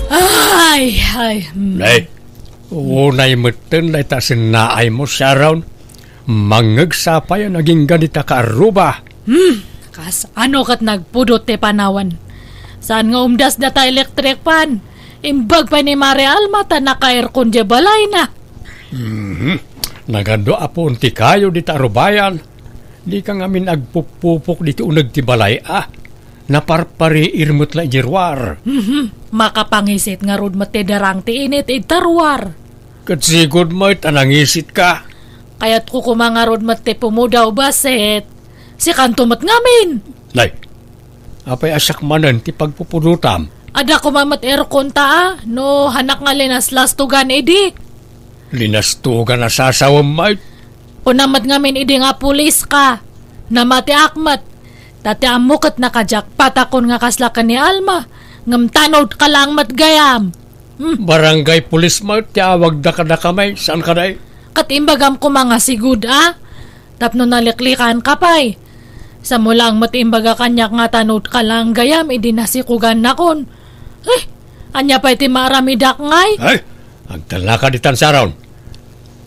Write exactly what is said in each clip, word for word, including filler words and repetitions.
Ay, ay, hmm. Nay, unay metten dayta sennaaymo, Sharon. Mangngegsa pay a nagingga dita kaarruba. Hmm, kas ano ket nagpudot ti panawen. Saan nga umdas data electric fan? Imbag pay ni Mare Alma ta naka-aircon diay balayna. Mhm. Nagadu a puon ti kayo dita arubayan. Dika ngamin agpupupok diti uneg ti balay a. Naparpariir met la idiay ruar. Mhm. Makapangisit ngarud met ti darang ti init ita ruar. Ket sigud met a nangisitka. Kayatko koma ngarud met ti pumudaw, basit sikanto met ngamin. Nay, apay a siak manen ti pagpupudotam? Adda koma met aircon ta a, no hanak nga linaslastugan idi. Linastugan a sasawem met? Kuna met ngamin idi nga pulis ka. Namatiak met. Ta ti ammo ket naka-jackpot akon nga kasla ken ni Alma. Ngem tanod ka laeng met gayam. Hmm. Barangay pulis met ti awagda kadakami, saan kadi? Ket imbagam koma nga sigud a. Tapno naliklikan ka pay. Samo laeng met imbaga kaniak nga tanod ka laeng gayam idi nasikogannakon. Eh, ania pay ti maaramidak ngay? Ay, agtalnaka ditan, Sharon.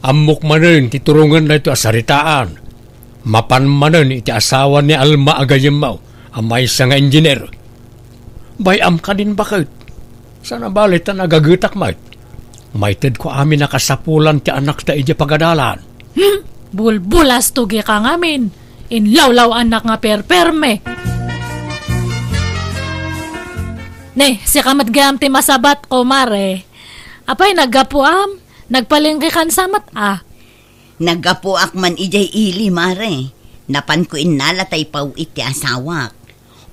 Ammok manen ti turongen daytoy a saritaan. Mapan manen iti asawa ni Alma a gayyemmo a maysa nga engineer. Bay-am kadin baket. Saan a bale ta nagagetak met. Maitedko amin a kasapulan ti anakta idiay pagadalan. Hmm, bulbulastugi ka ngamin. Inlawlaw-anak nga perperme. Ne, sika met gayam ti masabatko, Mare. Apay, naggapuam? Nagpalengke kan sa met a? Naggapuak man idiay ili, Mare. Napanko innala ta ipaw-it ti asawak.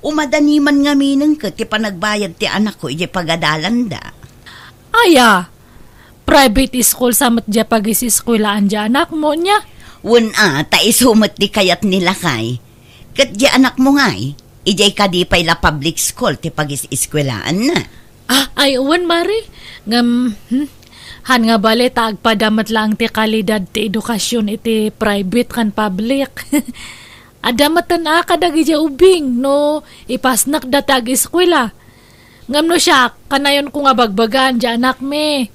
Umadani man ngaminen ket ti panagbayad ti anakko idiay pagadalanda. Aya, private school sa met diay pagiseskuelaan diay anakmo, nia? Wen a, ta isu met ti kayat ni lakay. Ket diay anakmo ngay, idiay kadi pay la public school ti pagiseskuelaanna? Ah, ay, wen, Mare. Ngem, hmm, han nga bale ta agpada met laeng ti kalidad ti edukasyon iti private ken public. Adda met ten a kadagidiay ubing no ipasnekda ti ageskuela. Ngem no siak, kanayonko nga bagbagaan diay anakmi.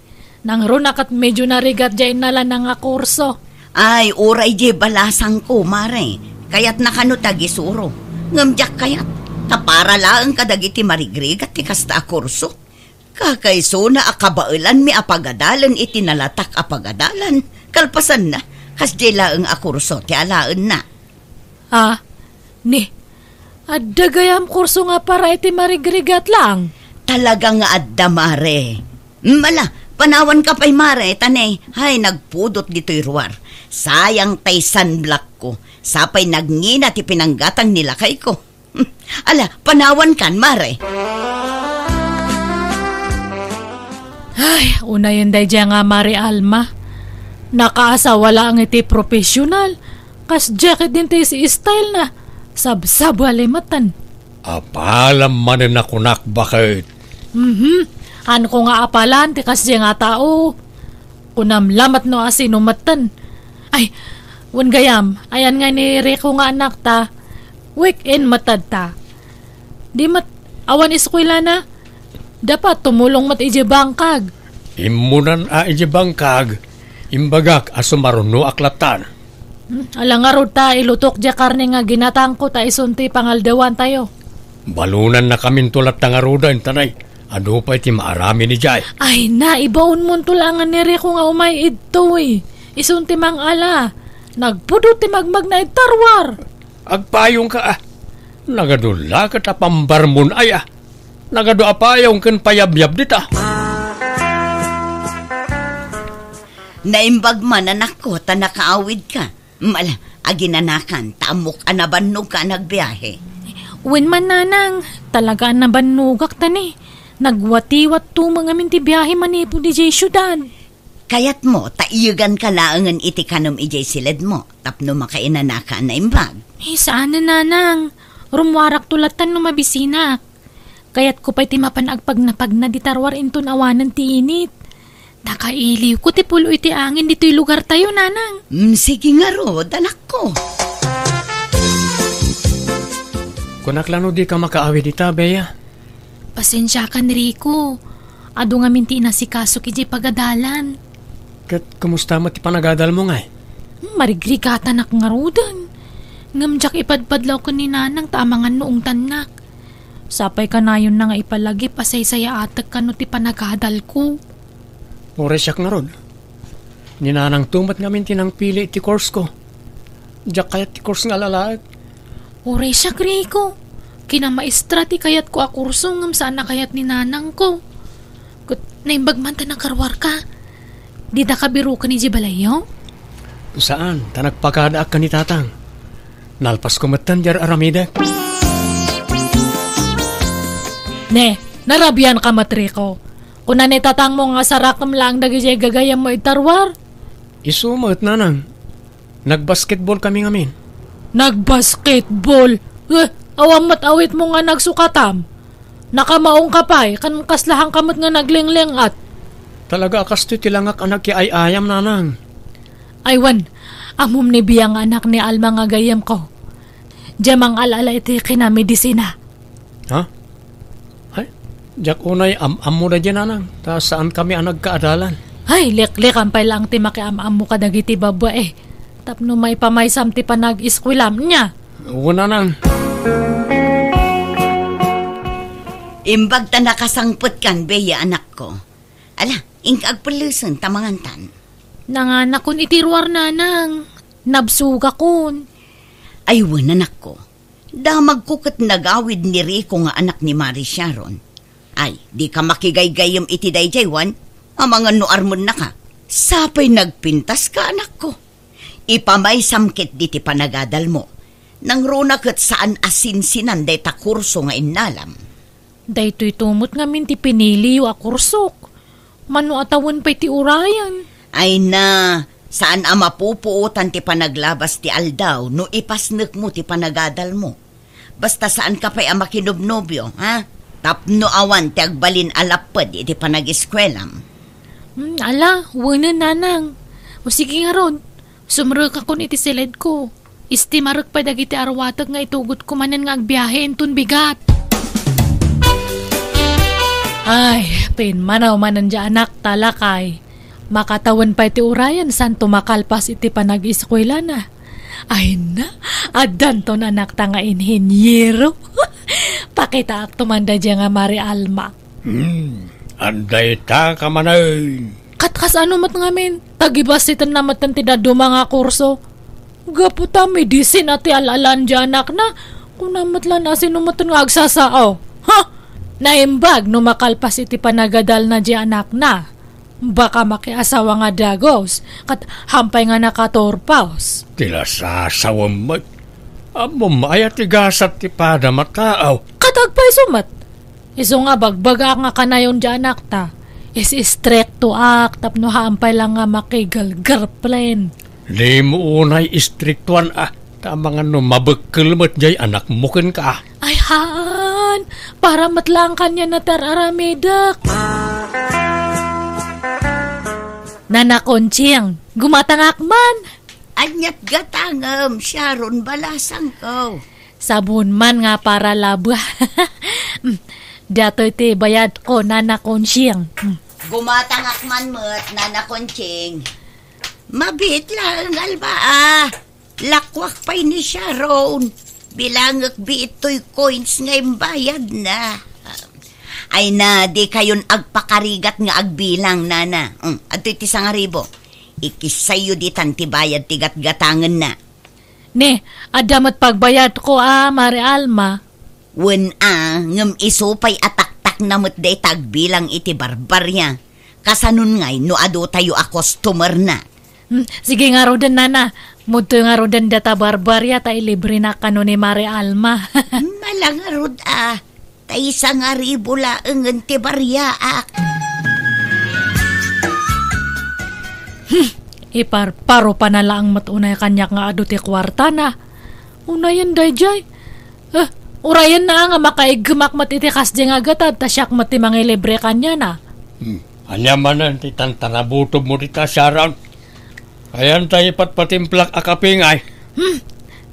Nangruna ket medio narigat diay innalana nga kurso. Ay, uray diay balasangko, Mare. Kayatna kano ti agisuro. Ngem diak kayat, ta para laeng kadagiti marigrigat ti kasta a kurso. Kakaisuna a kabaelanmi a pagadalen iti nalatak a pagadalan. Kalpasanna, kasdiay laeng a kurso ti alaenna. Ah, ni, adda gayam kurso nga para iti marigrigat laeng? Talaga nga adda, Mare. Mm, ala, panawanka pay, Mare, ta ne, hay, nagpudot ditoy ruar. Sayang tay sunblockko. Sapay nagngina ti pinanggatang ni lakayko. Hmm, ala, panawankan, Mare. Ay, unayen daydiay nga Mare Alma. Nakaasawa laeng iti professional. Kasdiay ketdin ti si style na. Sabsabali metten. Apalam manen a kunak, baket. Mhm. Hanko nga apalan ti kasdiay nga tao. Kunam lamet no asino metten. Ay, wen gayam, ayan nga ni Rico nga anakta, weekend met ta. Di met, awan eskuelana. Dapat tumulong met idiay bangkag. Immunan a idiay bangkag, imbagak a sumarunoak lattan. Hmm, ala ngarud ta ilutok diay karne nga ginatangko ta isun ti pangaldawantayo. Balonannakaminto latta ngaruden, ta ne, adu pay ti maaramin idiay. Ay, naibaonmonto laengen ni Rico nga umay idtoy. Isun ti mangala. Nagpudot ti magmagna ita ruar. Agpayongka, a. Nagadu la ket a pambarmon, aya. Nagadu a payong ken payabyab dita. Naimbag man, anakko, ta nakaawidka. Mala, aginanakan, ta ammok a nabannogka a nagbiahe. Wen man, nanang, talaga a nabannogak ta ne. Nagwatiwatto met ngamin ti biahe manipud idiay siudad. Kayatmo, ta iyeganka laengen iti kanem idiay siledmo, tapno makainanaka a naimbag. Eh, saan a, nanang. Rummuarakto lattan no mabisinak. Kayatko pay ti mapan agpagnapagna dita ruar inton awanen ti init. Nakailiwko ti pulo iti angin ditoy lugartayo, nanang. Mm, sige ngarud, anakko. Kunak la no dika makaawid ita, Bea. Pasensiakan, Rico. Adu ngamin ti inasikaso idiay pagadalan. Ket kumusta met ti panagadalmo ngay? Hmm, marigrigatanak ngaruden. Ngem diak ipadpadlaw ken ni Nanang ta amangan no ungtannak. Sapay kanayonna nga ipalagip a saysayaatek kano ti panagadalko. Uray siak ngarud. Ni Nanangto met ngamin ti nangpili iti course ko. Diak kayat ti course nga alalaek. Uray siak, Rico. Kinamaestra ti kayatko a kurso ngem saan a kayat ni Nanangko. Ket naimbag man ta nakaruarka. Dida kabiruken idiay balayyo? Saan, ta nagpakadaak ken ni Tatang. Nalpasko metten diay ar-aramidek. Ne, narabianka met, Rico. Kuna ni tatangmo nga sarakem laeng dagidiay gagayemmo iti ruar? Isu met, Nanang. Nagbasketball kami ngamin. Nagbasketball? Eh, awan met awitmo nga nagsukatam? Nakamaongka pay, kan kaslahanka met nga naglingling-at. Talaga a kastoy ti langak a nakiay-ayam, Nanang. Ay wen, ammom ni Bia nga anak ni Alma nga gayyemko. Diay mangal-ala iti kinamedisina. Ha? Ay, diak unay am-ammo daydiay, Nanang, ta saan kami a nagkaadalan. Ay, liklikan pay laeng ti makiam-ammo kadagiti babai. Tapno maipamaysam ti panag-eskuelam, nia? Wen, Nanang. Imbag ta nakasangpetkan, Bea, anakko. Ala, inka agpellesen ta mangantan. Nanganakon iti ruar, Nanang. Nabsogakon. Ay wen, anakko. Damagko ket nagawid ni Rico nga anak ni Mari Sharon. Ay, dika makigaygayyem iti daydiay, wen? Amangan no armennaka. Sapay nagpintaska, anakko. Ipamaysam ketdi ti panagadalmo. Nangruna ket saan a sinsinan dayta kurso nga innalam. Daytoyto met ngamin ti piniliyo a kursok. Mano a tawen pay ti urayen? Ay na, saan a mapupuotan ti panaglabas ti aldaw no ipasnekmo ti panagadalmo. Basta saanka pay a makinobnobio, ha? Tapno awan ti agbalin a lapped iti panageskuelam. Hmm, ala, wenen, Nanang. O sige ngarud, sumrekakon iti siledko. Istimarek pay dagiti arwatek nga itugotko manen nga agbiahe inton bigat. Ay, pimmanaw manen diay anakta, lakay. Makatawen pay ti urayen santo makalpas iti panag-eskuelana. Ay na, addanton anakta nga inheniero. Pakitaakto man daydiay nga Mari Alma. Hmm, adda ita ka manen. Kat kasano met ngamin, tagibassitenna metten ti dadduma nga kurso. Gapu ta medisina ti al-alan diay anakna, kuna met laeng a sino metten nga agsasao. Ha? Naimbag no makalpas iti panagadalna diay anakna. Baka makiasawa nga dagus, kat hampay nga nakaturpos. Ti lasasawem met. Ammom aya ti gasat ti padam a tao? Kat agpayso met. Isu nga bagbagaak nga kanayon diay anakta. Is-istriktoak tapno hampay laeng nga makigirlfriend. Dimo unay istriktoan a, ta amangan no mabekkel met diay anakmo kenka. Ay haan, para met laeng kaniana ti ar-aramidek. Nana Conching, gumatangak man. Ania't gatangem, Sharon, balasangko? Sabon man nga para laba. Datoy ti bayadko, Nana Conching. Gumatangak man met, Nana Conching. Mabiit laeng, Alma, a. Lakuak pay ni Sharon. Bilangek biit toy coins nga imbayadna. Ay na, dikayon agpakarigat nga agbilang, Nana. Mm, adtoy ti sangaribo. Ikissayyo ditan ti bayad ti gatgatangenna. Ne, adda met pagbayadko a, Mari Alma. Wen a, ngem isu pay a taktakna met dayta agbilang iti barbaria. Kasanon ngay no adutayo a customerna? Hmm, sige ngaruden, Nana. Mudtoy ngaruden data barbaria ta ilibrenak kano ni Mari Alma. Mala ngarud a. Ta isangaribo laengen ti bariaak. Hmm, iparparo pa na laeng met unay kaniak nga adu ti kuartana. Unayen daydiay. Eh, urayenna nga makaiggemak met iti kasdi nga gatad ta siak met ti mangilibre kaniana. Hmm, ania manen ti tantanabutobmo dita, Sharon? Ayan ta ipatpatimplak a kape ngay. Hmm.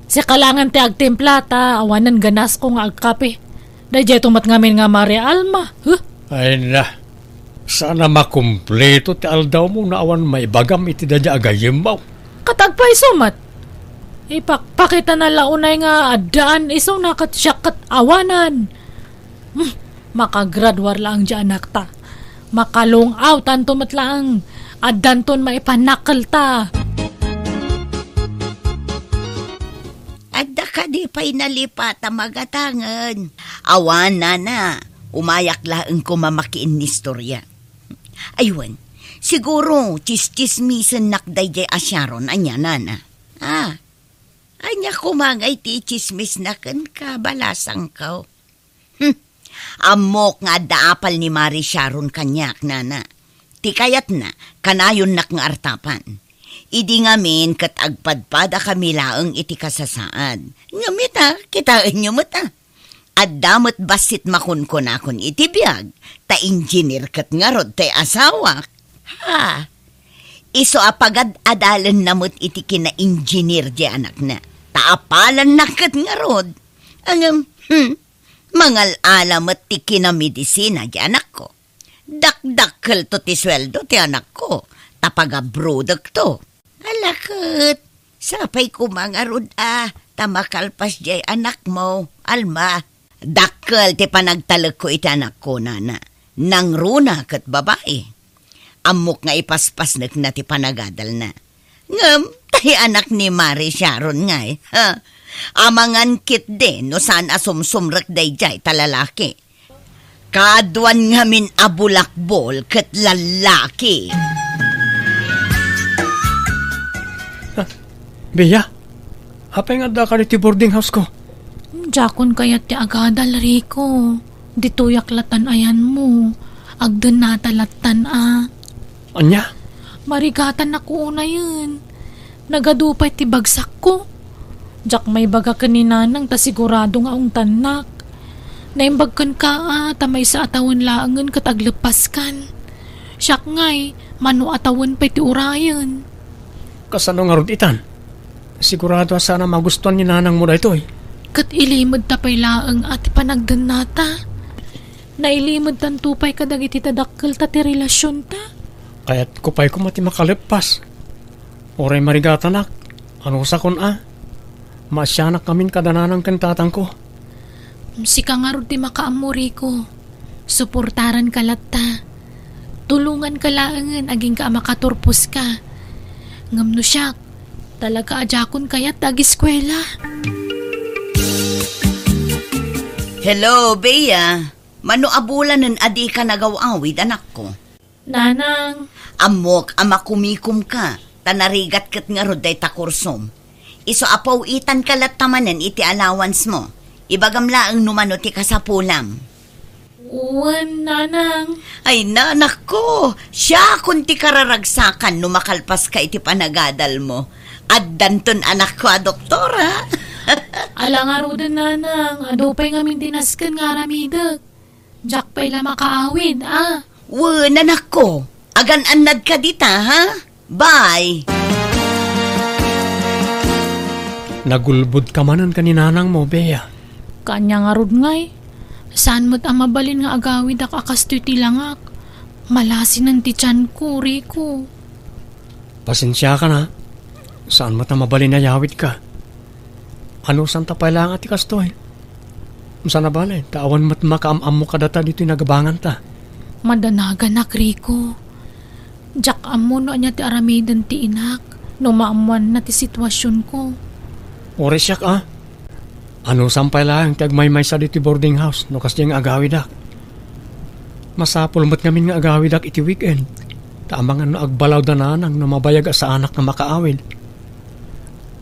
Sika laengen ti agtimpla ta awanen ganasko nga agkape. Daydiay to met ngamin nga Maria Alma, huh? Ay na, sana makumpleto ti aldawmo no awan maibagam iti daydiay a gayyemmo. Ket agpayso met. Ipakpakitana la unay nga addaan isuna ket siak ket awanan. Hmm, makagraduar laeng diay anakta. Makalung out-anto met laeng. Addanton maipanakkelta. Adda kadi pay nalipat a magatangen? Awan, nana. Umayak laeng koma makiinnistoria. Ay wen, siguro, tsistsismisennak daydiay a Sharon, ania, nana? Ah, ania koma nga iti itsismisna kenka, balasangko? Hmm. Ammok nga adda apal ni Mari Sharon kaniak, nana. Ti kayatna, kanayonnak nga artapan. Idi ngamin ket agpadpadakami laeng iti kasasaad. Ngem ita, kitaenyo met, a. Adda met bassit makunkunakon iti biag, ta engineer ket ngarud ti asawak. Ha! Isu a pagad-adalenna met iti kina-engineer diay anakna, ta apalanna ket ngarud. Ngem, hmm, mangal-ala met ti kinamedisina diay anakko. Dakdakkelto ti sueldo ti anakko, ta pagabrodekto. Ala ket, sapay koma ngarud a, ta makalpas diay anakmo, Alma. Dakkel ti panagtalekko iti anakko, nana. Nangruna ket babai. Ammok nga ipaspasnekna ti panagadalna. Ngem, tay anak ni Mari Sharon ngay, ha? Amangan ketdi no saan a sumsumrek daydiay ta lalaki. Kaaduan ngamin a bulakbol ket lallaki. Ah, Bea, apay nga addaka ditoy boarding house-ko? Diakon kayat ti agadal, Rico. Ditoyak latan ayanmo. Agdennata latan a. Ania? Marigatanak unayen. Nagadu pay ti bagsakko. Diak maibaga ken ni Nanang ta sigurado nga ungtannak. Naimbag kenka a ta maysa a tawen laengen ket agleppaskan. Siak ngay, mano a tawen pay ti urayen. Kasano ngarud itan? Sigurado a saan a magustuan ni nanangmo daytoy. Ket ilimedta pay laeng a ti panagdennata. Nailimedtanto pay kadagiti tadakkelta ti relasionta. Kayatko pay koma ti makaleppas. Uray marigatanak, anusakon a, maasianak ngamin kada nanang ken tatangko. Sika ngarud ti makaammo, Rico. Suportaranka latta. Tulonganka laengen agingga a makaturposka. Ngem no siak, talaga a diakon kayat ti agiskuela. Hello, Bea. Mano a bulanen a dika nagaw-awid, anakko? Nanang. Ammok a makumikomka, ta narigat ket ngarud dayta kursom. Isu a paw-itanka latta manen iti allowance-mo. Ibagam laeng no mano ti kasapulam. Wen, Nanang. Ay, nanakko, siakon ti kararagsakan no makalpaska iti panagadalmo. Addanton anakko a doktora. Ala ngaruden, Nanang, adu pay ngamin ti nasken nga aramidek. Diak pay la makaawid, a. Wen, anakko, agan-annadka dita, ha? Bye! Nagulbodka manen ken ni nanangmo, Bea. Kaanya ngarud ngay, saan met a mabalin nga agawidak a kastoy ti langak. Malasinen ti tianko, Rico. Pasensiakan a, saan met a mabalin a yawidka. Anusanta pay laeng a ti kastoy. Saan a bale, ta awan met makaam-ammo kadata ditoy nagabanganta. Madanaganak, Rico. Diak ammo no ania ti aramiden ti inak no maammoanna ti situasionko. Uray siak a. Anusam pay laeng ti agmaymaysa ditoy boarding house no kasdiay nga agawidak. Masapul met ngamin nga agawidak iti weekend, ta amangan no agbalaw da nanang no mabayag a saanak nga makaawid.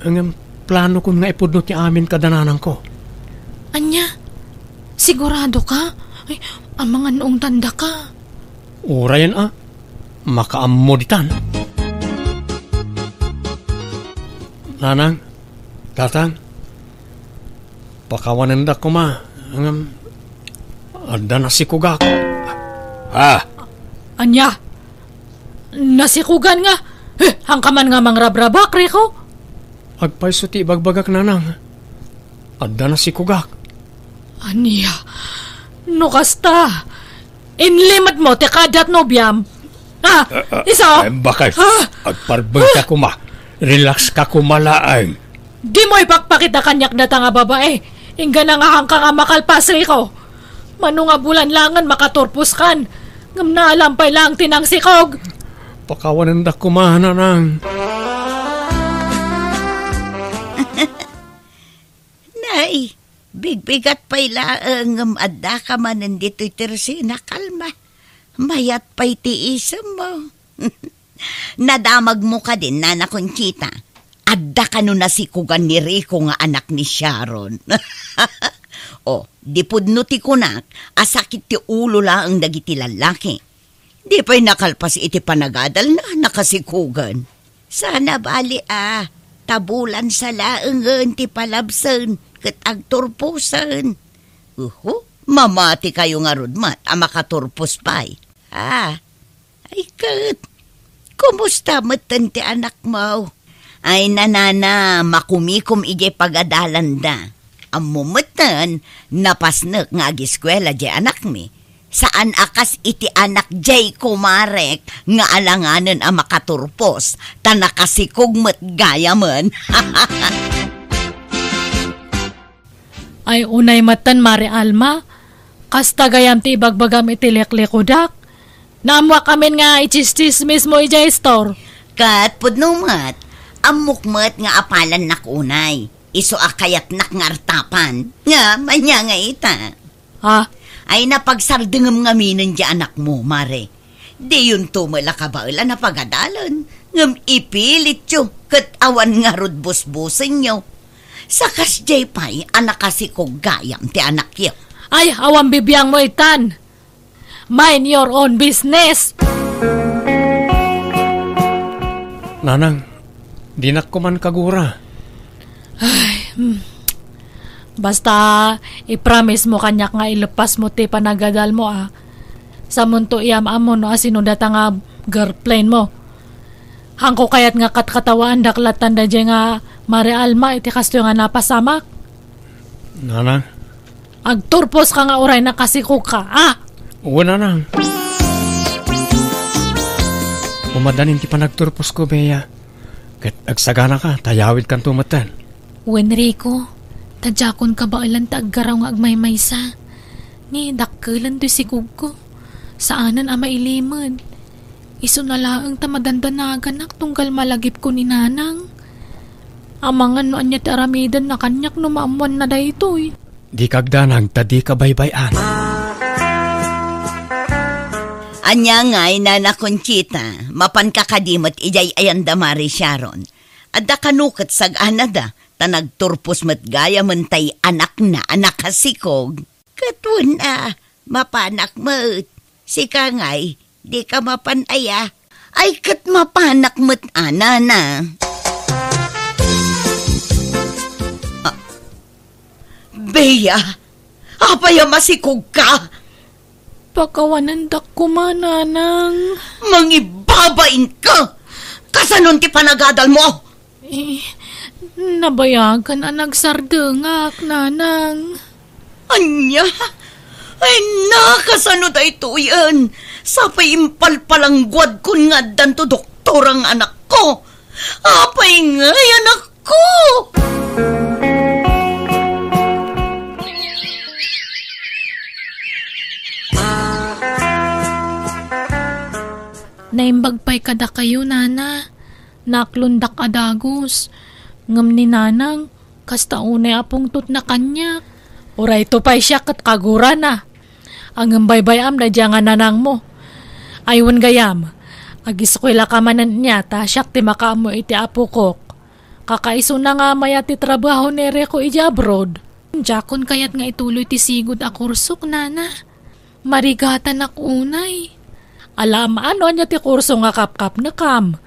Ngem planokon nga ipudno ti amin kada nanangko. Ania? Siguradoka? Ay, amangan no ungtandaka. Urayen a, makaammo ditan. Nanang, tatang, pakawanendak koma, ngem adda nasikogak. Ha? Ania? Nasikogan nga? Eh, haanka man nga mangrabrabak, Rico? Agpayso ti ibagbagak, nanang. Adda nasikogak. Ania? No kasta, inlimetmo ti kadat nobiam. Ah, Ah, ah, iso? Ay, bakit? Ah! Agparbeng ka kuma. Relax ka kuma laeng. Dimo ipakpakita kaniak data nga babae. Inggana nga haanka nga makalpas, Rico. Mano nga bulan laengen makaturpos kan. Ngem naalam pay laeng ti nangsikog. Pakawanendak kuma, nanang. Nay, bigbigat pay laeng ngem addaka manen ditoy tersina, kalma. Mayat pay ti isemmo. Nadamagmo kadin, Nana Conchita. Adda kano nasikogan ni Rico nga anak ni Sharon. O, di pudno ti kunak a sakit ti ulo laeng dagiti lallaki. Di pay nakalpas iti panagadalna, nakasikogan. Sana bali a, ta bulan sa laengen ti palabsen ket agturposen. Uhu, mamati kayo ngarud met a makaturpos pay. Ah, ay ket, kumusta metten ti anakmo? Ay, nanana, makumikom idiay pagadalanda. Ammo metten, napasnek nga agiskuela diay anakmi. Saan a kas iti anak diay kumarek nga alanganen a makaturpos, ta nakasikog met gayamen. Ay, unay metten, Mare Alma. Kasta gayam ti ibagbagam iti liklikudak. Naammoak amin nga itsistsismismo idiay store. Ket pudno met, ammok met nga apalannak unay. Isu a kayatnak nga artapan. Nga, ania nga ita? Ha? Ay, napagsardengem ngaminen diay anakmo, Mare. Diyonto met la kabaelan a pagadalen, ngem ipilityo ket awan ngarud busbusenyo. Sa kasdiay pay a nakasikog gayam ti anakyo. Ay, awan bibiangmo itan. Mind your own business. Nanang, dinak koman kagura. Ay, hmm. Basta, ipromismo kaniak nga ileppasmo ti panagadalmo, a. Samonto iyam-ammo no asino data nga girlfriendmo. Haanko kayat nga katkatawaandak lattan daydiay nga Mare Alma iti kastoy nga napasamak. Nanang? Agturposka nga uray nakasikogka, a? Wen, nanang. Umadanin ti panagturposko, Bea. Ket agsaganaka, ta yawidkanto metten. Wen, Rico, ta diakon kabaelan ti aggaraw nga agmaymaysa. Ni dakkelen toy sikogko. Saanen a mailimed. Isuna laeng ta madandanaganak tunggal malagipko ni Nanang. Amangan no ania ti aramidenna kaniak no maammoanna daytoy. Dika agdanag ta dika baybay-an. Ania ngay, Nana Conchita, mapanka kadi met idiay ayanda Mare Sharon? Adda kano ket sag-anada, ta nagturpos met gayamen tay anakna a nakasikog. Ket wen a, mapanak met. Sika ngay, dika mapan aya? Ay, ket mapanak met a, Nana. Ah, Bea, apay a masikogka? Pakawanendak koma, Nanang. Mangibabainka! Kasanon ti panagadalmo? Eh, nabayagan a nagsardengak, Nanang. Ania? Ay, nakasano daytoyen? Sapay impalpalangguadkon nga addanto doktor ang anakko. Apay ngay, anakko? Naimbag pay kadakayo, Nana. Naaklondak a dagus. Ngem ni Nanang, kasta unay a pungtotna kaniak. Uray to pay siak ket kagurana. Ngem baybay-am daydiay nga nanangmo. Ay wen gayam, agiskuelaka manen nia ta siak ti makaammo iti apokok. Kakaisuna nga mayat ti trabaho ni Rico idiay abroad. Diakon kayat nga ituloy ti sigud a kursok, Nana. Marigatanak unay. Alaam no ania ti kurso nga kapkapnekam.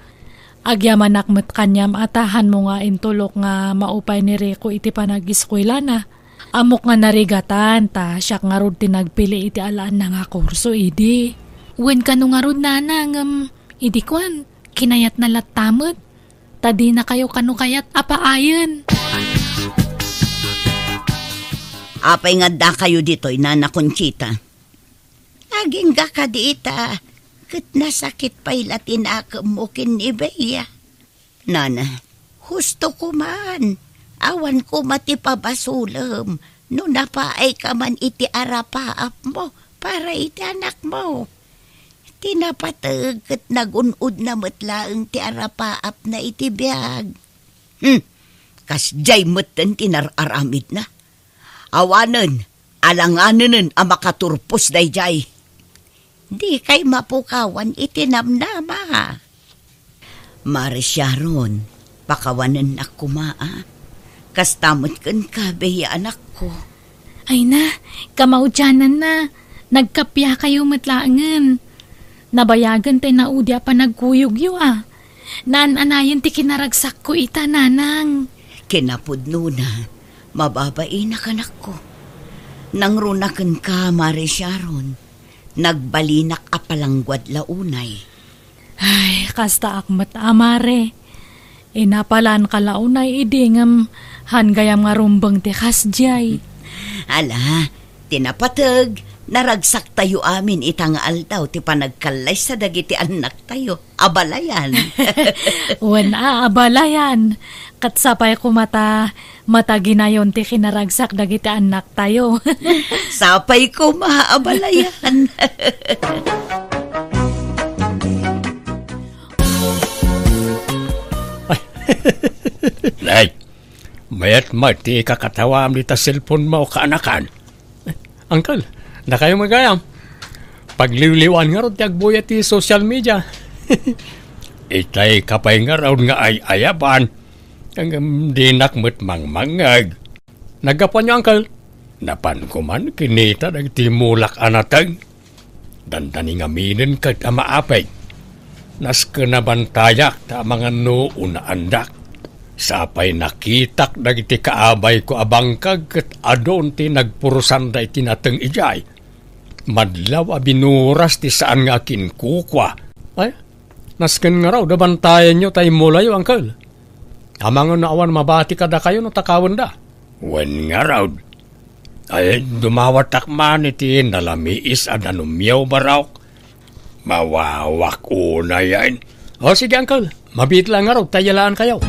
Agyamanak met kaniam a ta hanmo nga intulok nga maupay ni Rico iti panagiskuelana. Ammok nga narigatan ta siak ngarud ti nagpili iti alaanna nga kurso idi. Wen kano ngarud, Nana, ngem idi kuan, kinayatna latta met. Ta dinakayo kano kayat a paayen. Apay nga addakayo ditoy, Nana Conchita? Agingga kadi ita, ket nasakit pay la ti nakemmo ken ni Bea. Nana, husto ko man. Awan koma ti pabasolem no napaayka man iti arapaapmo para iti anakmo. Ti napateg ket nagun-odna met laeng ti arapaapna iti biag. Hmm, kasdiay metten ti nar-aramidna. Awanen, alanganenen a makaturpos daydiay. Dikay mapukawan iti namnama. Mare Sharon, pakawanennak koma, a. Kasta met kenka, Bea, anakko. Ay na, kamaudiananna. Nagkappiakayo met laengen. Nabayagen ti naudi a panagkuyogyo, a. Naan-anayen ti kinaragsakko ita, nanang. Kinapudnona, mababainak, anakko. Nangruna kenka, Mare Sharon. Nagbalinak a palangguad la unay. Ay, kastaak met a, Mare. Inapalanka la unay idi ngem han gayam nga rumbeng ti kasdiay. Ala, ti napateg, naragsaktayo amin ita nga aldaw ti panagkallaysa dagiti annaktayo. Abalayan. Wen a, abalayan. Ket sapay koma ta mataginayon ti kinaragsak dagiti annaktayo. Sapay koma, abalayan. Ay. Nay, mayat met ti ikakatawam dita cellphone mo, kaanakan. Uncle, dakayo met gayam. Pagliwliwaan ngarud ti agbuya ti social media. Itay ka pay ngarud nga ay-ayaban. Ngem dinak met mangmangngeg. Naggapuanyo, Uncle? Napan ko man kinita dagiti mulak a nateng. Dandani ngaminen ket a maapeg. Nasken a bantayak ta amangan no unaandak. Sapay nakitak dagiti kaabayko a bangkag ket adun ti nagpurusanda iti nateng idiay. Madlaw a binuras ti saan nga akinkukua. Ay, nasken ngarud a bantayanyo ta immulayo, Uncle. Amangan no awan mabati kadakayo no takawenda. Wen ngarud. Ay, dumawatak man iti nalamiis a danumyo, Barok. Mawawak unayen. O, sige, Uncle. Mabiit la ngarud ta iyalaan kayo.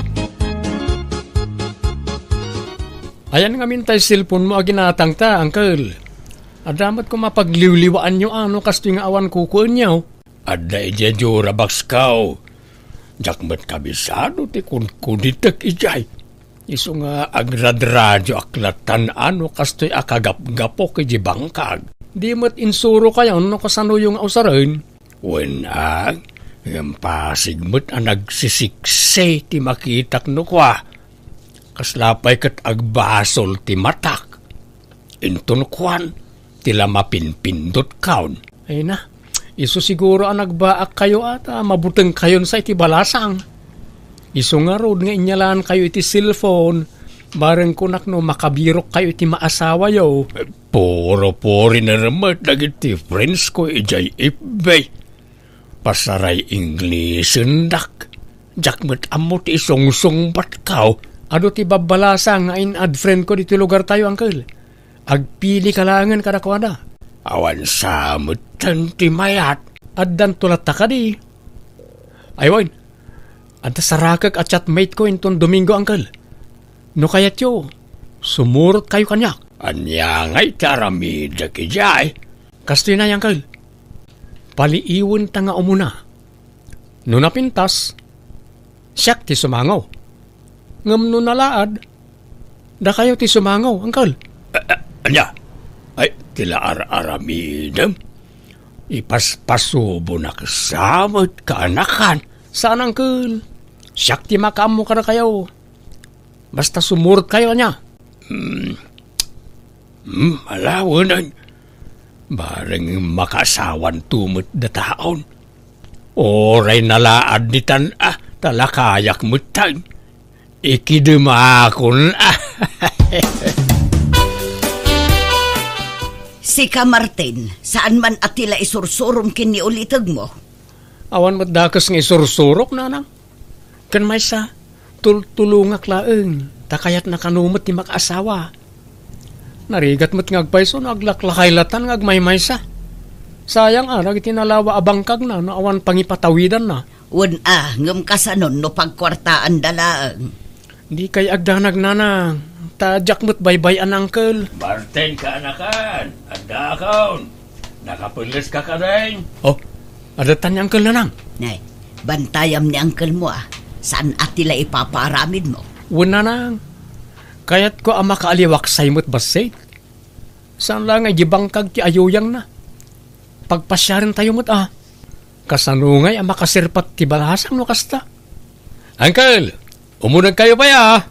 Ayan ngamin tay cellphone mo a ginatangta, Uncle. Adda met koma pagliwliwaanyo a no kastoy nga awan kukuenyo. Adda idiay jura box ko. Diak met kabisado ti kunkunitek idiay. Isu nga agradradio ak latan a no kastoy a kagapgapok iti bangkag. Di met insuro kayo no kasanoyo nga usaren. Wen a, ngem pasig met a nagsisiksi ti makitak no kua. Kasla pay ket agbasol ti matak. Inton kuan, ti la mapinpindot kaon. Ay na, isu siguro a nagbaak kayo ata, mabuteng kayon sa iti balasang. Isu ngarud nga inyalaan kayo iti cellphone, bareng kunak no makabirok kayo iti maasawayo. Puro puri na remet dagiti friends ko idiay F B. Pasaray Inglesen dak. Diak met ammo ti isungsungbat kaw. Adu ti babbalasa nga in-add friend ko ditoy lugar tayo, Uncle. Agpili ka laengen kadakuada. Awan sa metten ti mayat. Addanto latta kadi. Ay wen, adda sarakek a chatmate ko inton Domingo, Uncle. No kayatyo, sumurot kayo kaniak. Ania ngay ti aramidek idiay? Kastoy na, Uncle. Paliiwenta nga umuna. No napintas, siak ti sumango. Ngem no nalaad, dakayo ti sumango, Uncle. A-, a-, ania? Ay, ti la ar-aramidem? Ipaspasubonak sa met kaanakan. Saan, Uncle. Siak ti makaammo kadakayo. Basta sumurot kayo, ania? Hmm. Hmm, ala, wen, bareng makaasawan to met dataon. Uray nalaad ditan, a, talakayak metten. Ikidemakon, a. Sika, Martin, saan man a ti la isursurom ken ni ulitegmo? Awan met dakes nga isursurok, nanang. Ken maysa, tultulongak laeng, ta kayatna kano met ti makaasawa. Narigat met nga agpayso no aglaklakay latan nga agmaymaysa. Sayang a, dagiti nalawa a bangkagna no awan pangipatawidanna. Wen a, ngem kasanon no pagkuartaanda laeng? Dikay agdanag, nanang, ta diak met baybay-an, uncle. Martin, kaanakan, addaakon. Nakapelles ka kadin? Oh, adda tan ni uncle, nanang. Nay, bantayam ni uncle mo, a. Saan a ti la ipapaaramid mo? Wen, nanang. Kayatko a makaaliwaksay met bassit. Saan la nga idi bangkag ti ayuyangna. Pagpasiarentayo met a. Kasano ngay a makasirpat ti balasang no kasta? Uncle, umunegkayo pay a.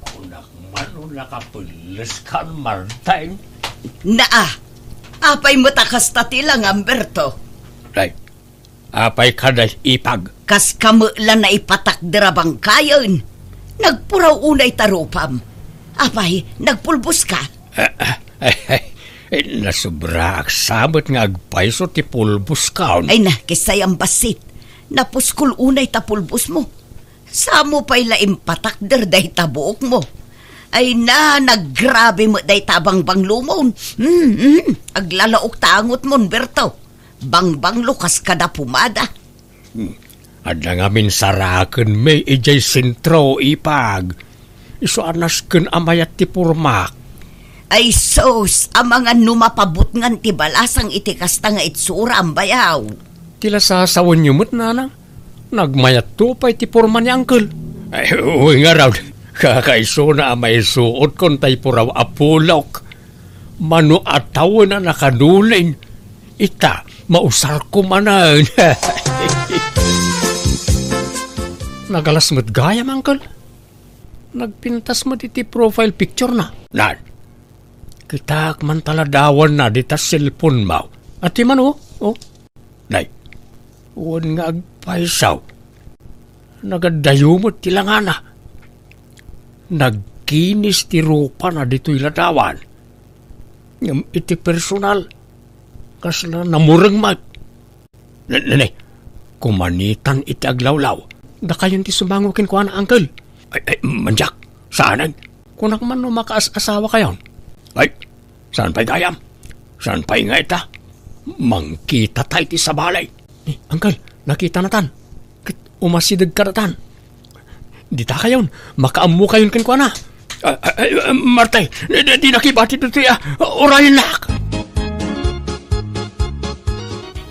Kunak man no nakapelles kan, Martin. Naa, apay met a kasta ti langam, Berto? Ay, apay kada ipag? Kas kami la naipatakder a bangkayen. Nagpuraw unay ta rupam. Apay, nagpulbos ka? Ah, ah, ay, ay, nasobraak sa met nga agpayso ti pulbos kaon. Ay na, kisayam bassit. Napuskol unay ta pulbos mo. Samo pay la impatakder dayta buok mo. Ay na, naggrabe met dayta a bangbanglomon. Hmm, hmm, aglalaok ta angotmon, Berto. Bangbanglo kas kada pumada. Hmm. Adda ngamin saraken mi idiay sentro, ipag. Isu a nasken a mayat ti pormak. Ay sus, amangan no mapabutngan ti balasang iti kasta nga itsuram, bayaw. Ti la sasawenyo met, nanang. Nagmayatto pay ti porma ni uncle. Ay, wen ngarud. Kakaisuna a maisuotkon tay puraw a pulok. Mano a tawen a nakanulin. Ita, mausarko manen. Nagalas met gayam, uncle. Nagpintas met iti profile picture-na. Nan, kitaak man ta ladawanna dita cellphone-mo. Ati man, oh, oh. Nay, wen nga agpayso. Nagaddayo met ti langana. Nagkinis ti rupana ditoy ladawan. Ngem iti personal, kasla namureng met. Ne, ne, ne. Kumanitan iti aglawlaw. Dakayon ti sumango kenkuana, uncle. Ay, ay, mandiak. Saanen? Kunak man no makaas-asawakayon. Ay, saan pay gayam? Saan pay nga ita? Mangkitata iti sabali. Eh, uncle, nakitanatan. Ket umasideg kadatan. Ditakayon, makaammokayon kenkuana. Ah, ah, ah, Martin, di, di, di nakibati ditoy, ah. Urayennak.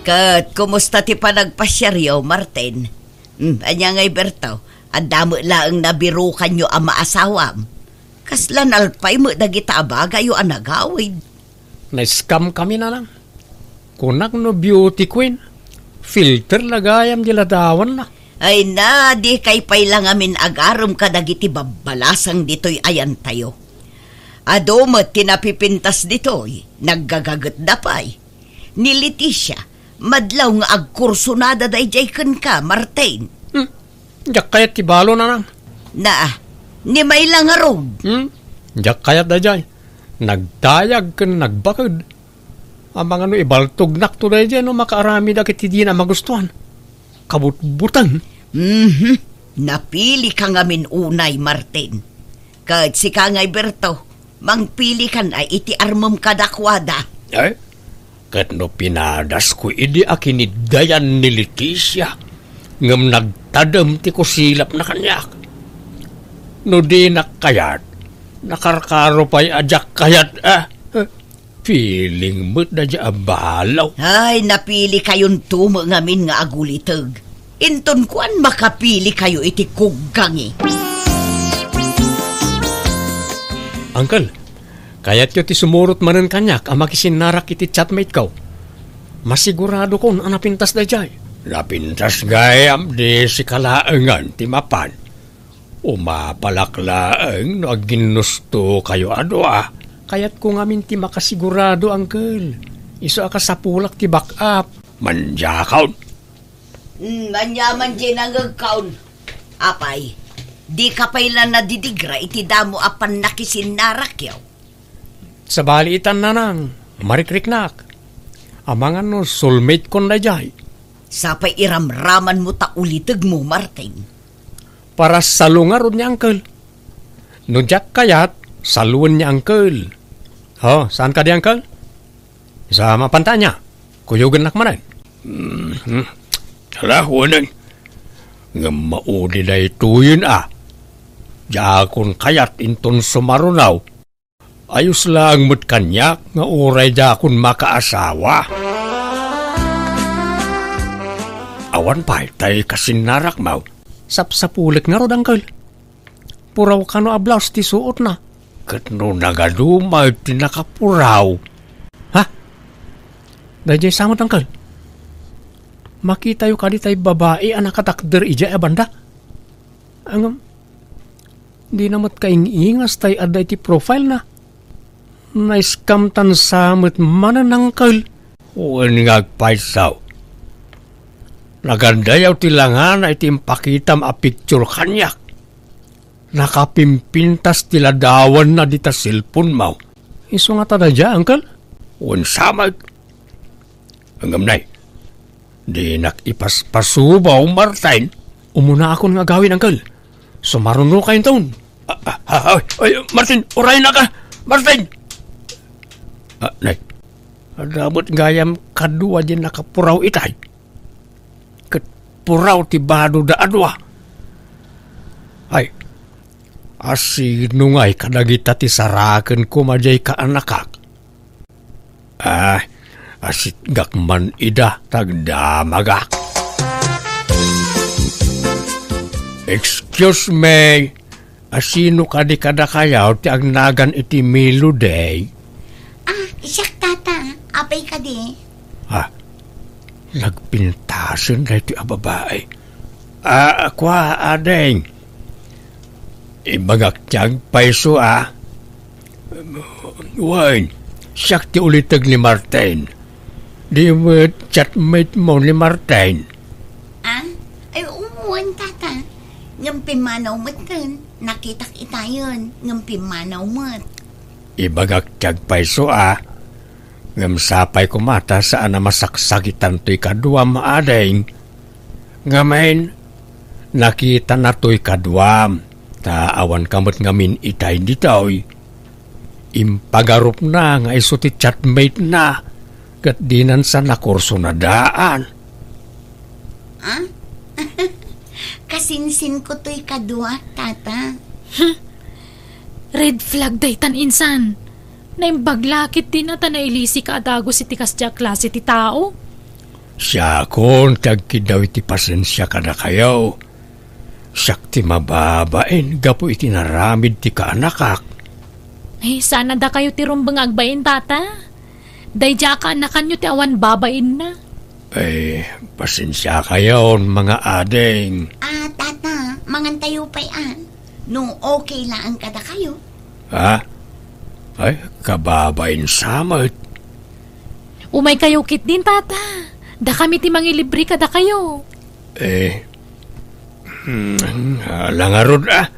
Ket kumusta ti panagpasiaryo, Martin? Hmm, ania ngay, Berto? Adda met laeng nabirukanyo a maasawam. Kasla nalpay met dagita a bagayo a nagawid. Na-scam kami, nanang. Kunak no beauty queen, filter la gayam di ladawanna. Ay na, dikay pay la ngamin agarem kadagiti babbalasang ditoy ayantayo. Adu met ti napipintas ditoy, naggagagetda pay. Ni Leticia, madlaw nga agkursunada daydiay kenka, Martin. Hmm. Diak kayat ti balo, nanang. Naa, ni Mayla ngarud. Hmm? Diak kayat daydiay. Nagdayag ken nagbaked. Amangan no ibaltognakto daydiay no makaaramidak iti dina magustuan. Kabutbuteng. Mhm. Napili ka ngamin unay, Martin. Ket sika ngay, Berto, mangpilikan a iti armem kadakuada. Eh? Ket no pinadasko idi a kiniddayan ni Leticia, ngem nagtadem ti kusilapna kaniak. No dinak kayat, nakarkaro pay a diak kayat, ah. Feeling met daydiay a balo. Ay, napili kayonto met ngamin nga aguliteg. Inton kuan, makapili kayo iti kuggangi. Uncle, kayatyo ti sumurot manen kaniak a makisinnarak iti chatmate ko? Masiguradokon a napintas daydiay. Napintas gayam, di sika laengen ti mapan. Umapalak laeng no agginnustokayo a dua. Kayatko ngamin ti makasigurado, uncle. Isu a kasapulak ti back up. Mandiakon. Hmm, ania man di nangegkon. Apay, dika pay la nadidigra iti damo a pannakisinnarakyo? Sabali itan, nanang, marikriknak. Amangan no soulmate kon daydiay. Sapay iramramanmo ta ulitegmo, Martin. Para salungarod ni uncle. No diak kayat, Saluen ni Uncle. Oh, saan kadi, Uncle? Sa mapanta ania? Kuyogennak manen. Mhm. Ala, wen. Ngem maudi daytoyen a. Diakon kayat inton sumaruno. Ayos laeng met kaniak nga uray diakon makaasawa. Awan pay tay kasinnarakmo. Sapsapulek ngarud, Uncle. Puraw kano a blouse ti suotna. Ket no nagaduma ti nakapuraw. Ha? Daydiay sa met, Uncle. Makitayo kadi tay babai a nakatakder idiay a banda? Ngem, dina met kaing-ingas tay adda iti profile na. Na-scam tan sa met manen, Uncle. Wen nga agpayso. Nagandayaw ti langana iti impakitam a picture kaniak. Nakapimpintas ti ladawanna dita cellphone-mo. Isu ngata daydiay, Uncle? Wen sa met. Ngem nay, dinak ipaspasubaw, Martin. Umunaakon nga agawid, Uncle. Sumarunoka inton. Ah, ah, ah, ay, ay, Martin, urayna ka! Martin! Ah, nay, adda met gayam kadua diay nakapuraw itay. Ket puraw ti badoda a dua. Ay, asino ngay kadagita ti saraken koma diay kaanakak? Ah, asitgak man ida, tagdamagak. Excuse me, asino kadi kadakayo ti agnagan iti Melody? Ah, siak, tata. Apay kadi? Ah, nagpintasen daytoy a babai. Ah, kua, ading. Ibagak ti agpayso, ah. Wen, siak ti uliteg ni Martin. Di met chatmate mo ni Martin? Ah? Ay, wen, tata. Ngem pimmanaw met ken. Nakitak itayen, ngem pimmanaw met. Ibagak ti agpayso, ah. Ngem sapay koma ta saan a masaksakitan toy kaduam, ading. Ngamin, nakitana toy kaduam, ta awan ka met ngamin itay ditoy. Impagarupna nga isu ti chatmate-na, ket dinan sa nakursunadaan. Ah? Kasinsinko toy kadua, tata. Red flag daytan, insan. Naimbag la ketdin a ta nailisika a dagus iti kasdiay a klase ti tao. Siakon ti agkiddaw iti pasensia kadakayo. Siak ti mababain gapu iti naramid ti kaanakak. Ay, saan a dakayo ti rumbeng nga agbain, tata? Daydiay a kaanakanyo ti awan babainna. Ay, pasensiakayon, mga ading. Ah, tata, mangantayo pay, ah. No okay laeng kadakayo. Ha? Ay, kababain sa met. Umaykayo ketdin, tata. Dakami ti mangilibre kadakayo. Eh, hmm, ala ngarud, ah.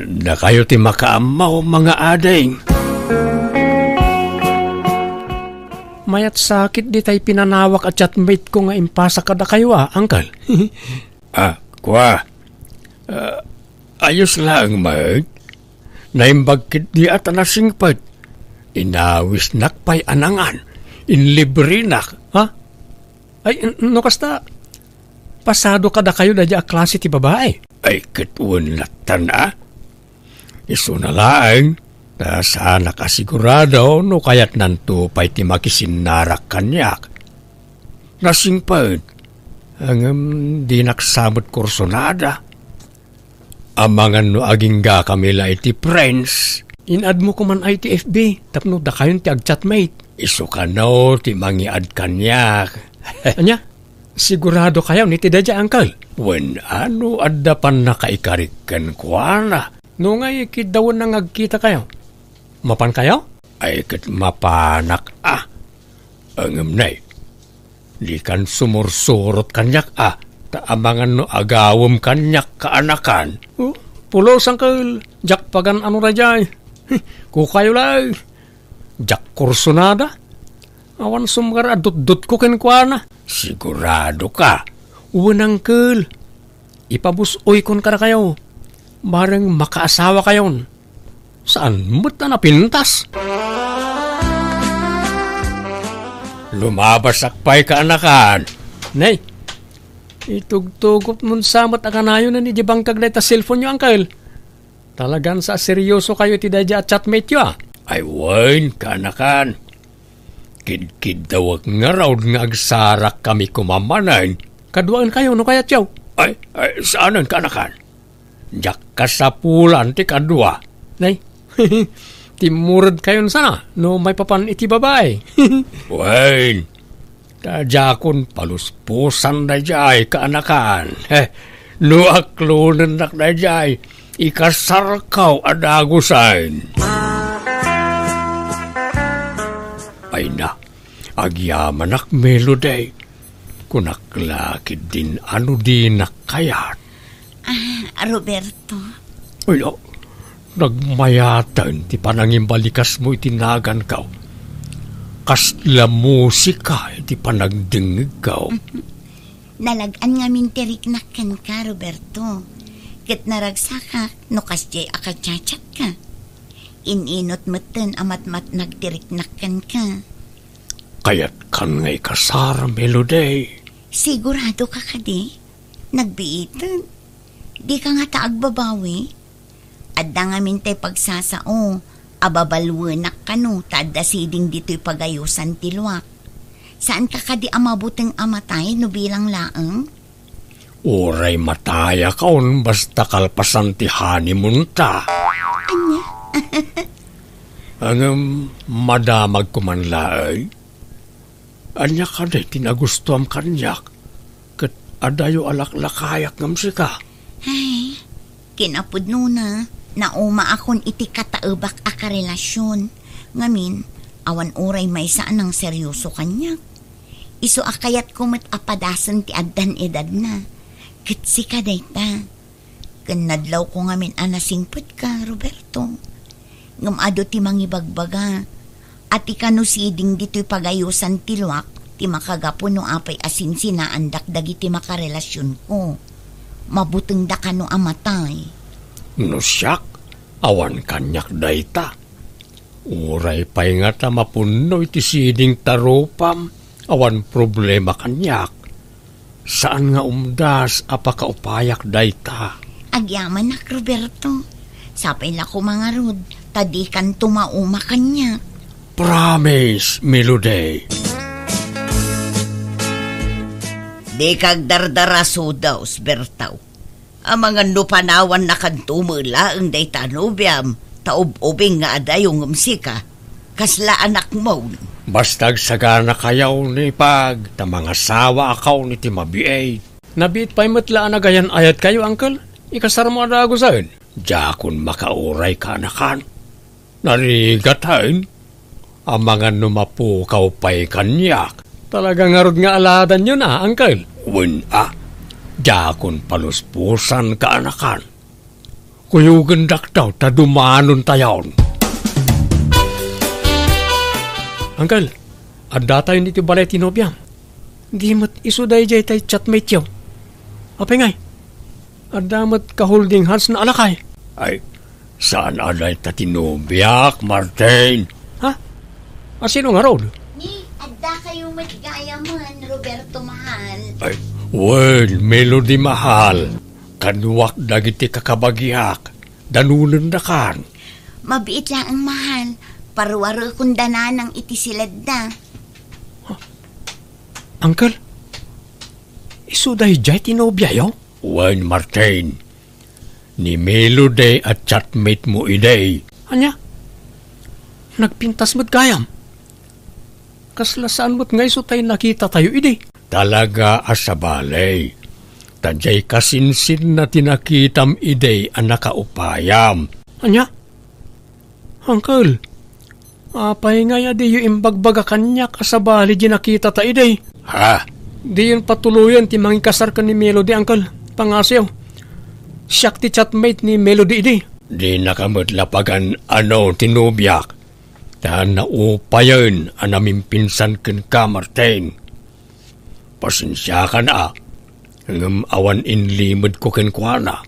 Dakayo ti makaammo, mga ading. Mayat sakit ditay pinanawak a chatmate ko nga impasak kadakayo, ah, uncle. Ah, kua. Ah, ayos laeng met. Naimbag ketdi a ta nasingpet. Inawisnak pay a nangan. Inlibrenak, ha? Ay, n-, no kasta, pasado kadakayo daydiay a klase ti babai? Ay, ket wen lattan, a? Isuna laeng, ta saanak a sigurado no kayatnanto pay ti makisinnarak kaniak. Nasingpet, ngem dinak sa met kursunada. Amangan no aginggakami la iti friends. In-add-mo koman iti F B tapno dakayon ti agchatmate. Isu kano ti mangiad kaniak. Ania? Sigurado kayo iti daydiay, uncle? Wen, a no adda pannakaikarik kenkuana. No ngay, kiddawenna nga agkitakayo. Mapankayo? Ay, ket mapanak, a. Ngem nay, dikan sumursurot kaniak, a, ta amangan no agawem kaniak kaanakan. Oh, pulos, uncle, diak pagan-ano daydiay. Kukayo laeng. Diak kursunada. Awan sumgar a dutdotko kenkuana. Sigurado ka? Wen, uncle. Ipabus-oykon kadakayo. Bareng makaasawakayon. Saan met a napintas? Lumabasak pay, kaanakan. Nay, itugtugotmon sa met a kanayon idiay bangkag dayta cellphone-yo, uncle. Talagan sa seryoso kayo iti daydiay a chatmate-yo, a. Ay, wen, kaanakan. Kidkiddawek ngarud nga agsarakkami koma manen. Kaduaen kayo no kayatyo. Ay, ay, saanen, kaanakan. Diak kasapulan ti kadua. Nay, timmured kayon sana no maipapan iti babai. Wen, ta diakon paluspusan daydiay, kaanakan. He, no aklonennak daydiay, ikasarkaw a dagusen. Ay na, agyamanak, Melody. Kunak la ketdin a no dinak kayat. Ah, Roberto. Ay, ah, nagmayaten ti panangimbalikasmo iti naganko. Kasla musika iti panagdengngegko. Nalag-an ngamin ti riknak kenka, Roberto. Ket naragsakak no kasdiay a kachachatka. In-inut metten a matmatnag ti riknak kenka. Kayatkan nga ikasar, Melody. Sigurado ka kadi? Nagbiiten. Dika ngata agbabawi? Adda ngamin tay pagsasao a babaluenak kano ta adda siding ditoy pagayosan ti luak. Saanka kadi a mabuteng a matay no bilang laeng? Uray matayakon basta kalpasan ti honeymoon-ta. Ania? Ngem madamagko man laeng. Ania kadi ti nagustuam kaniak? Ket adayo a laklakayak ngem sika. Ay, kinapudnona, naumaakon iti kataebak a karelasion. Ngamin, awan uray maysa a nangseryoso kaniak. Isu a kayatko met a padasen ti addan edadna. Ket sika dayta. Ken nadlawko ngamin a nasingpetka, Roberto. Ngem adu ti mangibagbaga a ti kano siding ditoy pagayosan ti luak ti makagapu no apay a sinsinaandak dagiti makarelasionko. Mabutengda kano a matay. No siak, awan kaniak dayta. Uray pay ngata mapunno iti siding ta rupam, awan problema kaniak. Saan nga umdas a pakaupayak dayta. Agyamanak, Roberto. Sapay la koma ngarud, ta dikanto mauma kaniak. Promise, Melody. Dika agdardara, Sudaw, Bertaw. Amangan no panawannakanto met laeng dayta a nobiam, ta ub-ubing nga adayo ngem sika, kasla anakmon. Basta agsaganakayo ni Pag, ta mangasawaakayon iti mabiit. Nabiit pay met la a nagayan-ayatkayo, uncle. Ikasarmo a dagusen. Diakon makauray, kaanakan. Narigat, hain? Amangan no mapukaw pay kaniak. Talaga ngarud nga aladanyo na, uncle? Wen a, diakon paluspusan, kaanakan. Kuyogendak daw ta dumanontayon. Uncle, addatayon iti balay ti nobiam. Di met isu daydiay tay chatmate-yo. Apay ngay? Adda met ka-holding hands-na a lakay. Ay, saan a dayta ti nobiak, Martin? Ha? A, sino ngarud? Ni, addakayo met gayamen, Roberto mahal. Ay, wen, Melody mahal. Kaduak dagiti kakabagiak. Danonendakan. Mabiit laeng, mahal. Paruarekon dananang iti siledda. Uncle, isu daydiay ti nobiayo? Wen, Martin. Ni Melody a chatmate mo idi. Ania? Nagpintas met gayam? Kasla saan met nga isu tay nakitatayo idi? Talaga a sabali. Ta diay kasinsinna ti nakitam idi a nakaupayam. Ania? Uncle, apay ngay a diyo imbagbaga kaniak a sabali di nakitata idi? Ha? Diyon patuloyen ti mangikasar ken ni Melody, uncle. Pangngasiw. Siak ti chatmate ni Melody idi. Dinaka met la pagan-ano ti nobiak, ta naupayen a namimpinsan kenka, Martin. Pasensiakan a, ngem awan inlimedko kenkuana.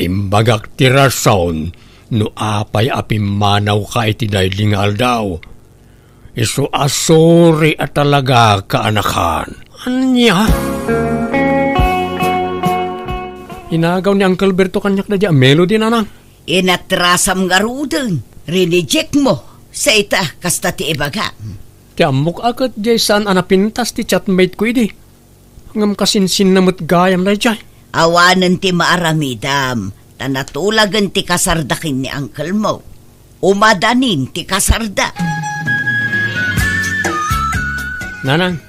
Imbagak ti rason No apay a pimmanawka iti daydi nga aldaw, isu a suri a talaga kaanakan. Ania? Inagaw ni Uncle Berto kaniak daydi a melody, nanang. Inatrasam ngaruden, rineject mo. Sa ita, kasta ti ibagam. Ti ammok a ket diay saan a napintas ti chatmate ko idi. Ngem kasinsinna met gayam daydiay. Awanen ti maaramidam, ta natulagen ti kasarda ken ni uncle mo. Umadanin ti kasarda. Nanang,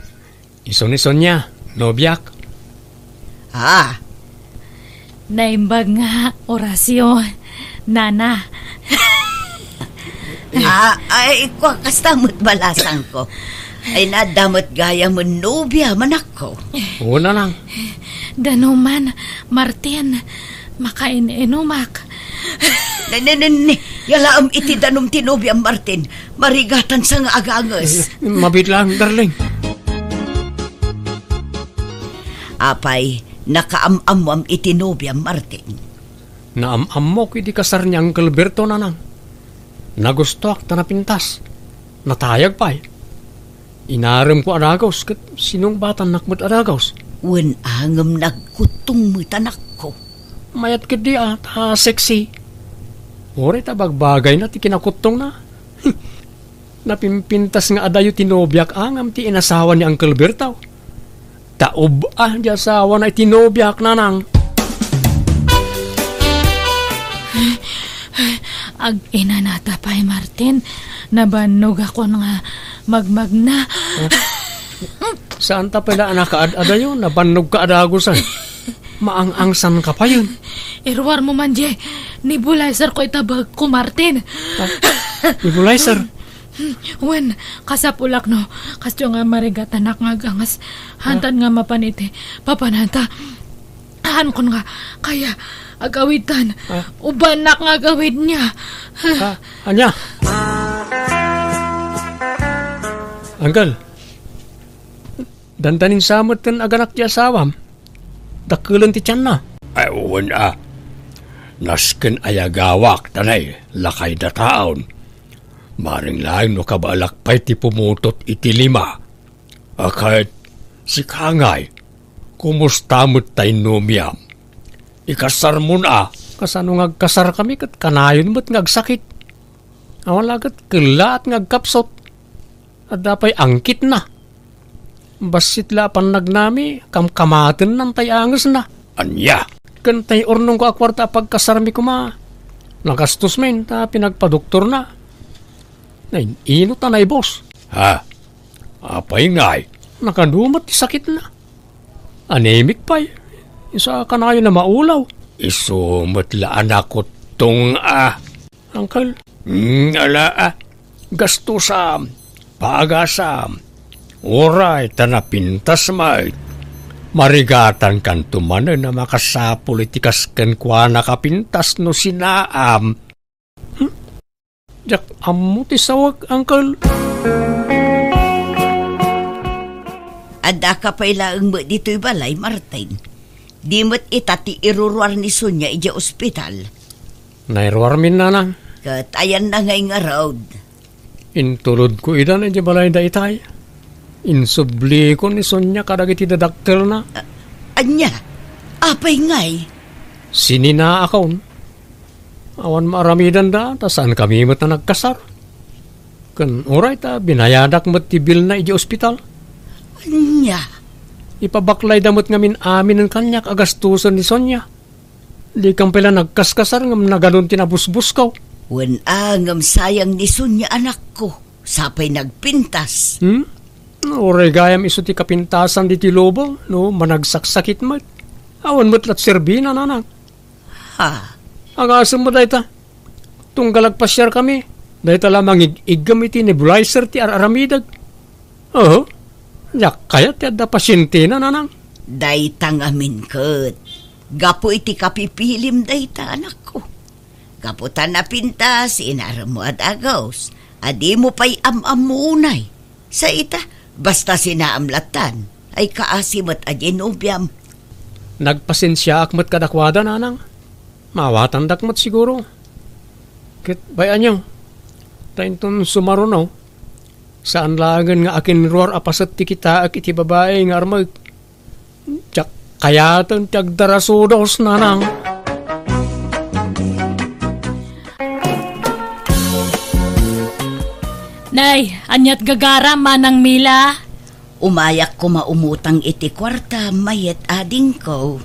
isu ni Sonia, nobiak. Ah. Naimbag nga, Horacio, nana. Ah, ay, kua, kasta met balasangko. Ay, nadda met gayam nobia, manakko. Oo, nanang. Danuman, Martin, makain-inumak. Ne, ne, ne, ne. Yalaam iti danum ti nobiam, Martin. Marigatan sa nga aganges. Eh, mabiit lang, darling. Apay, nakaam-ammoam iti nobiam, Martin? Naam-ammok iti kasar ni Uncle Berto, nanang. Nagustoak ta napintas. Natayag pay. Inaremko a dagus ket sinungbatannak met a dagus. Wen a ngem nagkuttong met, anakko. Mayat ketdi a, ta sexy. Uray ta bagbagayna ti kinakuttongna. Napimpintas nga adayo ti nobiak a ngem ti inasawa ni Uncle Berto. Ta ub-a di asawana iti nobiak, nanang. Ag-inanata pay, Martin. Nabannogakon nga magmagna. Huh? Saan ta pay la a nakaad-adayo? Nabannogka a dagusan. Maang-angsanka payen. Iruarmo man diay nebulizerko ita bagko, Martin. Ah, nebulizer? Wen, kasapulak no, kasdiay nga marigatanak nga aganges. Hantad nga mapan iti papananta. Haankon nga kaya agawidan. Ah. Ubanak nga agawidna. Ah, ania? Uncle, dandanin sa met ken aganak ti asawam. Dakkelen ti tianna. Ay, wen a. Nasken ayagawak, tanay, lakay dataon. Maring laeng no kabaelak pay ti pumutot iti lima. A ket, sika ngay, kumusta met tay nobiam? Ikasarmon a. Kasano nga agkasarkami ket kanayon met nga agsakit? Awan la ket kellaat nga agkapsut. Adda pay angkitna. Bassit la a pannagnami, kamkamatennan tay angesna. Ania? Ken tay urnongko a kuarta a pagkasarmi koma, nagastos met ta pinagpadoktorna. Nain-inot a naibus. Ha? Apay ngay? Nakadu met ti sakitna. Anemic pay. Isu a kanayon a maulaw. Isu met la a nakuttong a. Uncle? Hmm, ala, ah. Gastusam, pagasam. Uray ta napintas met. Marigatankanto manen a makasapul iti kas kenkuana a pintas no sinaam. Hmm? Diak ammo ti sawek, Uncle. Addaka pay laeng met ditoy balay, Martin. Di met ita ti iruruar ni Sonia idiay ospital. Nairuarmin, nanang. Ket ayanna ngay ngarud? Intulodko idan idiay balayda itay. Insublikon ni Sonia kadagiti dadakkelna. A-, ania? Apay ngay? Sininaakon. Awan maaramidanda, ta saankami met a nagkasar. Ken uray ta binayadak met ti bilna idiay ospital. Ania? Ipabaklayda met ngamin aminen kaniak a gastusen ni Sonia. Dikam pay la nagkaskasar ngem nagadun ti nabusbusko. Wen a, ngem sayang ni Sonia, anakko. Sapay nagpintas. Hmm? Uray gayam isu ti kapintasan ditoy lubong, no managsaksakit met. Awan met la ti serbina, nanang. Ha? Agasem met dayta. Tunggal agpasiarkami, dayta la mangig-iggem iti nebulizer ti ar-aramidek. Oho, diak kayat ti adda pasientena, nanang. Dayta ngamin ket gapu iti kapipilim dayta, anakko. Gapu ta napintas, inaremmo a dagus, a dimo pay am-ammo unay. Sa ita, basta sinaam lattan, ay kaasi met a di nobiam. Nagpasensiaak met kadakuada, nanang. Maawatandak met siguro. Ket bay-anyo, ta inton sumaruno, saan laengen nga akinruar a paset ti kitaek iti babai nga armek. Diak kayaten ti agdarasudos, nanang. Nay, aniat gagaram, Manang Mila? Umayak koma umutang iti kuarta, mayat adingko.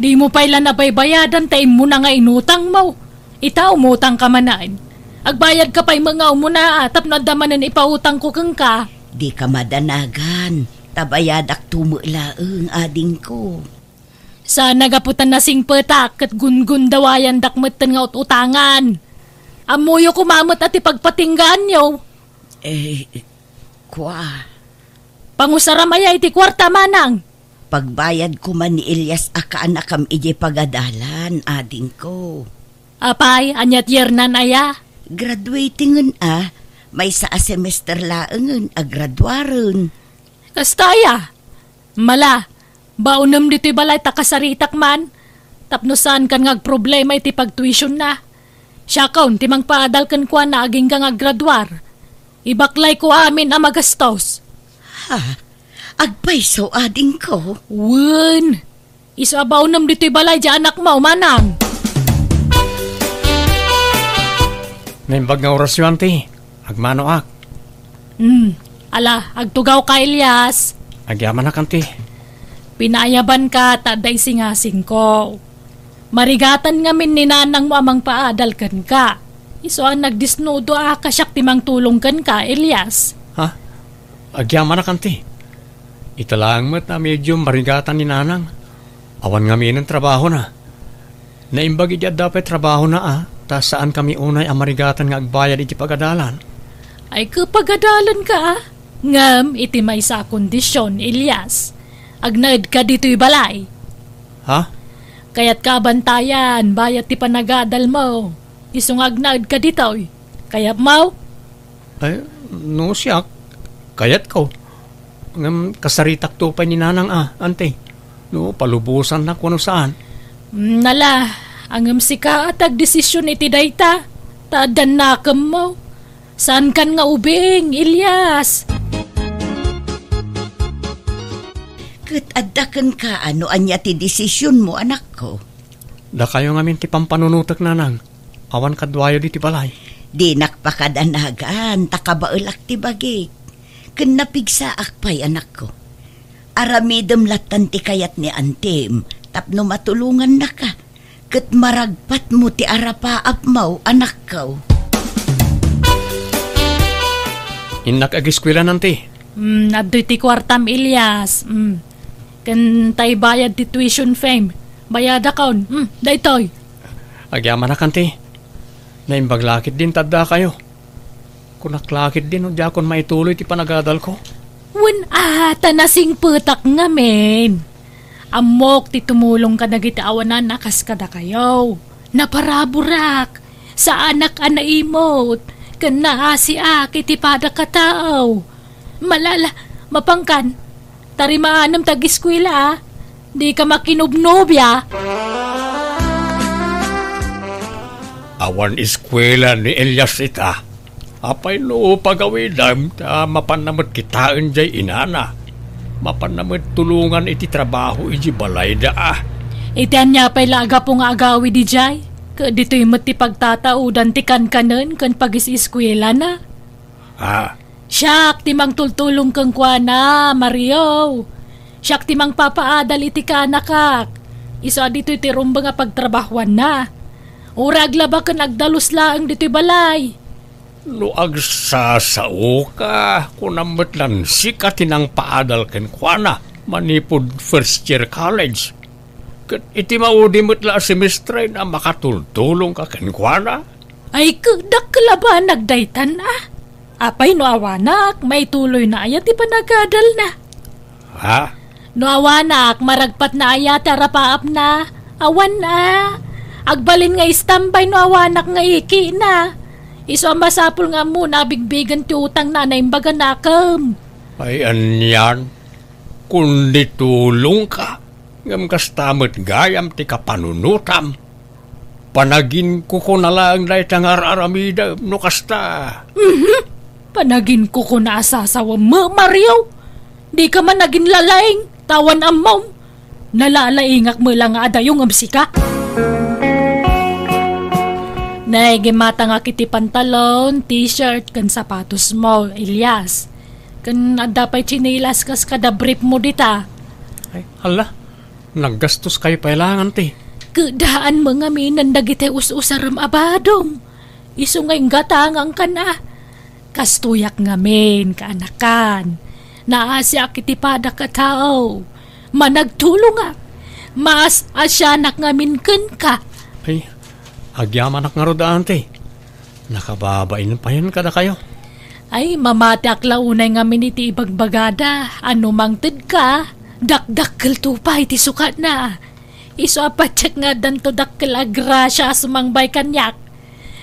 Dimo pay la nabaybayadan ta immuna nga inutangmo. Ita, umutangka manen. Agbayadka pay met nga umuna, a, tapno adda manen ipautangko kenka. Dika madanagan, ta bayadakto met laeng, adingko. Sana gapu ta nasingpetak ket gungundawayandak metten nga ut-utangan. Ammoyo koma met a ti pagpatinggaanyo. Eh, kua. Pangusaram aya iti kuarta, manang? Pagbayad koma ni Elias a kaanakam idiay pagadalan, adingko. Apay, aniat yernan aya? Graduating-en a, maysa a semester laengen a graduaren. Kasta aya? Mala, baonem ditoy balay ta kasaritak man, tapno saankan nga agproblema iti pagtuisionna. Siakon ti mangpaadal kenkuana agingga nga aggraduar. Ibaklayko amin a magastos. Ha? Agpayso, adingko? Wen. Isu a baonem ditoy balay diay anakmo, manang. Naimbag nga orasyo, anti. Agmanoak. Hmm. Ala, agtugawka, Elias. Agyamanak, anti. Pinaayabanka ta adda isingasingko. Marigatan ngamin ni nanangmo a mangpaadal kenka. Isu a nagdisnudo a kasiak ti mangtulong kenka, Elias. Ha? Agyamanak, anti. Ita laeng met a medium marigatan ni nanang. Awan ngaminen trabahona. Naimbag idi adda pay trabahona a, ta saankami unay a marigatan nga agbayad iti pagadalan. Ay, ket pagadalanka a. Ngem iti maysa a kondision, Elias. Agnaedka ditoy balay. Ha? Kayatka a bantayan, bayat ti panagadalmo. Isu nga agnaedka ditoy. Kayatmo? Ay, no siak, kayatko. Ngem kasaritakto pay ni nanang a, anti. No palubosannak wenno saan. Mm, nala, ngem sika a ti agdesision iti dayta, ta addan nakemmo. Saankan nga ubing, Elias. Ket adda kenka a no ania ti desisionmo, anakko? Dakayo ngamin ti pampanunotek, nanang. Awan kaduayo ditoy balay. Dinak pakadanagan, ta kabaelak ti bagik. Ken napigsaak pay, anakko. Aramidem lattan ti kayat ni antim tapno matulongannaka. Ket maragpatmo ti arapaapmo, anakko. Innak agiskuela, anti. Hmm, adtoy ti kuartam, Elias. Hmm. Ken tay bayad ti tuition fee. Bayadakon. Hmm, daytoy. Agyamanak, anti. Naimbag la ketdin ta addakayo. Kunak la ketdin no diakon maituloy ti panagadalko. Wen a, ta nasingpetak ngamin. Ammok ti tumulong kadagiti awanan a kas kadakayo. Naparaburak. Saanak a naimut. Ken naasiak iti padak a tao. Malala, mapankan. Tarimaanem ti agiskuela, a. Dika makinubnobia. Awan iskuela ni Elias ita. Apay no pagawidem ta mapanna met kitaen jay inana. Mapanna met tulongan iti trabaho iti balayda a. Iti ania pay la a gapu nga agawid idiay? Ket ditoy met ti pagtataodan ti kankanen ken pagis-iskuelana. Ah, Siak ti mangtultulong kenkuana, Mario. Siak ti mangpapaadal iti kaanakak. Isu a ditoy ti rumbeng a pagtrabahuanna. Uray aglaba ken agdalus laeng ditoy balay. No agsasaoka, kunam met lan sika ti nangpaadal kenkuana manipud first year college. Ket iti maudi met la a semestre a makatultulongka kenkuana. Ay, ket dakkel a banag daytan a. Apay no awanak, maituloyna aya ti panagadalna? Ha? No awanak, maragpatna aya ti arapaapna? Awan a. Agbalin nga istambay no awanak nga ikina. Isu a masapul nga ammona a bigbigen ti utangna a naimbag a nakem. Ay, anian? Kundi tulongka, ngem kasta met gayam ti kapanunotam. Panaginkukuna laeng dayta nga ar-aramidem no kasta. Mhm. Panaginkukuna a sasawem, Mario. Dika man aginlalaing, ta awan ammom. Nalalaingak met la nga adayo ngem sika. Naigimatangak iti pantalon, t-shirt, ken sapatos mo, Elias. Ken adda pay tsinelas kas kada brief mo dita. Ay, hala, naggastos kayo pay laeng, anti. Keddaan mo ngamin dagiti us-usarem a badom. Isu nga inggatangangkan a. Kastoyak ngamin, kaanakan. Naasiak iti padak a tao. Managtulongak. Maas-asianak ngamin kenka. Ay, agyamanak ngarud, anti. Nakababain payen kadakayo. Ay, mamatiak la unay ngamin iti ibagbagada. A no mangtedka, dakdakkelto pay ti sukatna. Isu a patiek nga addanto dakkel a grasia a sumangbay kaniak.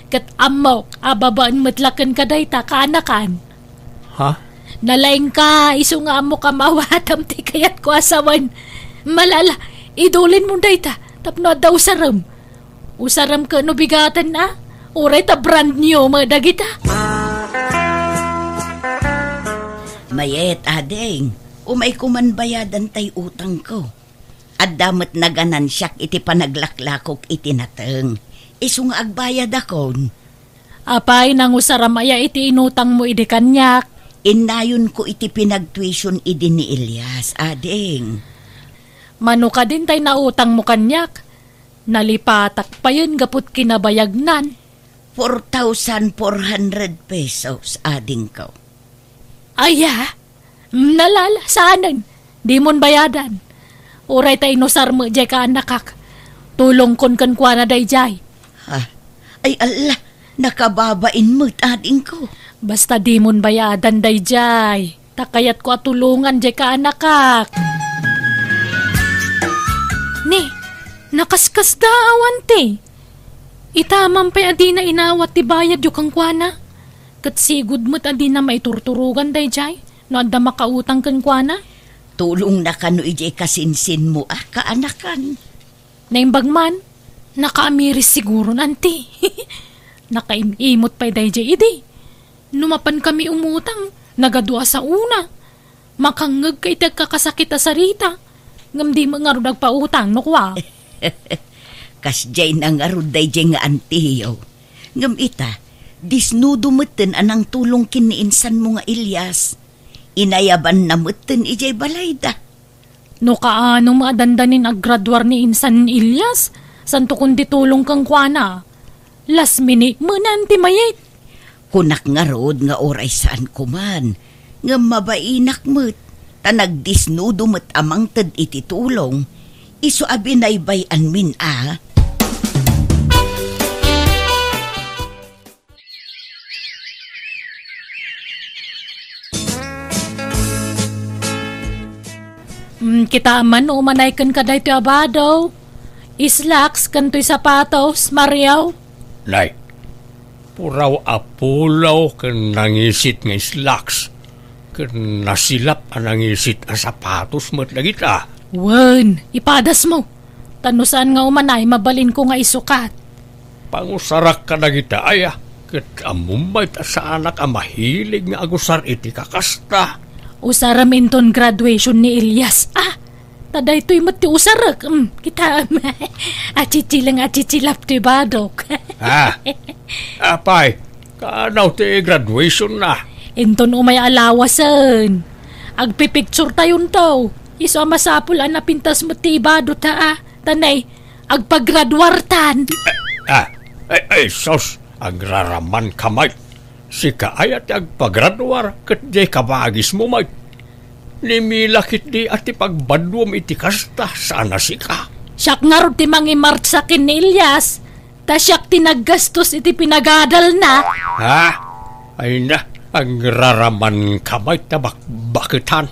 Ket ammok a babaen met la kenka dayta, kaanakan. Ha? Nalaingka, isu nga ammok a maawatam ti kayatko a sawen. Malala, idulinmo dayta tapno adda usarem. Usarem ket no bigaten a, uray ta brand new met dagita. Mayet, ading, umayko man bayadan tay utangko. Adda met naganansiak iti panaglaklakok iti nateng. Isu nga agbayadakon. Apay, nangusaram aya iti inutangmo idi kaniak? Innayonko iti pinagtuition idi ni Elias, ading. Mano kadin tay nautangmo kaniak? Nalipatak payen gaput kinabayagnan. Four thousand four hundred pesos, adingko. Aya? Nalala, saanen. Dimon bayadan. Uray ta inusar met jay kaanakak. Tulongkon kenkuana dayjay. Ha? Ay, alla, nakababain met, adingko. Basta dimon bayadan dayjay. Ta kayatko a tulongan jay kaanakak. Ni, nakaskasda awan ti. Ita man pay a dina inawat ti bayadyo kenkuana. Ket sigud met a dina maiturturogan dayjay no adda makautang kenkuana. Tulongna kano idiay kasinsinmo a kaanakan. Naimbag man, nakaamiris siguron, anti. Nakaim-imot pay dayjay idi. No mapankami umutang, nagadu a saona. Makangngegka iti agkakasakit a sarita, ngem di met ngarud agpautang no kua. Kasdiay na ngarud dayjay nga antiyo. Ngem ita, disnudo metten a nangtulong ken ni insanmo nga Elias. Inayabanna metten idiay balayda. No kaano met a dandanin aggraduar ni insan Elias, santo kundi tulong kenkuana. Last minute menan ti mayat. Kunak ngarud nga uray saanko man, ngem mabainak met, ta nagdisnudo met a mangted iti tulong, isu a binaybay-anmin a. Mm, kita man no umanay ken kadaytoy a bado. Slacks ken toy sapatos, Mario. Nay, puraw a polo ken nangisit nga slacks, ken nasilap a nangisit a sapatos met dagita. Wen, ipadasmo. Ta no saan nga umanay, mabalinko nga isukat. Pangusarak kadagita aya, ket ammom met a saanak a mahilig nga agusar iti kakasta. Usarem inton graduation ni Elias, a. Ta daytoy met ti usarek, mm, kitaem. Atsitsileng, atsitsilap ti badok. Ah, apay, kanaw ti graduation na. Inton umay a lawasen. Agpipicture tayonto. Isu a masapul a napintas met ti ibado ta, a. Tanay, agpagraduartan. Ah, ay, ay, sus, agraraman ka, Mike. Sika aya ti agpagraduar ket diay kabagismo, Mike. Ni Mila ketdi a ti pagbaduam iti kasta, saan a sika. Siak ngarud ti mangimartsa ken ni Elias, ta siak ti naggastos iti pinagadalna. Ha? Ay na, agraraman ka, Mike, ta bakbaketan.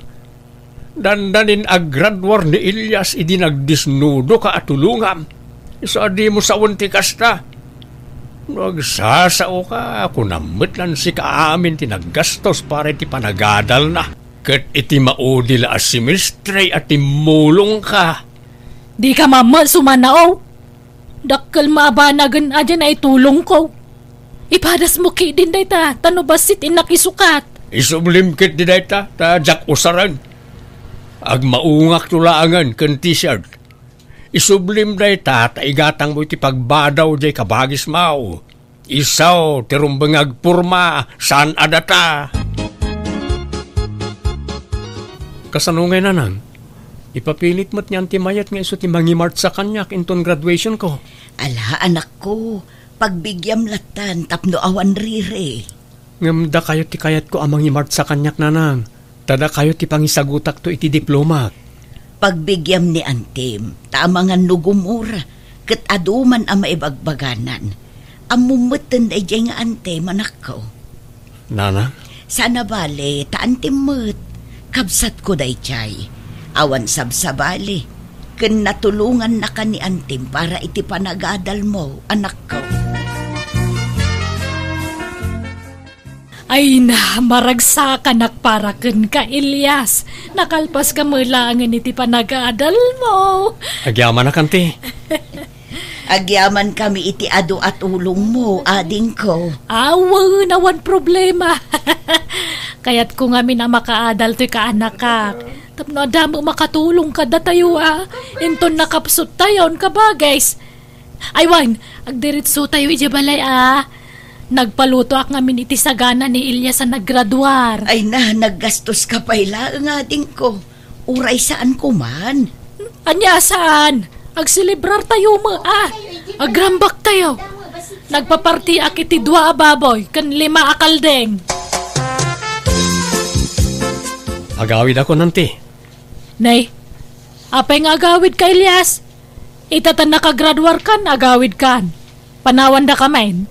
Dandanin aggraduar ni Elias idi nagdisnudoka a tulongam. Isu a dimo sawen ti kasta. No agsasaoka, kunam met lan sika amin ti naggastos para iti panagadalna. Ket iti maudi la a semestre a timmulongka. Dika mammet sumanao. Dakkel maabanagen a diay naitulongko. Ipadasmo ketdin dayta, ta no bassit innak isukat. Isublim ketdi dayta, ta diak usaren. Agmaungakto laengen ken t-shirt. Isublim dayta, ta igatangmo iti pagbadaw diay kabagismo. Isu ti rumbeng nga agporma, saan a data. Kasano ngay, Nanang? Ipapilit met ni Auntie Mayet nga isu ti mangimartsa kaniak inton graduation ko. Ala, anakko, pagbigiam lattan tapno awan riri. Ngem dakayo ti kayatko a mangimartsa kaniak, Nanang. Ta dakayo ti pangisagutakto iti diplomak. Pagbigiam ni Antim, ta amangan no gumura, ket adu man a maibagbaganan. Ammom metten daydiay nga Antim, anakko. Nanang? Saan a bale, ta Antim met. Kabsatko daydiay. Awan sabsabali. Ken natulongannaka ni Antim para iti panagadalmo, anakko. Ay na, maragsakanak para kenka, Elias. Nakalpaska met laengen iti panagadalmo. Agyamanak, Auntie. Agyamankami iti adu a tulongmo, adingko. Awan, awan problema. Kayatko ngamin a makaadal toy kaanakak. Tapno adda met makatulong kadatayo a. Inton nakapsuttayon, kabagis. Ay wen, agdiretsotayo idiay balay a. Nagpalutoak ngamin iti sagana ni Elias a naggraduar. Ay na, naggastoska pay laeng, adingko. Uray saanko man. Ania saan? Agselebrartayo met a. Agrambaktayo. Nagpapartiak iti dua a baboy ken lima a kaldeng. Agawidakon, Auntie. Nay, apay nga agawidka, Elias? Ita ta nakagraduarkan, agawidkan. Panawandaka met.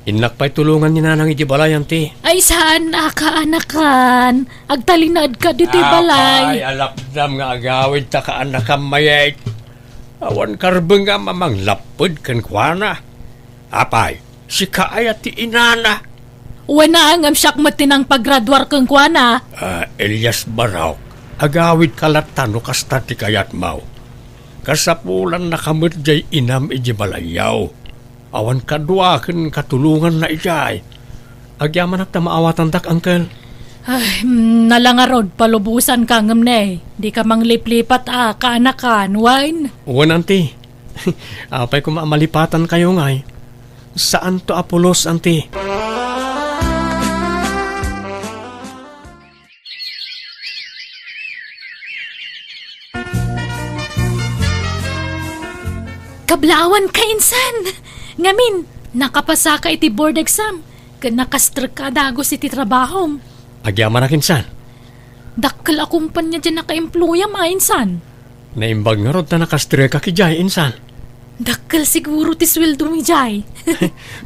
Innak pay tulongan ni Nanang idiay balay, Auntie. Ay, saan a kaanakan? Agtalinaedka ditoy balay. Apay, alapdam nga agawidta kaanakam, Mayet. Awan karbengam a manglapped kenkuana. Apay, sika aya ti inana? Wen a, ngem siak met ti nangpagraduar kenkuana. Ah, Elias Barok, agawidka latta no kasta ti kayatmo. Kasapulannaka met diay inam idiay balayyo. Awan kadua ken katulonganna idiay. Agyamanak ta maawatandak, Uncle. Ay, mm, nala ngarud, palubosanka ngem ne, dika mangliplipat a kaanakan, wen? Wen, Auntie. Apay koma a malipatankayo ngay? Saanto a pulos, Auntie. Kablaawanka insan! Ngamin, nakapasaka iti board exam, ket nakastrekka a dagus iti trabahom. Agyamanak insan. Dakkel a kompania diay nakaemployam a insan. Naimbag ngarud ta nakastrek idiay, insan. Dakkel siguro ti sueldom idiay.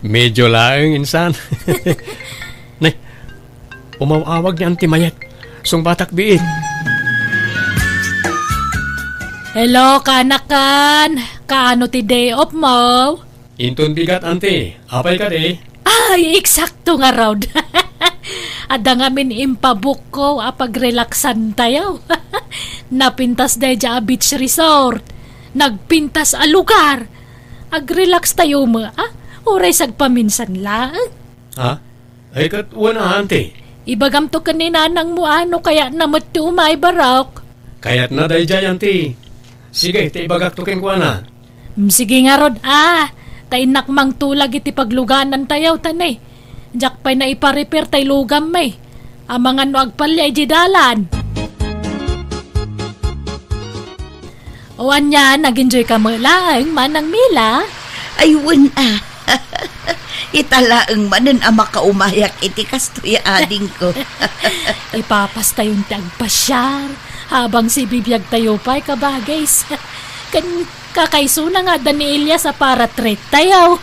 Medyo laeng, insan. Nay, umaw-awag ni Auntie Mayet. Sungbatak biit. Hello, kaanakan. Kaano ti day off mo? Inton bigat, Auntie. Apay kadi? Ay, eksakto ngarud. Adda ngamin impabukko a pagrelaksantayo. Napintas daydiay a beach resort. Nagpintas a lugar. Agrelakstayo met a, uray sagpaminsan laeng. Ha? Ay, ket wen a, Auntie. Ibagamto ken ni nanangmo a no kayatna met ti umay, Barok. Kayatna daydiay, Auntie. Sige, ta ibagakto kenkuana. Mm, sige ngarud a. Ta innak mangtulag iti pagluganantayo, ta ne, diak pay naipa-repair tay lugam, may. Amangan no agpalia idiay dalan. O ania, nag-enjoy ka met laeng, Manang Mila? Ay, wen a. Ita laeng manen a makaumayak iti kastoy a adingko. Ipapastayon ti agpasiar, habang sibibiagtayo pay, kabagis. Ken kakaisuna nga adda ni Elias a para treat tayo.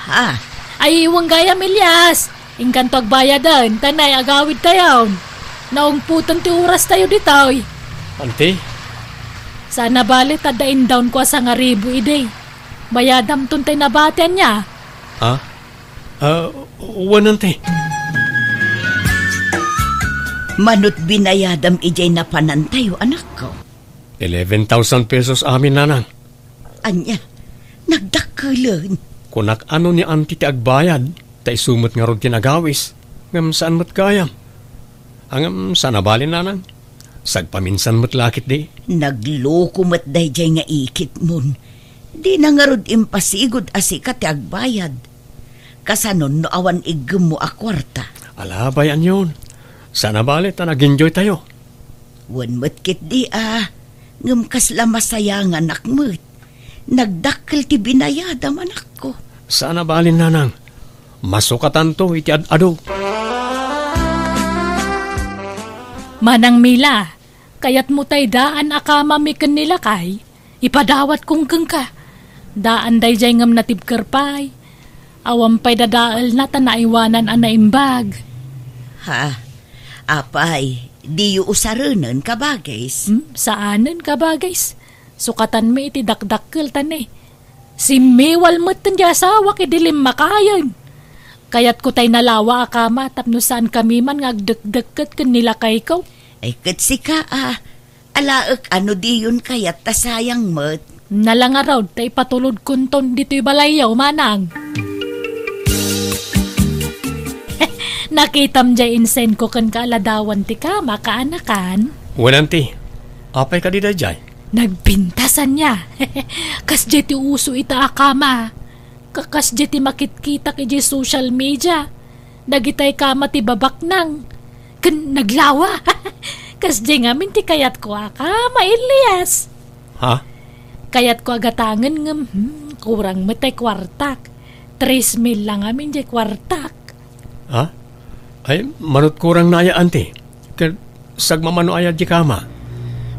Ha? Ay, wen gayam, Elias. Inkanto agbayaden, ta nay agawidtayon. Naungpoten ti orastayo ditoy. Auntie? Saan a bale ta adda indawnko a sangaribu idi. Bayadamton tay nabati, ania? Ha? Ah, wen, Auntie. Manut binayadam idiay napanantayo, anakko? Eleven thousand pesos amin, Nanang. Ania? nagdakkelen. Kunak, ano ni Auntie ti agbayad, ta isu met ngarud ti nagawis, ngem saan met gayam. Ngem saan a bale, nanang. Sagpaminsan met la ketdi. Nagloko met daydiay nga ikitmon. Dina ngarud impasigud a sika ti agbayad. Kasanon no awan iggemmo a kuarta? Ala, bay-anyon. Saan a bale ta nag-enjoy tayo. Wen met ketdi a, ngem kasla masayanganak met. Nagdakkel ti binayadam, anakko. Saan a bale, nanang. Masukatanto iti ad-adu. Manang Mila, kayatmo tay daan a kamami ken ni lakay? Ipadawat kong kenka. Daan daydiay ngem natibker pay. Awan pay dadaelna ta naiwanan a naimbag. Ha? Apay, diyo usarenen, kabagis? Hmm, saanen, kabagis. Sukatanmi iti dakdakkel ta ne. Simmiwal metten ti asawak idi limmakayen. Kayatko tay nalawa a kama tapno saankami man nga agdekdekket ken ni lakayko. Ay, ket sika a, alaek a no diyon kayat ta sayang met. Nalangarod ta ipatulodkonton ditoy balayyo, manang. Nakitam jay insenko ken kaaladawan ti kama, kaanakan? Wen, Auntie. Apay kadi dayjay? Nagpintasan niya. Kasdiay ti uso ita a kama. Ka-, kasdiay ti makitkitak idiay social media. Dagitay kama ti babaknang. Ken naglawa. Kasdiay ngamin ti kayatko a kama, Elias. Ha? Kayatko a gatangen ngem, hmm, kurang met tay kuartak. Tres mil lang ngamin diay kuartak. Ha? Ay, manut kurang na aya, Auntie. Ket sagmamano aya di kama?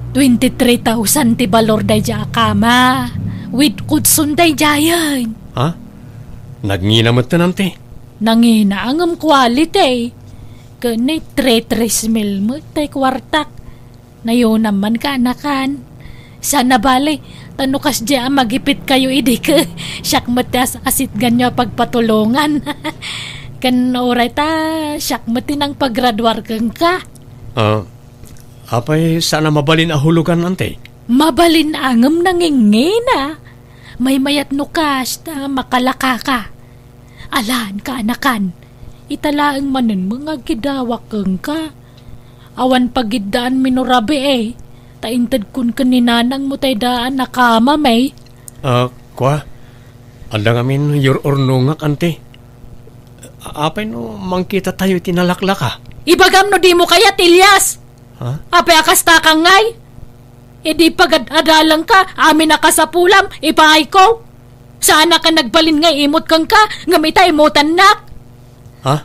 Twenty-three thousand ti balor daydiay a kama. With kutson daydiayen. Ha? Nagngina metten, Auntie. Nangina ngem quality. Ken ni three, tres mil met tay kuartak. Nayonam man, kaanakan. Saan a bale, ta no kasdiay a magipitkayo idi ket siak met ti as-, asitganyo a pagpatulongan. Ken uray ta siak met ti nangpagraduar kenka. Ah, apay saan a mabalin a hulugan, Auntie? Mabalin a ngem nangingina. Maymayat no kasta makalakaka. Alan, kaanakan, ita laeng manen nga agkidawak kenka. Awan pagiddaanmi no rabii, ta intedkon ken ni nanangmo tay daan a kamami. Ah, kua? Adda ngamin yur-urnongak, Auntie. A-, apay no mangkitatayo iti nalaklaka? Ibagam no dimo kayat, Elias! Ha? Apay a kasta ka ngay? Idi pagad-adalangka, amin a kasapulam, ipaayko. Saanak a nagbalin nga imut kenka, ngem ita imutannak. Ha?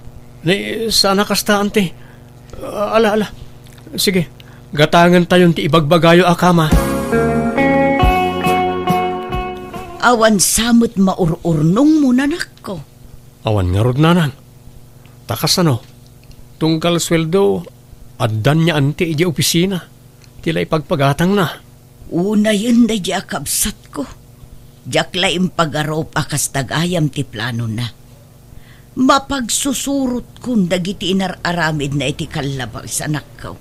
Ni, saan a kasta, Auntie. Ah, ala, ala. Sige, gatangentayon ti ibagbagayo a kama. Awan sa met maur-urnongmo, nanakko. Awan ngarud, nanang. Ta kasano? Tunggal sueldo, addan ni Auntie idiay opisina. Ti la ipagpagatangna. Unayen daydiay a kabsatko. Diak la impagarup a kasta gayam ti planona. Mapagsusurotkon dagiti inar-aramidna iti kallabas, anakko.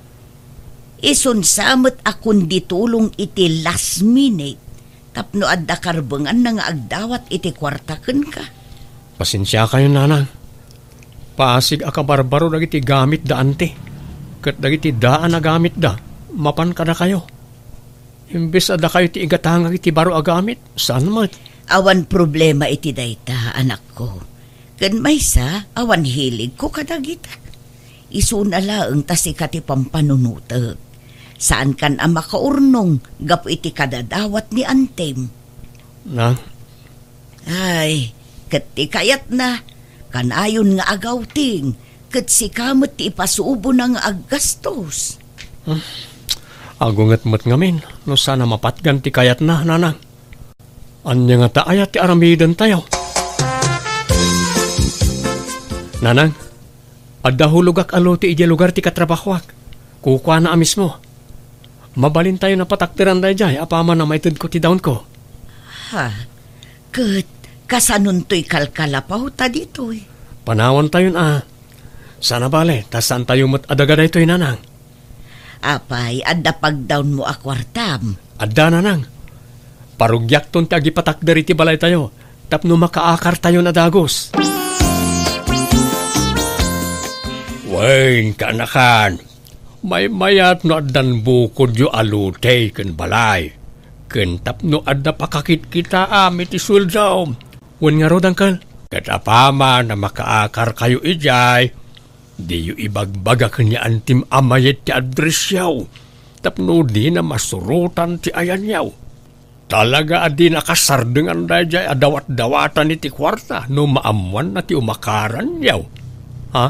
Isun sa met a kundi tulong iti last minute tapno adda karbenganna nga agdawat iti kuarta kenka. Pasensiakayon, nanang. Paasig a kabarbaro dagiti gamitda, Auntie. Ket dagiti daan a gamitda, mapan kadakayo. Imbes a dakayo ti igatangak iti baro a gamit, saan met. Awan problema iti dayta, anakko. Ken maysa, awan hiligko kadagita. Isuna laeng ta sika ti pampanunotek. Saankan a makaurnong gapu iti kadadawat ni Auntiem. Na, Ay, ket ti kayatna, kanayon nga agawting, ket sika met ti ipasubona nga aggastos. Hmm. Agunget met ngamin no saan a mapatgan ti kayatna, nanang. Ania ngata aya ti aramidentayo? Nanang, adda hulogak a lote idiay lugar ti katrabahoak. Kukuana a mismo. Mabalintayon a patakderan daydiay apaman a maitedko ti dawnko. Ha? Ket kasanontoy kalkalapawta ditoy? Panawantayon a. Saan a bale, ta saantayo met a daga daytoy, nanang. Apay, adda pagdawnmo a kuartam? Adda, nanang. Arugiakton ti agipatakder iti balaytayo tapno makaakartayon a dagus. Wen, kaanakan, maymayat no addan bukodyo a lote ken balay, ken tapno adda pakakitkitaam iti sueldo. Wen ngarud, Uncle? Ket apaman a makaakarkayo idiay, diyo ibagbaga ken ni Antim a mayat ti addressyo, tapno dina masurotan ti ayanyo. Talaga a dina kasardengan daydiay a dawatdawatan iti kuarta no maammoanna ti umakaranyo. Ha?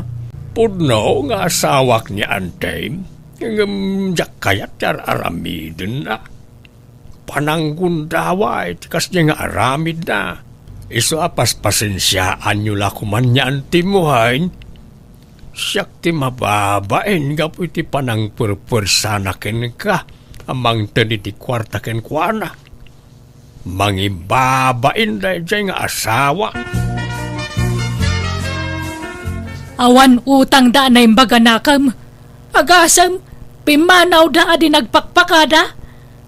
Pudno nga asawak ni Antim, ngem diak kayat ti ar-aramidenna. Pananggundaway ti kasdiay nga aramidna. Isu a paspasensiaanyo la koman ni Antim, wen? Siak ti mababain gapu iti panangperpersana kenka a mangted iti kuarta kenkuana. Mangibabain daydiay nga asawa. Awan utangda a naimbag a nakem. Agasem, pimmanawda a di nagpakpakada.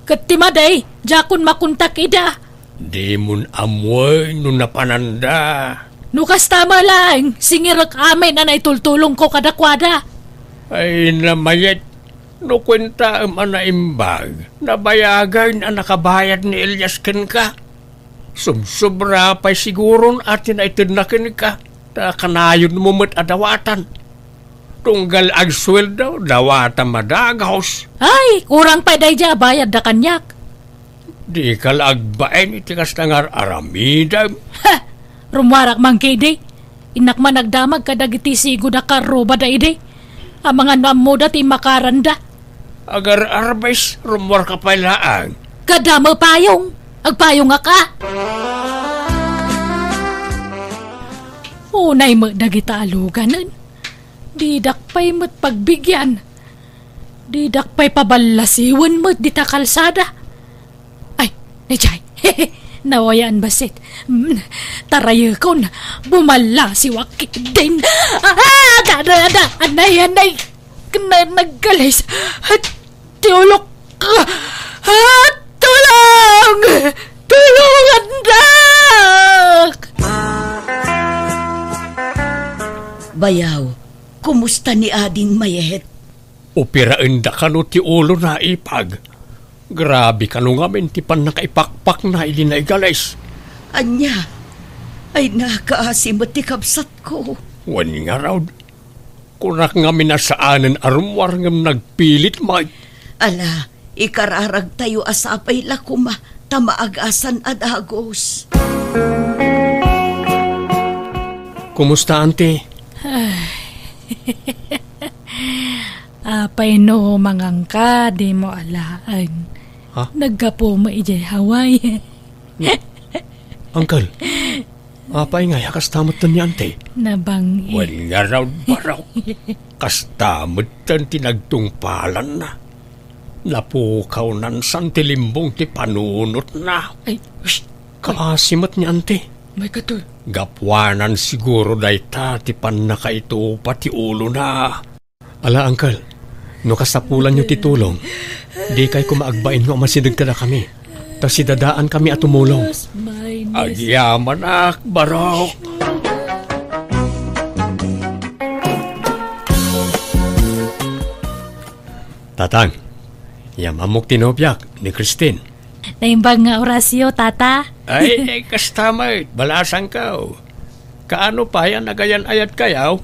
Ket ti madi, diakon makontak ida. Dimon ammoen no napananda. No kasta met laeng, singirek amin a naitultulongko kadakuada. Ay, namayat, no kuentaem a naimbag, nabayagen a nakabayad ni Elias kenka. Subsobra pay siguron a ti naitedna kenka, ta kanayonmo met a dawatan. Tunggal agsueldo, dawatam a dagus. Ay, kurang pay daydiay a bayadda kaniak. Dika la agbain iti kasta nga ar-aramidem. Ha! Rummuarak man ketdi. Innak man agdamag kadagiti sigud a karrubada idi. Amangan no ammoda ti immakaranda. Agar-arbes, rummuarka pay laeng. Kada mapayong, agpayongak a. Unay met dagita a luganen. Didak pay met pagbigian. Didak pay paballasiwen met dita kalsada. Ay, daydiay. Nawayaan bassit. Mm, tarayekon. Bumallasiwak ketdin. Ah, ada, ada, ada. Anay, anay. Kena nagkalis. At ti ulok. Ah, tulong! Tulongandak! Bayaw, kumusta ni ading mayat? Operaenda kano ti ulona, ipag. Grabe kano ngamin ti pannakaipakpakna idi naigalis. Ania? Ay, nakaasi met ti kabsatko. Wen ngarud, kunak ngamin a saanen a rummuar ngem nagpilit met. Ala, ikararagtayo a sapay la koma ta maagasan a dagus. Kumusta, Auntie? Ay. Apay no mangangka, dimo alaen. Ha? Naggapu mo idiay Hawaii. Uncle, apay ngay a kasta metten ni Auntie? Nabang-i. Wen ngarud, Barok. Kasta metten ti nagtungpalanna. Napukawnan san ti limbong ti panunotna. Ay, shh! Kaasi met ni Auntie. May kato. Gapuanan siguro dayta ti pannakaitupa ti ulona. Ala, Uncle, no kasapulanyo ti tulong, dikay koma agbain nga umasideg kadakami, ta sidadaankami a tumulong. Agyamanak, Barok. Tatang, yamammok ti nobiak, ni Christine. Naimbag nga orasyo, Tata. Ay, ay, kasta met, balasangko. Kaano pay a nagayan-ayatkayo?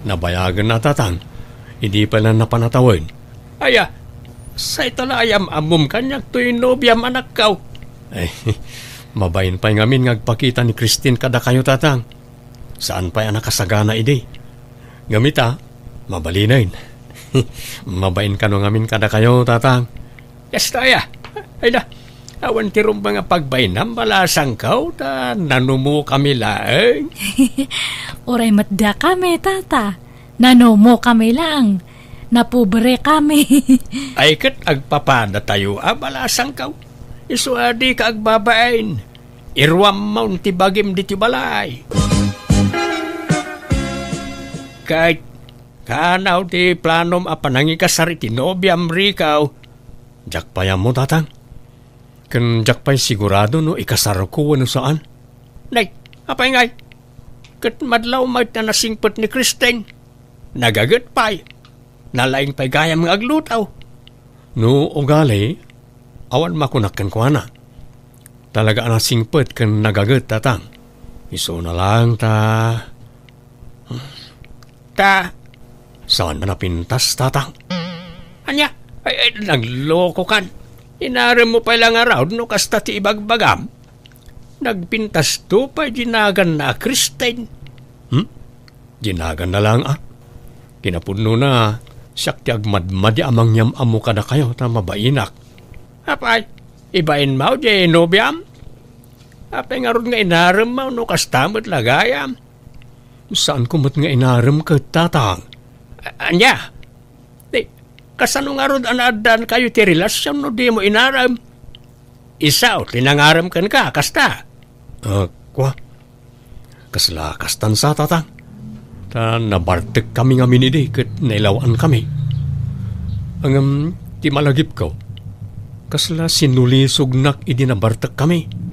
Nabayagenna, Tatang. Idi pay la napan a tawen. Aya, sayta la a yam-ammom kaniak toy nobiam, anakko. Ay, mabain pay ngamin nga agpakita ni Christine kadakayo, Tatang. Saan pay a nakasagana idi. Ngem ita, mabalinen. Mabain kano ngamin kadakayo, Tatang. Kasta aya. Ay da, awan ti rumbeng a pagbainam, balasangko, ta nanumokami laeng. Uray met dakami, Tata. Nanumokami laeng. Napobrekami. Ay ket agpapadatayo a, balasangko. Isu a dika agbabain. Iruammon ti bagim ditoy balay. Ket kaano ti planom a panangikasar iti nobiam, Rico? Diak pay ammo, Tatang. Ken diak pay sigurado no ikasarko wenno saan. Nay, apay ngay? Ket madlaw met a nasingpet ni Kristen. Nagaget pay. Nalaing pay gayam nga agluto. No ugali, awan makunak kenkuana. Talaga a nasingpet ken nagaget, Tatang. Isuna laeng ta, ta, saan a napintas, Tatang? Ania? Ay, ay, naglokokan. Inaremmo pay la ngarud no kasta ti ibagbagam. Nagpintasto pay dinaganna a Kristen. Hmm? Dinaganna laeng a. Kinapudnona, siak ti agmadmadi a mangyam-ammo kadakayo ta mabainak. Apay, ibainmo diay nobiam? Apay ngarud nga inaremmo no kasta met la gayam? Saanko met nga inarem ket, Tatang. A-, ania? Di, kasano ngarud a naaddaankayo ti relasion no dimo inarem? Isu ti nangarem kenka, kasta? Ah, kua. Kasla kastan sa, Tatang. Ta nabartekkami ngamin idi ket nailaw-ankami. Ngem ti malagipko, kasla sinulisognak idi nabartekkami.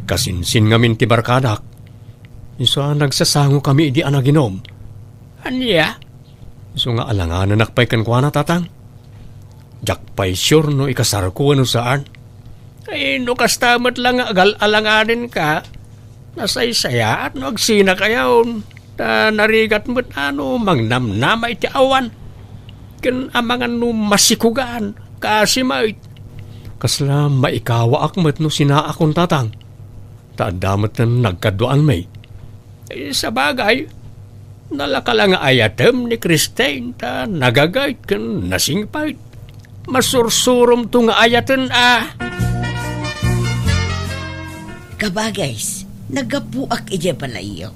Kasinsin ngamin ti barkadak. Isu a nagsasangokami idi a naginom. Ania? Isu nga alanganenak pay kenkuana, Tatang. Diak pay sure no ikasarko wenno saan. Ay, no kasta met la nga agal-alanganenka, nasaysayaat no agsinakayon. Ta narigat met a no mangnamnama iti awan. Ken amangan no masikugan, kaasi met. Kasla maikawaak met no sinaakon, Tatang. Ta adda met nagkaduaanmi. Eh, sabagay, nalaka la nga ayatem ni Kristen ta nagaget ken nasingpet. Masursuromto nga ayaten a. Kabagays, naggapuak idiay balayyo.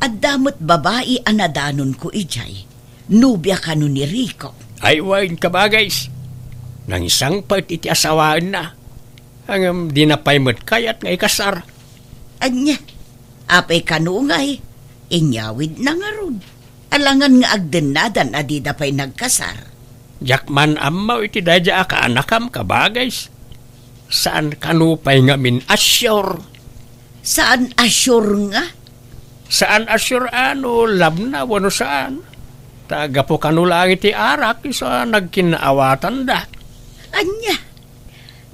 Adda met babai a nadanonko idiay. Nobia kano ni Rico. Ay wen, kabagays. Nangisangpet iti asawaenna. Ngem dina pay met kayat nga ikasar. Ania? Apay kano ngay? Inyawidna ngarud. Alangan nga agdennadan a dida pay nagkasar. Diak man ammo iti daydiay a kaanakam, kabagays. Saan kano pay ngamin a sure. Saan a sure nga? Saan a sure a no labna wenno saan. Ta gapu kano laeng iti arak isu a nagkinnaawatanda. Ania?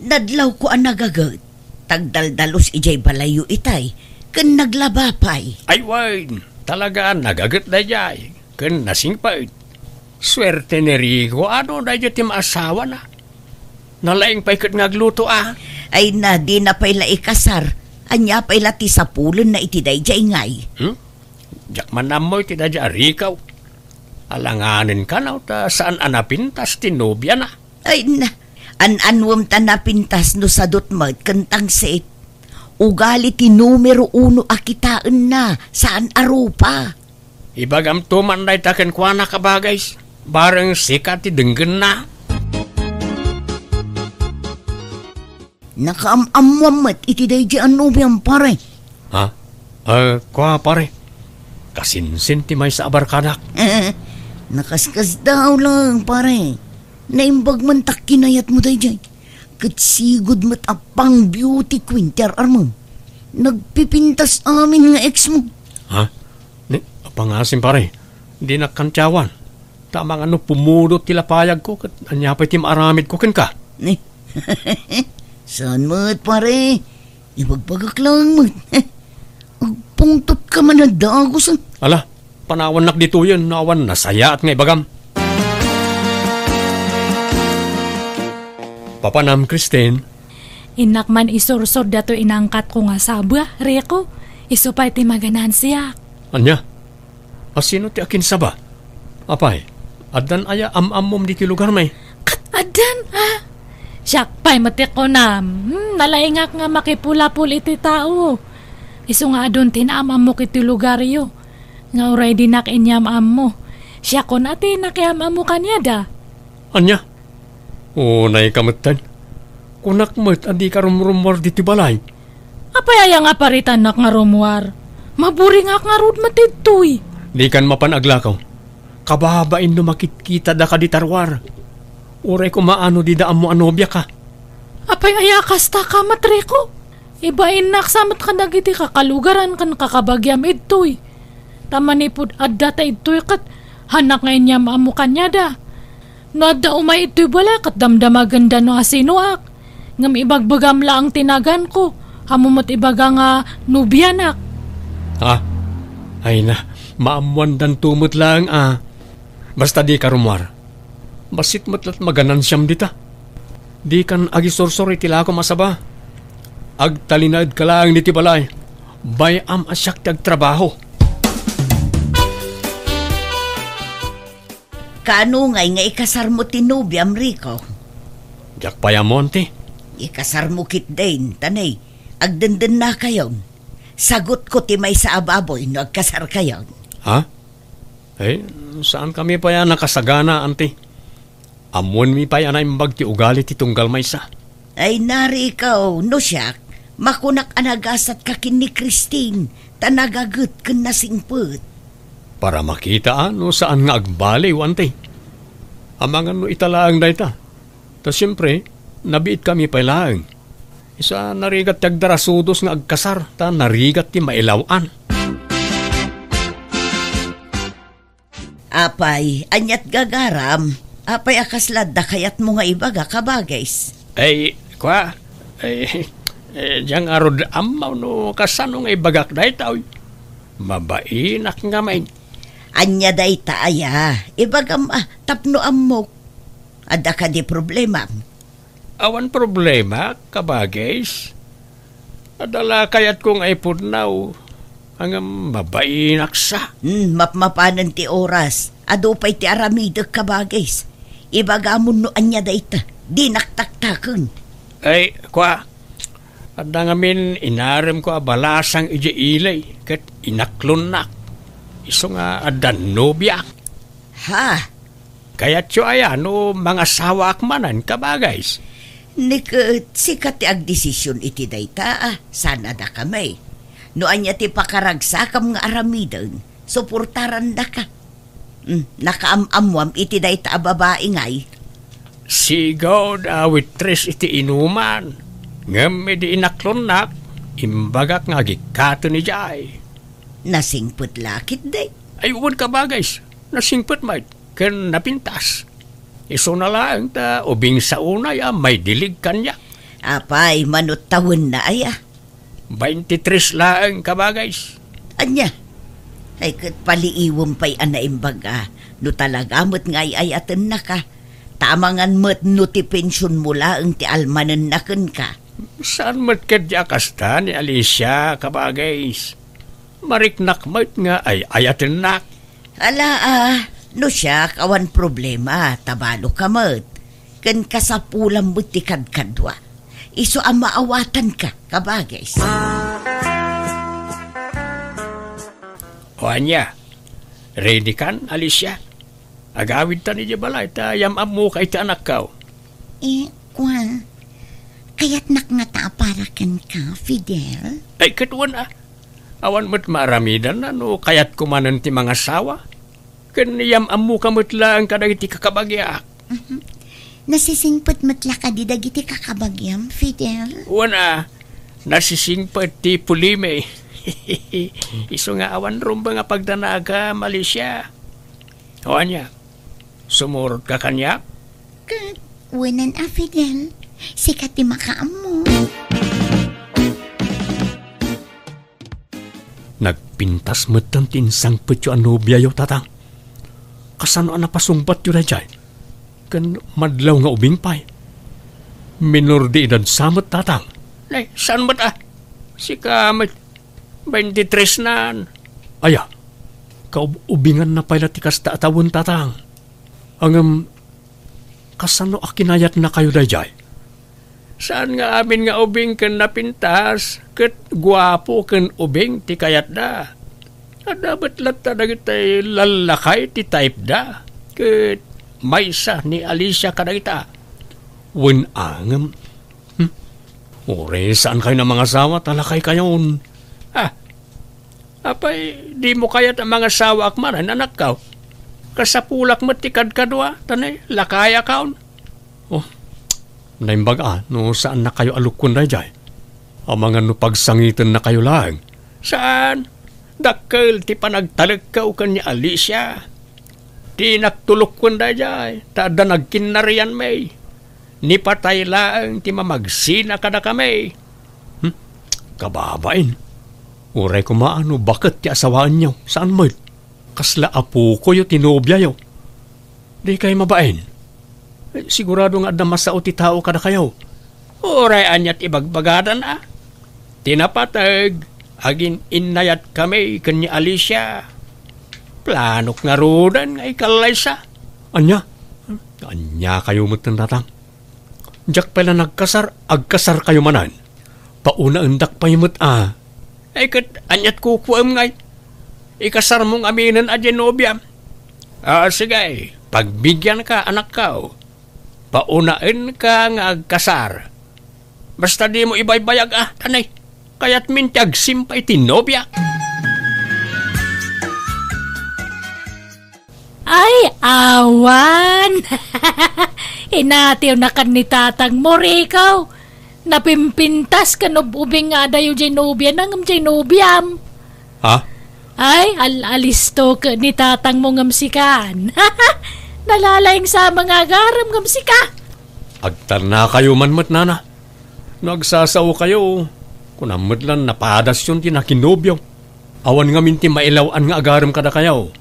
Nadlawko a nagaget, ta agdaldalus idiay balayyo itay, ken naglaba pay. Ay wen, talaga a nagaget daydiay, ken nasingpet. Suerte ni Rico a no daydiay ti maasawana. Nalaing pay ket nga agluto a. Ay na, dina pay la ikasar. Ania pay la ti sapulenna iti daydiay ngay? Hmm? Diak man ammo iti daydiay a Rico. Alanganen kano ta saan a napintas ti nobiana. Ay na, an-anuem ta napintas no sadut met ken tangsit. Ugali ti numero uno a kitaenna, saan a rupa. Ibagamto man dayta kenkuana, kabagays, bareng sika ti denggenna. Nakaam-ammoam met iti daydiay a nobiam, pare. Ha? Ah, kua, pare. Kasinsin ti maysa a barkadak. Nakaskasdaaw laeng, pare. Naimbag man ta kinayatmo daydiay. Ket sigud met a pang beauty queen ti ar-armem. Nagpipintas amin nga exmo. Ha? Ni, apangasim, pare. Dinak kantiawan. Ta amangan no pumudot ti lapayagko, ket ania pay ti maaramidko kenka? Ni, saan met, pare? Ibagbagak laeng met. Agpungtotka man a dagus, a. Ala, panawannak ditoyen no awan nasayaat nga ibagam. Papanam, Kristen. Innak man isursor datoy inangkatko nga sabua, Rico. Isu pay ti maganansiak. Ania? A, sino ti akinsaba? Apay, addan aya am-ammom ditoy lugarmi? Ket addan, a? Siak pay met ti kunam. Hmm, nalaingak nga makipulapul iti tao. Isu nga adun ti naam-ammok iti lugaryo. Nga uray dinak inyam-ammo. Siakon a ti nakiam-ammo kaniada. Ania? Unayka metten. Kunak met a dika rumrummuar ditoy balay. Apay aya nga paritannak nga rummuar? Maburingak ngarud met ditoy. Dikan mapan aglakaw. Kababain no makitkitada kadi ta ruar. Uray koma no dida ammo a nobiaka. Apay aya kasta ka, Matriko? Ibainnak sa met kadagiti kakalugaran ken kakabagiam idtoy. Ta manipud adda ta idtoy ket hanak nga inyam-ammo kaniada. No adda umay idtoy balay ket damdamagenda no asinoak. Ngem ibagbagam laeng ti naganko, ammo met ibaga nga nobianak. Ha? Ay na, maammoandanto met laeng a. Basta dika rummuar. Bassit met la't maganansiam dita. Dikan agisursor iti lakom a saba. Agtalinaedka laeng ditoy balay. Bay-am a siak ti agtrabaho. Kaano ngay nga ikasarmo ti nobiam, Rico? Diak pay ammo, anti. Ikasarmo ketdin, ta ne, agdendennakayon. Sagutko ti maysa a baboy no agkasarkayon. Ha? Eh, saankami pay a nakasagana, anti. Ammoenmi pay a naimbag ti ugali ti tunggal maysa. Ay, nari ikaw, no siak, makunak a nagasatka ken ni Christine, ta nagaget ken nasingpet. Para makita a no saan nga agbaliw, anti. Amangan no ita laeng dayta. Ta siempre, nabiitkami pay laeng. Isu a narigat ti agdarasudos nga agkasar, ta narigat ti mailaw-an. Apay, aniat gagaram? Apay a kasla adda kayatmo nga ibaga, kabagis? Ay, kua, ay, eh, diak ngarud ammo no kasano nga ibagak dayta, oy. Mabainak ngamin. Ania dayta aya? Ibagam a, tapno ammok. Adda kadi problemam? Awan problema, kabagis. Adda la kayatko nga ipudnaw, ngem mabainak sa. Hmm, mapmapanen ti oras. Adu pay ti aramidek, kabagis. Ibagamon no ania dayta. Dinak taktaken. Ay, kua, adda ngamin inaremko a balasang idiay ili, ket inaklonnak. Isu nga adda nobiak. Ha? Kayatyo aya no mangasawaak manen, kabagis? Ni ket sika ti agdesision iti dayta, a, saan a dakami. No ania ti pakaragsakam nga aramiden, suportarandaka. Hmm, nakaam-ammoam iti dayta a babai ngay? Sigud a waitress iti inuman. Ngem idi inaklonnak, imbagak nga agikkaten idiay. Nasingpet la ketdi? Ay, wen, kabagis. Nasingpet met ken napintas. Isuna laeng ta ubing sa unay a maidilig kaniak. Apay, manut tawenna aya? Baintitres laeng, kabagis. Ania? Ay, ket paliiwem pay a naimbag a no talaga met nga ay-ayatennaka. Ta amangan met no ti pensionmo laeng ti almanenna kenka. Saan met ketdi a kasta ni Alicia, kabagis. Mariknak met nga ay-ayatennak. Ala, a, no siak, awan problema, ta balo ka met. Ken kasapulam met ti kadkadua. Isu a maawatanka, kabagis. O ania, ready kan, Alicia? Agawidtan idiay balay ta yam-ammoka iti anakko. Eh, kua, kayatnak ngata a para kenka, Fidel? Ay, ket wen a. Awan met maaramidanna no kayatko manen ti mangasawa. Ken yam-ammoka met laeng kadagiti kakabagiak. Mhm. Nasisingpet met la kadi dagiti kakabagiam, Fidel? Wen a, nasisingpet ti pulimi. Isu nga awan rumbeng a pagdanagam, Alicia. O ania, sumurotka kaniak? Ket, wenan a, Fidel, sika ti makaammo. Nagpintas metten ti insangpetyo a nobiayo, Tatang. Kasano a napasungbatyo daydiay? Ken madlaw nga ubing pay. Minor de edad sa met, Tatang. Nay, saan met a? Sika met, baintitres nan. Aya, kaub-ubinganna pay la ti kasta a tawen, Tatang. Ngem, kasano a kinayatnakayo daydiay? Saan nga amin nga ubing ken napintas, ket guapo ken ubing ti kayatda. Adda met latta dagiti lallakay ti typeda, ket maysa ni Alicia kadagita. Wen a ngem, hmm? Uray saankayon a mangasawa ta lakaykayon. Ah, apay, dimo kayat a mangasawaak manen, anakko? Kasapulak met ti kadkadua, ta ne, lakayakon. Oh, Naimbag a no saannakayo a lukkuen daydiay. Amangan no pagsangitennakayo laeng. Saan? Dakkel ti panagtalekkaw ken ni Alicia. Dinak to lukkuen daydiay, ta adda nagkinnarianmi. Ni patay laeng ti mamagsina kadakami. Hmm? Kababain. Uray koma no baket ti asawaenyo, saan met? Kasla apokoyo ti nobiayo. Dikay mabain. Eh, sigurado nga adda masao ti tao kadakayo. Uray ania ti ibagbagadan a? Ti napateg, agin-innayatkami ken ni Alicia. Planok ngaruden nga ikallaysa. Ania? Ania kayo met, tatang? Diak pay la nagkasar, agkasar kayo manen. Paunaendak pay met a. Ay, ket aniat kukuem ngay? Ikasarmo ngaminen a diay nobiam. Ah, sige, pagbigianka, anakko. Paunaenka nga agkasar. Basta dimo ibaybayag a, tanay. Kayatmin ti agsimpa iti nobia. Ay, awan! Inatiwnakan ni tatangmo, Rico. Napimpintas ken ub-ubing nga adayo diay nobiana ngem diay nobiam. Ha? Ay, al-alisto ket ni tatangmo ngem sikan. Nalalaing sa mga agarem ngem sika. Agtarnakayo man met, nana. No agsasaokayo, kunam met lan napadasyon ti nakinobio. Awan ngamin ti mailaw-an nga agarem kadakayo.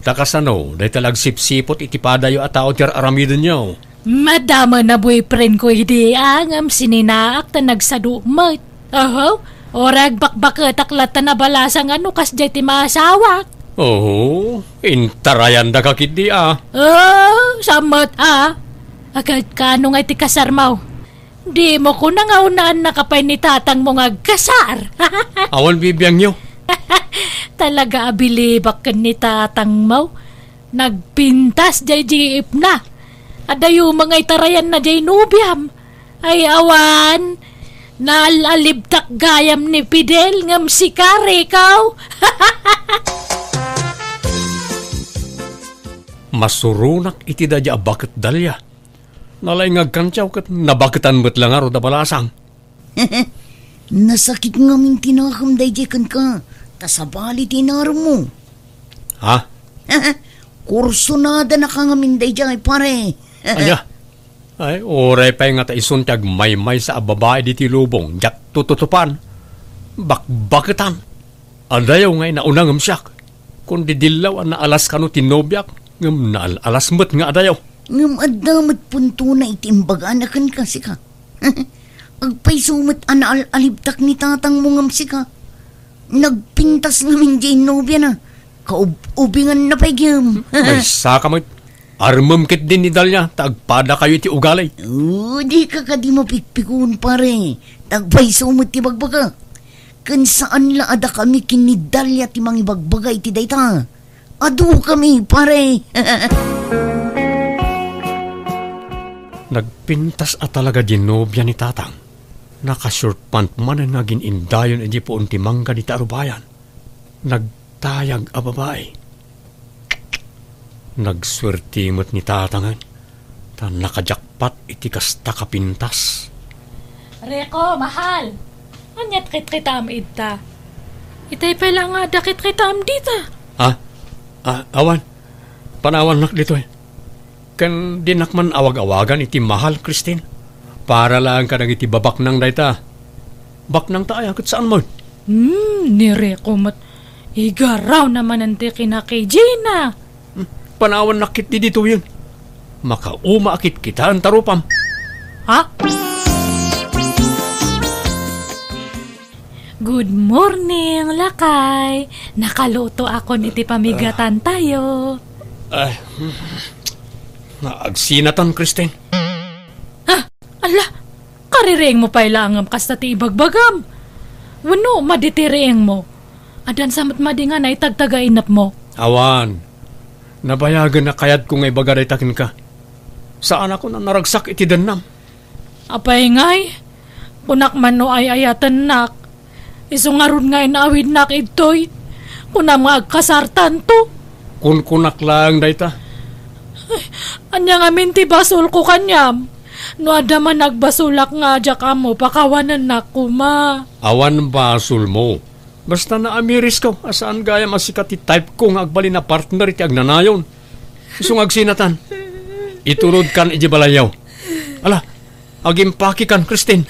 Ta kasano, dayta la agsipsipot iti padayo a tao ti ar-aramidenyo? Madama na boyfriend ko idi, a, ngem sininaak ta nagsado met. Oho, uray agbakbaketak latta nabalasang a no kasdiay ti maasawak. Oho, intarayandaka ketdi, a. Oh, samot, a. Agad kano nga iti kasarmo? Dimo kuna nga unaennaka pay ni tatangmo nga agkasar. Awan bibiangyo. Talaga a bilibak ken ni tatangmo. Nagpintas diay jeepna. Adayo nga itarayanna diay nobiam. Ay, awan. Naal-alibtak gayam ni Fidel ngem sika, Rico. Masuronak iti daydiay a baket, Dalia. Nalaing nga agkantiaw ket nabaketan met la ngarud a balasang. Nasakit ngamin ti nakem daydiay kenka, ta sabali ti inaremmo. Ha? Kursonadanaka ngamin daydiay, pare. Ania? Ay, uray pay nga ta isun ti agmaymaysa a babai ditoy lubong, diak tututupan. Bakbaketan. Adayo nga inauna ngem siak. Kun didillaw a naalas kano ti nobiak, ngem naal-alas met nga adayo. Ngem adda met puntona iti imbagana kenka, sika. Agpayso met a naal-alibtak ni tatangmo ngem sika. Nagpintas ngamin diay nobiana. Kaub-ubinganna pay gem. Maysaka met. Armem ketdi ni Dalia ta agpadakayo iti ugali. Oh, dika kadi mapikpikon, pare. Ta agpayso met ti bagbagak. Ken saan la a dakami ken ni Dalia ti mangibagbaga iti dayta. Adukami, pare. Nagpintas a talaga diay nobia ni tatang. Naka-short pant manen nga agin-indayon idiay puon ti mangga dita a rubayan. Nagtayag a babai. Nagsuerte met ni tatangen, ta nakajakpat iti kasta ka pintas. Rico, mahal! Aniat kitkitaam idta? Itay pay la nga adda kitkitaam dita. Ah? Ah, awan. Panawannak ditoy. Ken dinak man awag-awagan iti mahal, Christine. Para laeng kadagiti babaknang dayta. Baknang ta aya ket saan met? Hmm, ni Rico met. Igaraw na manen ti kinakijina. Hmm, panawannak ketdi ditoyen. Makauma a kitkitaen ta rupam. Ha? Good morning, lakay. Nakaluto akon iti pamigatantayo. Ay, hmm. Naagsinatan, Christine. Ha? Ala, kaririingmo pay laeng ngem kasta ti ibagbagam. Wenno, madi ti riingmo? Addan sa met madi nga naitagtagainepmo? Awan. Nabayagen a kayatko nga ibaga dayta kenka. Saanakon a naragsak iti dennam. Apay ngay? Kunak man no ay-ayatennak. Isu ngarud nga inaawidnak idtoy. Kunam nga agkasartanto. Kunkunak laeng dayta. Ay, ania ngamin ti basolko kaniam? No adda man agbasolak nga diak ammo, pakawanennak koma. Awan basolmo. Basta naamirisko a saan gayam a sika ti type ko nga agbalin a partner iti agnanayon. Isu nga agsinatan. Iturodkan idiay balayyo. Ala, agimpakikan, Christine.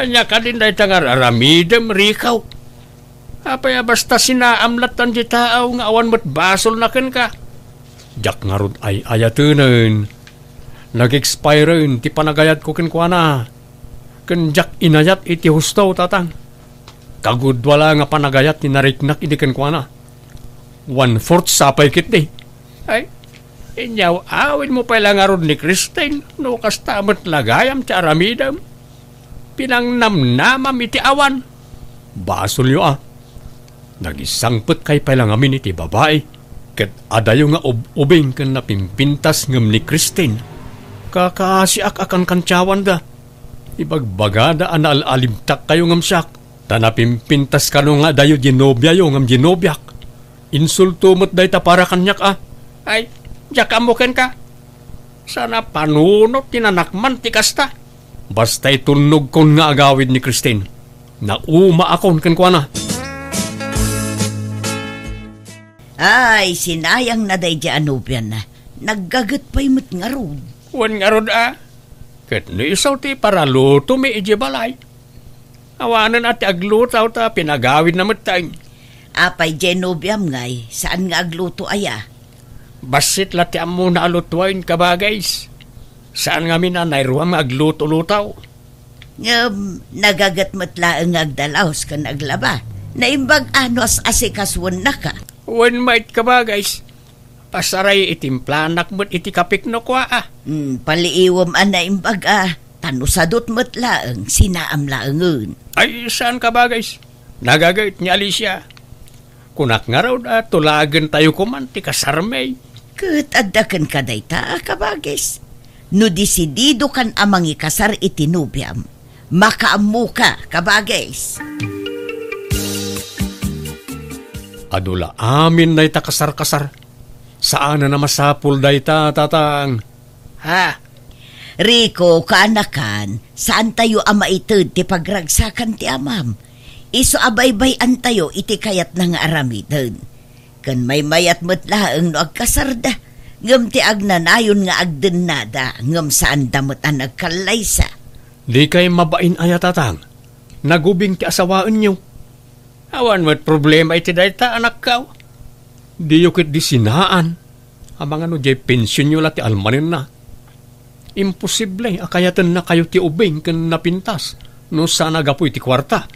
Ania kadin dayta nga ar-aramidem, Rico? Apay a basta sinaam lattan ti tao nga awan met basolna kenka? Diak ngarud ay-ayatenen. Nag-expiren ti panagayatko kenkuana. Ken diak inayat iti husto, tatang. Kagudua la nga panagayat ti nariknak idi kenkuana. One-fourth sa pay ketdi. Ay, inyaw-awidmo pay la ngarud ni Christine no kasta met la gayam ti aramidem. Pinangnamnamam iti awan. Basolyo a. Nagisangpetkay pay la ngamin iti babai, ket adayo nga ub-ubing ken napimpintas ngem ni Christine. Kakaasiak a kankantiawanda. Ibagbagada a naal-alibtakkayo ngem siak, ta napimpintas kano nga adayo di nobiayo ngem di nobiak. Insulto met dayta para kaniak a. Ay, diak ammo kenka. Sana panunot ti nanakman ti kasta. Basta itunnogkon nga agawid ni Christine. Naumaakon kenkuana. Ay, sinayangna daydiay a nobiana. Naggaget pay met ngarud. Wen ngarud a. Ket no isu ti paralutomi idiay balay. Awanen a ti agluto ta pinagawidna met tayo. Apay diay nobiam ngay, saan nga agluto aya? Bassit la ti ammona a lutoen, kabagays. Saan ngamin a nairuam nga agluto-luto. Ngem nagaget met laeng nga agdalaos ken aglaba. Naimbag a no as-asikasuennaka. Wen met, kabagays. Pasaray itimplanak met iti kapik no kua a. Hmm, paliiwem a naimbag a, ta no sadut met laeng, sinaam laengen. Ay, saan, kabagays. Nagaget ni Alicia. Kunak ngarud a tulagentayo koman ti kasarmi. Ket adda kenka dayta, kabagays. No desididokan a mangikasar iti nobiam, makaammoka, kabagays. Adu la amin dayta kasar-kasar. Saanen a masapul dayta, tatang. Ha? Rico, kaanakan, saantayo a maited ti pagragsakan ti amam. Isu a baybay-antayo iti kayatna nga aramiden. Ken maymayat met laeng no agkasarda, ngem ti agnanayon nga agdennada, ngem saanda met a nagkallaysa. Dikay mabain aya, tatang? Nagubing ti asawaenyo. Awan met problema iti dayta, anakko. Diyo ketdi sinaan. Amangan no diay pensionyo la ti almanenna. Imposible a kayatennakayo ti ubing ken napintas no saan a gapu iti kuarta.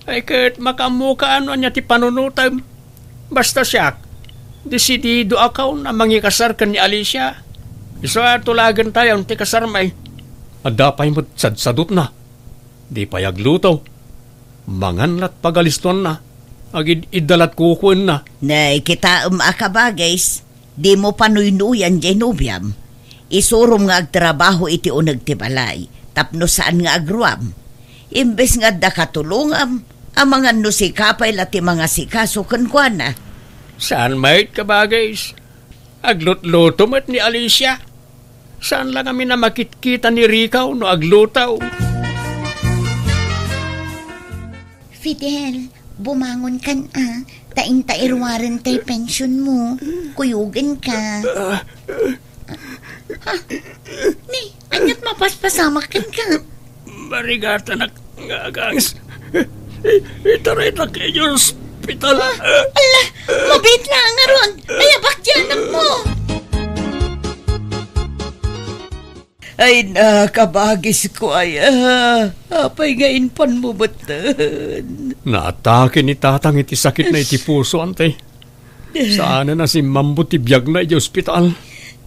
Ay, ket makaammoka no ania ti panunotem. Basta siak, desididoakon a mangikasar ken ni Alicia. Isu a tulagentayon ti kasarmi. Adda pay met sadsadutna. Di pay agluto. Mangan lat pagalistoanna. Agid-idda lat kukuenna. Nay, kitaem a, kabagays. Dimo panuynuyan diay nobiam. Isurom nga agtrabaho iti uneg ti balay, tapno saan nga agruam. Imbes nga adda katulongam, amangan no sika pay la ti mangasikaso kenkuana. Saan met, kabagays. Aglutluto met ni Alicia. Saan la ngamin a makitkita ni Rico no agluto. Fidel, bumangon kan a, ta inta iruaren tay pension mo. Kuyogen ka. Ha? Ni, aniat mapaspasamak ken ka? Marigatanak nga aganges. I-, itaritak idiay ospital. Ala, mabiit la ngarud. Ayabak diay anak mo. Ay, nakabagis ko, ay, ah, apay nga impan mo metten? Naatake ni tatang iti sakit na iti puso, ante. Saanen a simmambo ti biagna idiay ospital.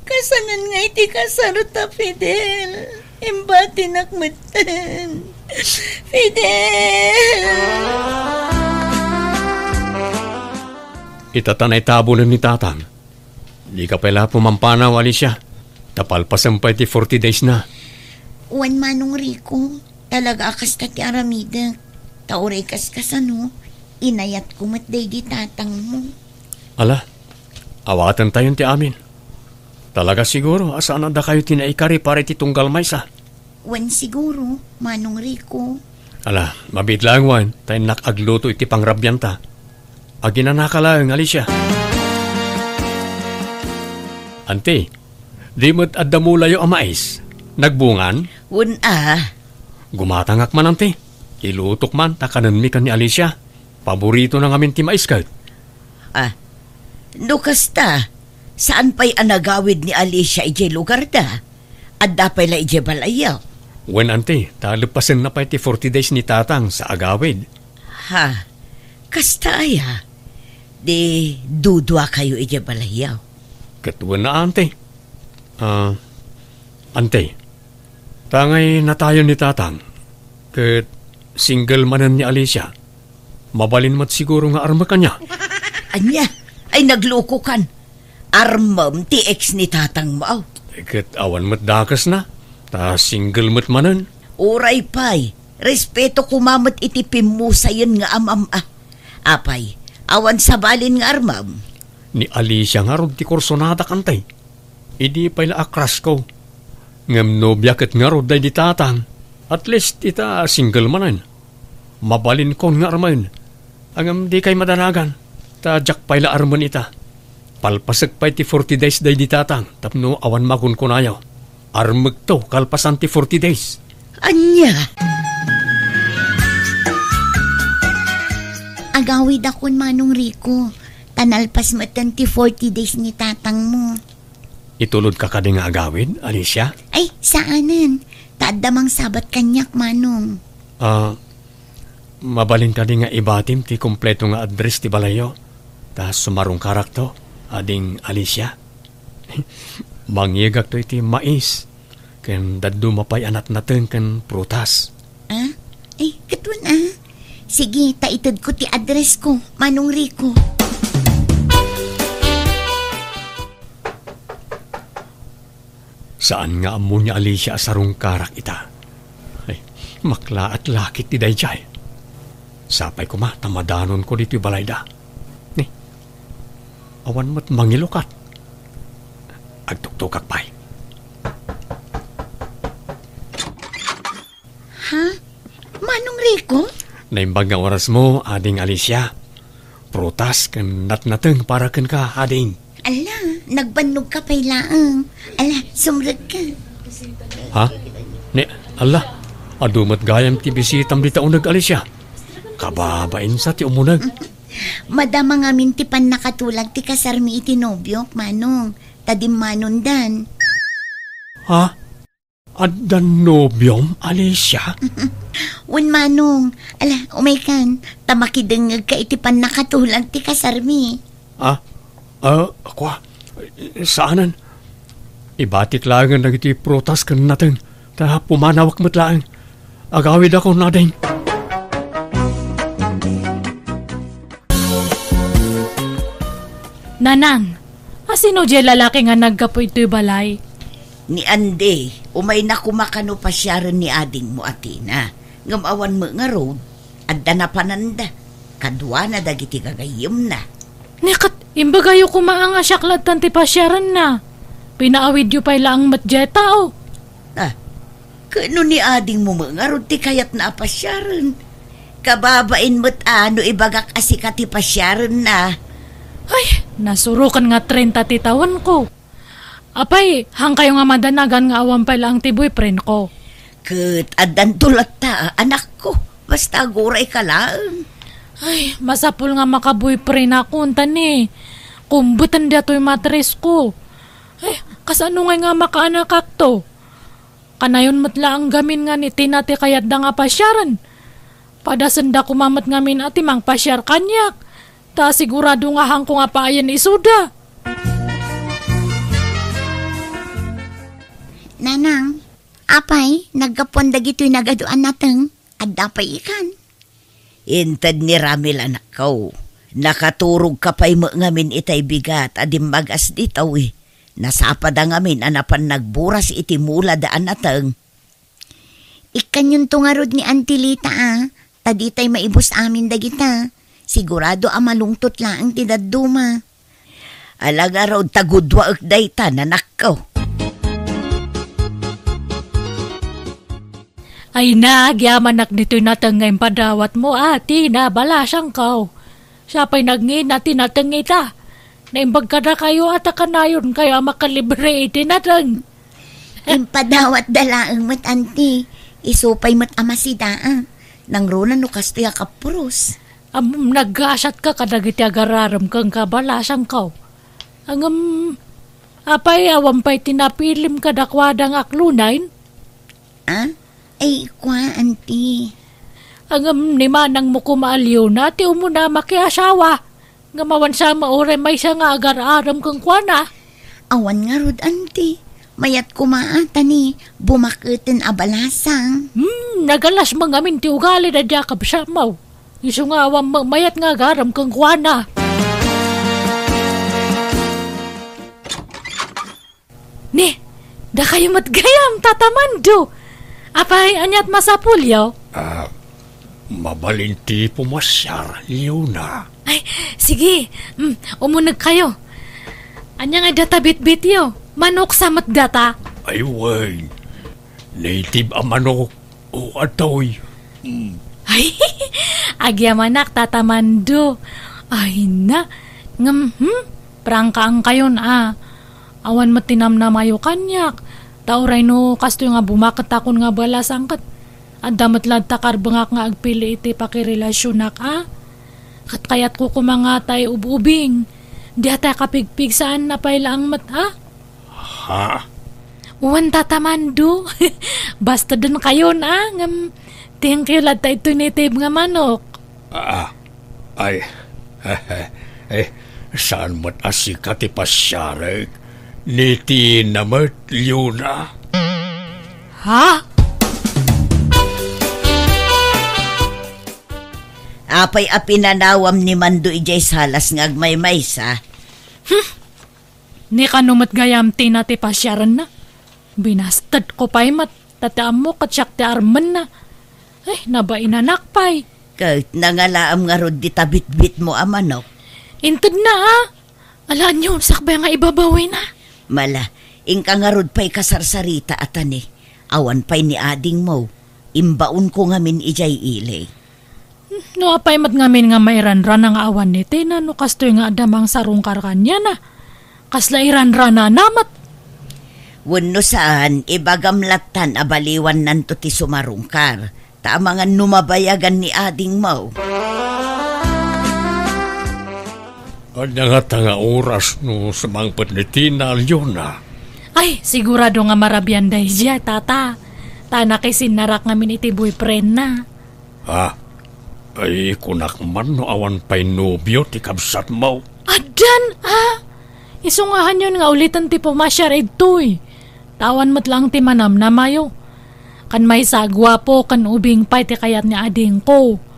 Kasanan nga iti kasarta, Fidel. Imbatinak metten. Fidel! Ita ta naitabunen ni tatang. Dika pay la pumampanaw, Alicia. Ta palpasen pay ti forty days na. Wen, Manong Rico, talaga a kasta ti aramidek. Ta uray kaskasano, inayatko met daydi tatangmo. Ala, awatentayon ti amin. Talaga siguro a saan a dakayo ti naikari para iti tunggal maysa. Wen siguro, Manong Rico. Ala, mabiit laeng wen, ta innak agluto iti pangrabianta. Aginanaka laeng, Alicia. Anti, di met adda mulayo a mais? Nagbungan? Wen a. Gumatangak man, anti. Ilutok man ta kanenmi ken ni Alicia. Paboritona ngamin ti mais ket. Ah, no kasta, saan pay a nagawid ni Alicia idiay lugarda? Adda pay la idiay balayyo? Wen, anti, ta leppasenna pay ti forty days ni Tatang sa agawid. Ha, kasta aya? Di duduakayo idiay balayyo? Ket wen a, anti. Ah, anti, ta ngay natayon ni Tatang, ket single manen ni Alicia. Mabalin met siguro nga armek ania? Ania? Ay, naglukokan. Armem ti ex ni Tatangmo, aw. Ket awan met dakesna, ta single met manen. Uray pay, respeto koma met iti pimmusayen nga amam a. Apay, awan sabalin nga armem? Ni Alicia ngarud ti kursonadak, anti. Idi pay la a crush ko. Ngem nobia ket ngarud daydi Tatang. At least ita single manen. Mabalinkon nga armen. Ngem dikay madanagan. Ta diak pay la armen ita. Palpasek pay ti forty days daydi Tatang tapno awan makunkunayo. Armekto kalpasan ti forty days. Ania? Agawidakon, Manong Rico. Ta nalpas metten ti forty days ni Tatangmo. Itulodka kadi nga agawid, Alicia? Ay, saanen. Ta adda mangsabat kaniak, Manong. Ah, mabalin kadi nga ibatim ti kompleto nga address ti balayyo? Ta sumarungkarakto, ading Alicia. Mangiegakto iti mais, ken dadduma pay a natnateng ken prutas. Ah? Ay, ket wen a. Sige, ta itedko ti address ko, Manong Rico. Saan nga ammo ni Alicia a sarungkarak ita? Ay, maklaat lakit ti daydiay. Sapay koma ta madanonko ditoy balayda. Ni, awan met mangilukat. Agtuktokak pay. Ha? Manong Rico? Naimbag nga orasmo, Ading Alicia. Prutas ken natnateng para kenka, Ading. Ala, nagbannogka pay laeng. Ala, sumrekka. Ha? Ni, ala, adu met gayam ti bisitam dita uneg, Alicia. Kababain sa ti umuneg. Madama ngamin ti pannakatulag ti kasarmi iti nobiok, Manong. Ta dimmanondan. Ha? Addan nobiom, Alicia? Wen, Manong. Ala, umaykan, ta makidengngegka iti pannakatulag ti kasarmi. Ah? Ah, kua? Saanen. Ibatik laengen dagiti prutas ken nateng, ta pumanawak met laeng. Agawidakon, Ading. Nanang, asino diay lalaki nga naggapu itoy balay? Ni Andy, umayna koma kano pasiaren ni adingmo a Tina. Ngem awan met ngarud, adda napananda. Kaduana dagiti gagayyemna. Ni ket, imbagayo koma a nga siak lattan ti pasiarenna. Pinaawidyo pay laeng met diay tao. Ah, ket no ni adingmo met ngarud ti kayatna a pasiaren, kababain met a no ibagak a sika ti pasiarenna. Ay, nasurokan nga trenta ti tawenko. Apay, haankayo nga madanagan nga awan pay laeng ti boyfriend ko? Ket addanto latta, anakko. Basta agurayka laeng. Ay, masapul nga maka-boyfriend akon, ta ni, kumbeten daytoy matres ko. Ay, kasano ngay nga makaanakakto? Kanayon met laeng gamin nga ni Tina ti kayatda nga pasiaren. Padasenda koma met ngamin a ti mangpasiar kaniak, ta sigurado nga haanko nga paayen isuda. Nanang, apay, naggapuan dagitoy nagadu a nateng? Adda pay ikan? Inted ni Ramil, anakko. Nakaturogka pay met ngamin itay bigat a dimmagas ditoy. Nasapada ngamin a napan nagburas iti mulada a nateng. Ikkanyonto ngarud ni Auntie Lita a, ta ditay maibus amin dagita. Sigurado a malungtot laeng ti dadduma. Ala ngarud ta gudwaek dayta, nanakko. Ay na, agyamanak ditoy nateng nga impadawatmo, a, Tina, balasangko. Siya pay nagngina ti nateng ita. Naimbag kadakayo a ta kanayonkayo a makalibre iti nateng. Impadawatda laeng met, anti. Isu pay met a masida, a. Nangruna no kastoy a kapuros. Am, naggasatka kadagiti agar-arem ken kabalasangko. Ngem, apay, awan pay ti napilim kadakuada nga aklunaen? A? Ay, kua, anti. Ngem, ni manangmo koma a Leona ti umuna a makiasawa. Ngem awan sa mauray maysa nga agar-arem kenkuana. Awan ngarud, anti. Mayat koma a ta ni bumaketen a balasang. Hmm, nagalas mo ngamin ti ugali daydi a kabsatmo. Isu nga awan met mayat nga agarem kenkuana. Ni, dakayo met gayam, Tata Mando. Apay, aniat masapulyo? Ah, mabalin ti pumasiar, Leona. Ay, sige. Mm, umunegkayo. Ania nga data bitbityo? Manok sa met data? Ay, wen. Native a manok. O, atoy. Mm. Ay, agyamanak, Tata Mando. Ay na, ngem, hmm, prangkaankayon a. Awan met ti namnamayo kaniak. Ta uray no kastoy nga bumaketakon nga balasang ket adda met latta karbengak nga agpili iti pakirelasionak a. Ket kayatko koma nga tay ub-ubing. Diatay kapigpig saan a pay laeng met a. Ha? Wen, Tata Mando. Bastadenkayon a, ngem thank you latta itoy native nga manok. Ah, ay, eh, saan met a sika ti pasiarek? Ni Tina met, Leona. Ha? Apay a pinanawam ni Mando idiay salas nga agmaymaysa? Hmm. Ni kano met gayam Tina ti pasiarenna? Binastedko pay met, ta ti ammo ket siak ti armenna. Ay, nabainanak pay. Ket nangalaam ngarud dita bitbitmo a manok? Intedna a. Ala, aniaw, sakbay nga ibabawina. Mala, inka ngarud pay kasarsarita a tani. Awan pay ni adingmo. Imbaonko ngamin idiay ili. No apay met ngamin nga mairanrana nga awan ni Tina no kastoy nga adda mangsarungkar kaniana? Kasla iranranana met? Wenno saan, ibagam lattan a baliwannanto ti sumarungkar, ta amangan no mabayagan ni adingmo. Ania ngata nga oras no sumangpet ni Tina, Leona? Ay, sigurado nga marabian daydiay, Tata. Ta nakisinnarak ngamin iti boyfriendna. Ha? Ay, kunak man no awan pay nobio ti kabsatmo. Addan, a? Isu nga hanyon nga uliten ti pumasiar idtoy. Ta awan met laeng ti manamnamayo. Kan maysa a guapo ken ubing pay ti kayat ni adingko.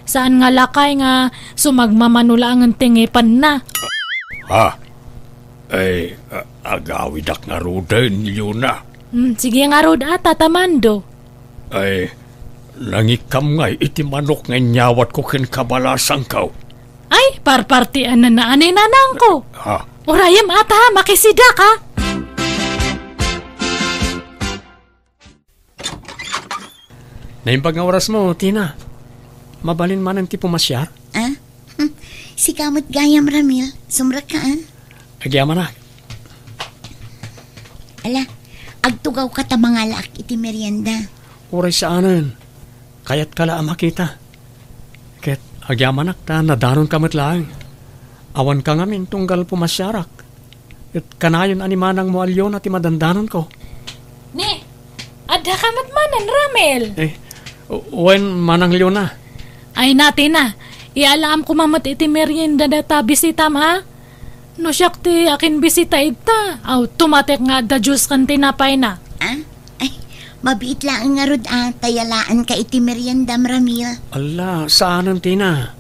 Saan nga lakay nga sumagmamano laengen ti ngipenna. Ha? Ay, a-, agawidak ngaruden, Leona. Hmm, sige ngarud a, Tata Mando. Ay, nangikkam ngay iti manok nga inyawatko ken kabalasangko. Ay, parpartian na naan ni nanangko. Ha? Urayem ata, makisidak a. Naimbag nga orasmo, Tina. Mabalin manen ti pumasiar? Ah? Hmm. Sika met gayam, Ramil. Sumrekka a. Agyamanak. Ala, agtugawka ta mangalaak iti merienda. Uray saanen. Kayatka la a makita. Ket agyamanak ta nadanonka met laeng. Awanka ngamin tunggal pumasiarak. Ket kanayon a ni manangmo a Leona ti madandanonko. Ni, addaka met manen, Ramil? Eh, wen, Manang Leona. Ay, Tina, iyalam koma met iti merienda dayta bisitam, ha? No siak ti akinbisita ita, aw, tumatek nga adda juice ken tinapayna. Ah? Ay, mabiit laeng ngarud a, ta iyalaanka iti meriendam, Ramil. Ala, saanen, Tina.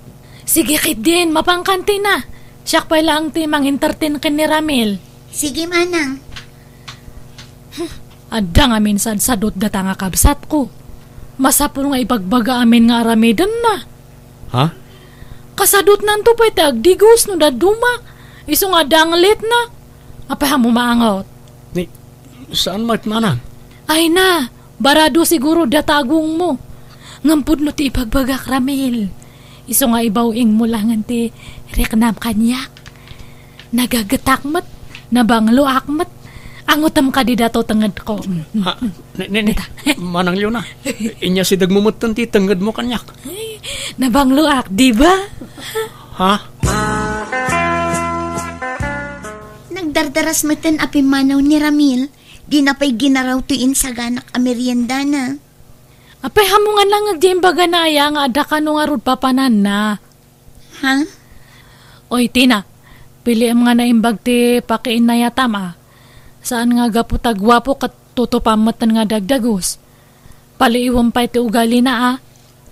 Sige ketdin, mapankan, Tina. Siak pay laeng ti mangentertain ken ni Ramil. Sige, manang. Hmm, adda ngamin sadsadot data nga kabsatko. Masapul nga ibagbaga amin nga aramidenna. Ha? Kasadotnanto pay ti agdigos no dadduma. Isu nga danglitna. Apay, haanmo maangot? Ni, saan met, manang? Ay na, barado siguro datagongmo. Ngem pudno ti ibagbagak, Ramil. Isu nga ibaw-ingmo laengen ti riknam kaniak. Nagagetak met, nabangloak met. Angotem kadi dato tengedko. Mm, mm, Ha? mm. Ni, ni, ni, Dita. Manang Leona, inyasidegmo metten ti tengedmo kaniak. Ay, nabangloak, di ba? Ha? Nagdardaras metten a pimmanaw ni Ramil, dina pay ginaraw toy insaganak a meriendana. Apay, haanmo nga nangngeg diay imbagana aya nga adda kano ngarud papananna? Ha? Oy, Tina, piliem nga naimbag ti pakiinnayatam a. Saan nga gapu ta guapo ket tutupam metten nga dagdagus. Paliiwem pay ti ugalina a.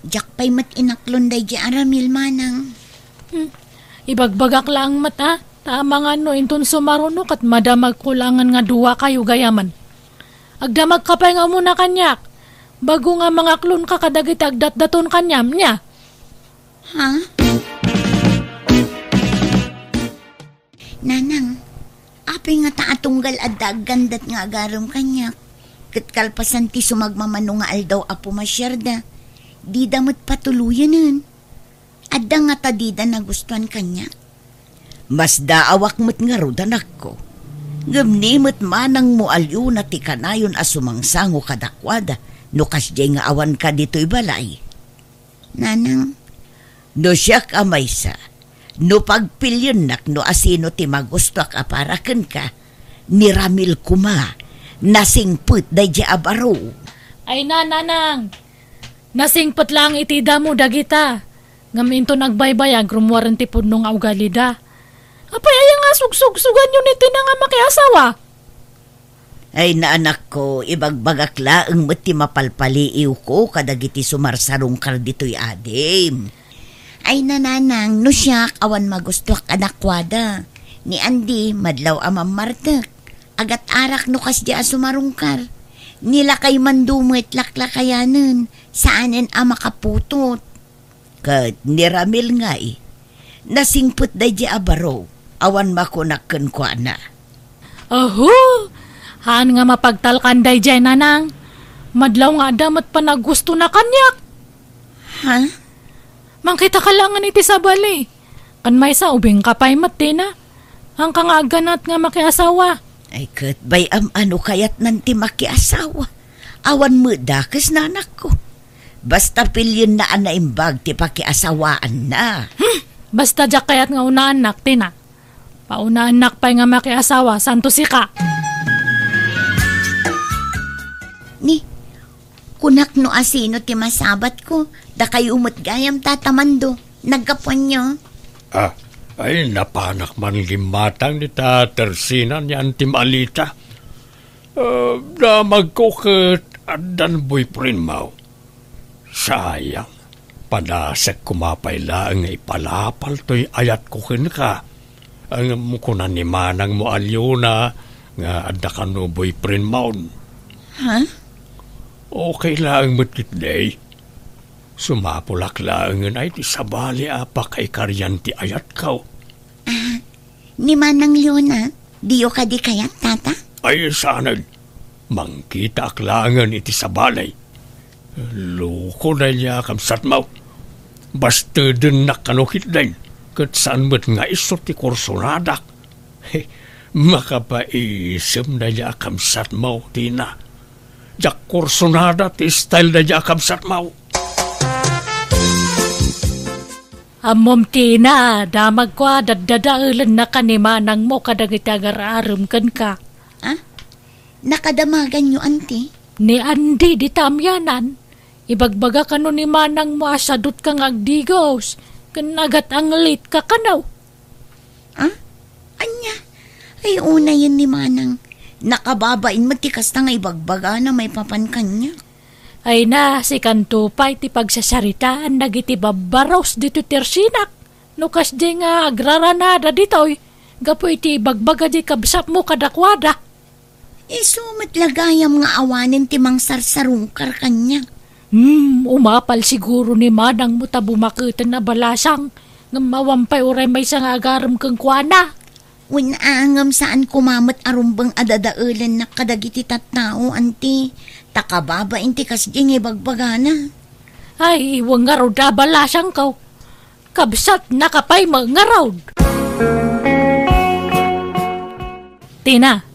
Diak pay met inaklon daydiay a Ramil, manang. Hmm. Ibagbagak laeng met a, ta amangan no inton sumaruno ket madamagko laengen nga duakayo gayamen. Agdamagka pay nga umuna kaniak, bago nga mangaklonka kadagiti agdatdaton kaniam, nia? Ha? Nanang, apay ngata a tunggal adda aggandat nga agarem kaniak? Ket kalpasan ti sumagmamano nga aldaw a pumasiarda, dida met patuloyenen. Adda ngata dida nagustuan kaniak? Masdaawak met ngarud, anakko. Ngem ni met manangmo a Leona ti kanayon a sumangsango kadakuada no kasdiay nga awanka ditoy balay. Nanang. No siak a maysa, no pagpiliennak no asino ti magustuak a para kenka, ni Ramil koma, nasingpet daydiay a baro. Ay na, nanang! Nasingpet laeng iti damo dagita. Ngem inton agbaybayag, rummuaren ti pudno nga ugalida. Apay aya nga sugsugsuganyo ni Tina nga makiasawa? Ay, naanakko, ibagbagak laeng met ti mapalpaliiwko kadagiti sumarsarungkar ditoy adim. Ay, nanang, no siak, awan magustuak kadakuada. Ni Andy, madlaw a mammartek. Agat-arak no kasdi a sumarungkar. Ni lakay man dumet laklakayanen, saanen a makaputot. Ket ni Ramil ngay, nasingpet daydi a baro, awan makunak kenkuana. Aho! Haan nga mapagtalkan daydiay, nanang. Madlaw nga adda met panagustona kaniak. Ha? Mangkitaka laengen iti sabali. Ken maysa, ubingka pay met, Tina. Haanka nga agganat nga makiasawa. Ay, ket bay-am a no kayatnan ti makiasawa. Awan met dakes, nanakko. Basta pilienna a naimbag ti pakiasawaanna. Hmm! Basta diak kayat nga unaannak, Tina. Paunaannak pay nga makiasawa, santo sika. Ni, kunak no asino ti masabatko, dakayo met gayam, Tata Mando. Naggapuanyo? Ah, ay, napanak man gimmatang ni ta Tersina ni Antim Alita. Ah, damagko ket addan boyfriend mo. Sayang, padasek koma pay laeng nga ipalapal toy ayatko kenka. Ngem kuna ni manangmo a Leona nga adda kano boyfriend mo. Ha? Okay laeng met ketdi. Sumapulak laengen ay ti sabali a pakaikarian ti ayatko. Ah, ni Manang Leona, diyo kadi kayat, Tata? Ay, saanen. Mangkitaak laengen iti sabali. Loko daydi a kabsatmo. Bastedennak kano ketdin, ket saan met nga isu ti kursonadak. He, makapaisem daydi a kabsatmo, Tina. Diak kursonada ti style daydi a kabsatmo. Ammom, Tina, damagko a daddadaelennak ni manangmo kadagiti agar-arem kenka. Ah? Nakadamaganyo, anti? Ni Andy, dita amianan. Ibagbaga kano ni manangmo a siadotka nga agdigos, ken agat-anglitka kano. Ah? Ania? Ay, unayen ni manang. Nakababain met ti kasta nga ibagbagana maipapan kaniak. Ay na, sikanto pay ti pagsasaritaan dagiti babbaros ditoy Tersinak. No kasdi nga agraranada ditoy, gapu iti ibagbaga di kabsatmo kadakuada. Isu met la gayam nga awanen ti mangsarsarungkar kaniak. Hmm, umapal siguro ni manangmo ta bumaketen a balasang, ngem awan pay uray maysa nga agarem kenkuana. Wen a, ngem saan koma met a rumbeng a dadaelennak kadagiti tattao, anti, ta kababain ti kasdiay nga ibagbagana. Ay, iwen ngarud a balasiangko. Kabsatnaka pay met ngarud. Tina,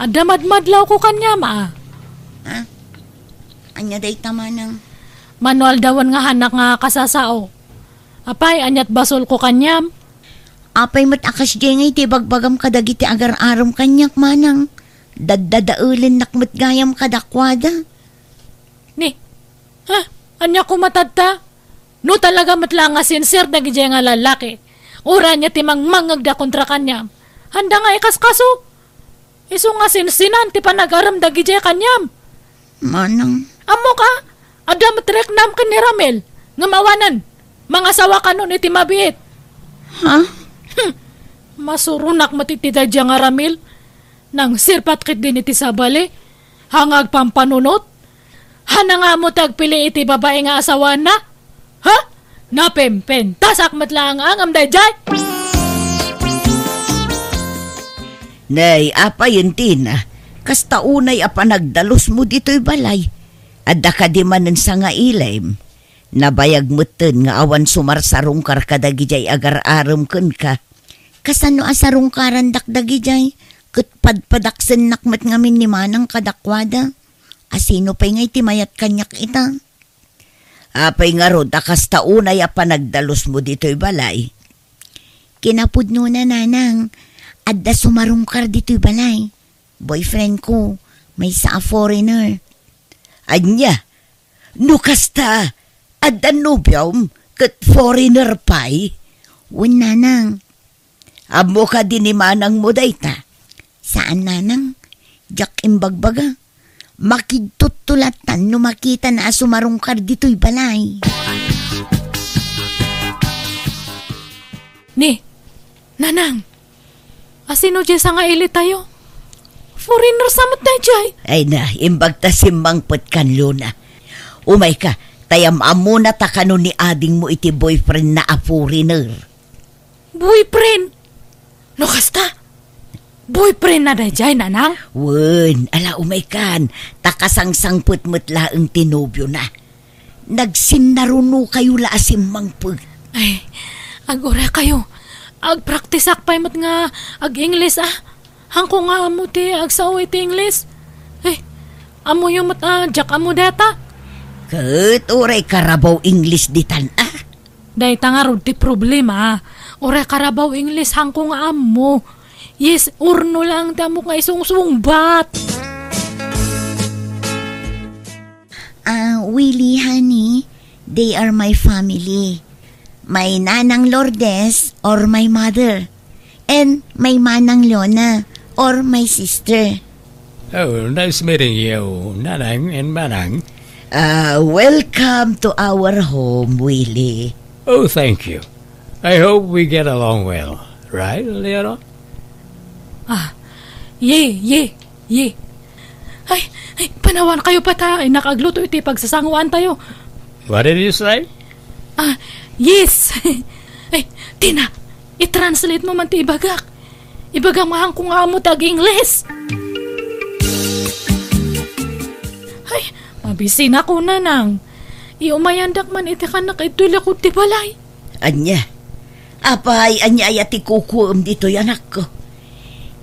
adda madmadlawko kaniam a. Ah, ania dayta, manang? Mano aldawen nga hanak nga kasasao. Apay, aniat basolko kaniam? Apay met a kasdiay nga iti ibagbagam kadagiti agar-arem kaniak, manang. Daddadaelennak met gayam kadakuada. Ni, ha? Ania koma tatta? No talaga met la nga sincere dagidiay nga lallaki, uray ania ti mangmangngegda kontra kaniam, haanda nga ikaskaso. Isu nga sinsinan ti panagarem dagidiay kaniam. Manang. Ammok a, adda met riknam ken ni Ramil, ngem awanen, mangasawa kanon iti mabiit. Ha? Hmm. Masuronak met iti daydiay nga Ramil. Nangsirpat ketdin iti sabali, haan nga agpampanunot. Haan nga ammo ti agpili iti babai nga asawaenna? Ha? Napempentasak met laeng a ngem daydiay! Nay, apay, Tina, kasta unay a panagdalusmo ditoy balay? Adda kadi manen sangailim? Nabayag metten nga awan sumarsarungkar kadagidiay agar-arem kenka. Kasano a sarungkarandak dagidiay? Ket padpadaksennak met ngamin ni manang kadakuada. Asino pay ngay ti mayat kaniak ita? Apay ngarud a kasta unay a panagdalusmo ditoy balay? Kinapudnona, nanang, adda sumarungkar ditoy balay. Boyfriend ko, maysa a foreigner. Ania? No kasta, adda nobiom ket foreigner pay? Wen, nanang. Ammo kadi ni manangmo dayta? Saan, nanang. Diak imbagbaga. Makidtutto lattan no makitana a sumarungkar ditoy balay. Ni, nanang, asino diay sangailitayo? Foreigner sa met daydiay. Ay na, imbag ta simmangpet kan Luna. Umayka, ta am-ammona ta kano ni adingmo iti boyfriendna a foreigner. Boyfriend? No kasta, boyfriendna daydiay, nanang? Wen, ala, umaykan, ta kasangsangpet met laeng ti nobiona. Nagsinnarunokayo la a simmangpet. Ay, aguraykayo. Agpraktisak pay met nga ag-Ingles, a. Haanko nga ammo ti agsao iti Ingles. Ay, ammoyo met a diak ammo dayta. Ket uray karabaw Ingles ditan, a. Dayta ngarud ti problema. Uray karabaw Ingles, haanko nga ammo. Yes or no lang ti ammok nga isungsungbat. Ah, Willie, honey, they are my family. My Nanang Lourdes or my mother. And my Manang Lona or my sister. Oh, nice meeting you, Nanang and Manang. Uh, welcome to our home, Willie. Oh, thank you. I hope we get along well. Right, Leonor? Ah, ye, ye, ye. Ay, ay, panawankayo pa ta, ay, nakaagluto iti pagsasanguantayo. What did you say? Ah, yes. Ay, Tina, i-translate mo man ti ibagak. Ibagam nga haanko nga ammo ti ag-Ingles. Ay, mabisinak, nanang. Iumayandak man iti kanak iti likod ti balay. Ania? Apay, ania aya ti kukuem ditoy, anakko?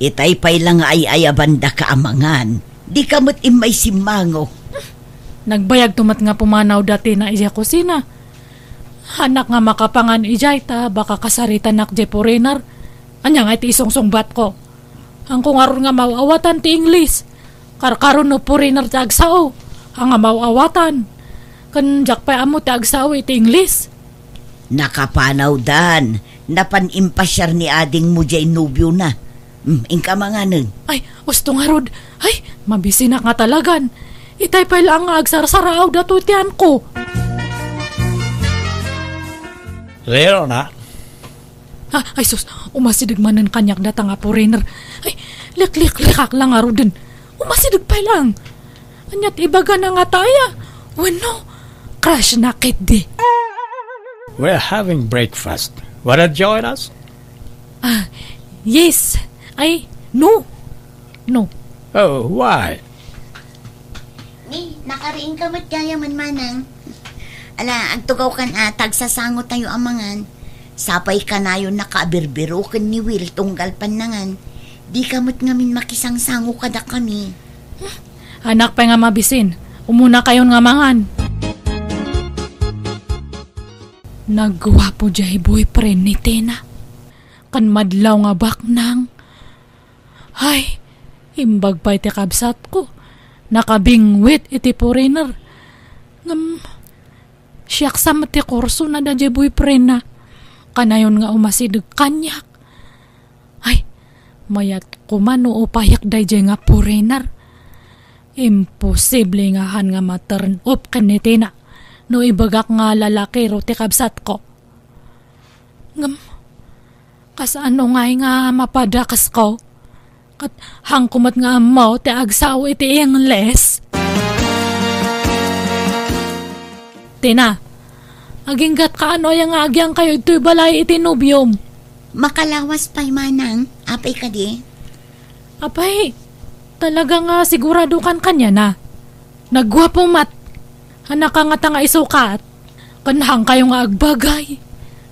Itay pay la nga ay-ayabandaka a mangan. Dika met immay simmango. Nagbayagto met nga pumanawda Tina idiay kusina. Haanak nga makapangan idiay ta baka kasaritanak diay foreigner. Ania ngay ti isungsungbatko? Haanko ngarud nga maaw-awatan ti Ingles. Karkaro no foreigner ti agsao, haan nga maaw-awatan. Ken diak pay ammo ti agsao iti Ingles. Nakapanawdan, napan impasiar ni adingmo diay nobiona. Hmm, inka manganen. Ay, usto ngarud. Ay, mabisinak nga talagan. Itay pay laeng nga agsarsaraawda toy ti haanko. Leonor, Ha? Ay sus, umasideg manen kaniak dayta nga foreigner. Ay, likliklikak la ngaruden. Umasideg pay laeng. Ania ti ibagana ngata aya? Wenno, crush na ketdi. We're having breakfast. Wanna join us? Ah, yes. Ay, no. No. Oh, why? Ni, nakariingka met gayamen, manang. Ala, agtugawkan a ta agsasangotayo a mangan. Sapay kanayon nakabirbiro ken ni Will tunggal pannangan. Dika met ngamin makisangsango kadakami. Anak pay nga mabisin, umunakayon nga mangan. Nagguapo diay boyfriend ni Tina. Kan madlaw nga baknang. Ay, imbag pay ti kabsatko. Nakabingwit iti foreigner. Ngem, siak sa met ti kurso na daydiay boyfriend na. Kanayon nga umasideg kaniak. Ay, mayat koma no upayak daydiay nga foreigner. Imposible nga han nga ma-turn off ken ni Tina no ibagak nga lalakiro ti kabsatko. Ngem, kasano ngay nga mapadakesko? Ket hanko met nga ammo ti agsao iti Ingles. Tina, aginggat ka ano aya nga agyangkayo ditoy balay iti nobiom? Makalawas pay manang, apay kadi? Apay, talaga nga sigurado kan kaniana? Nagguapo met. Hanaka ngata nga isukat. Ken hankayo nga agbagay.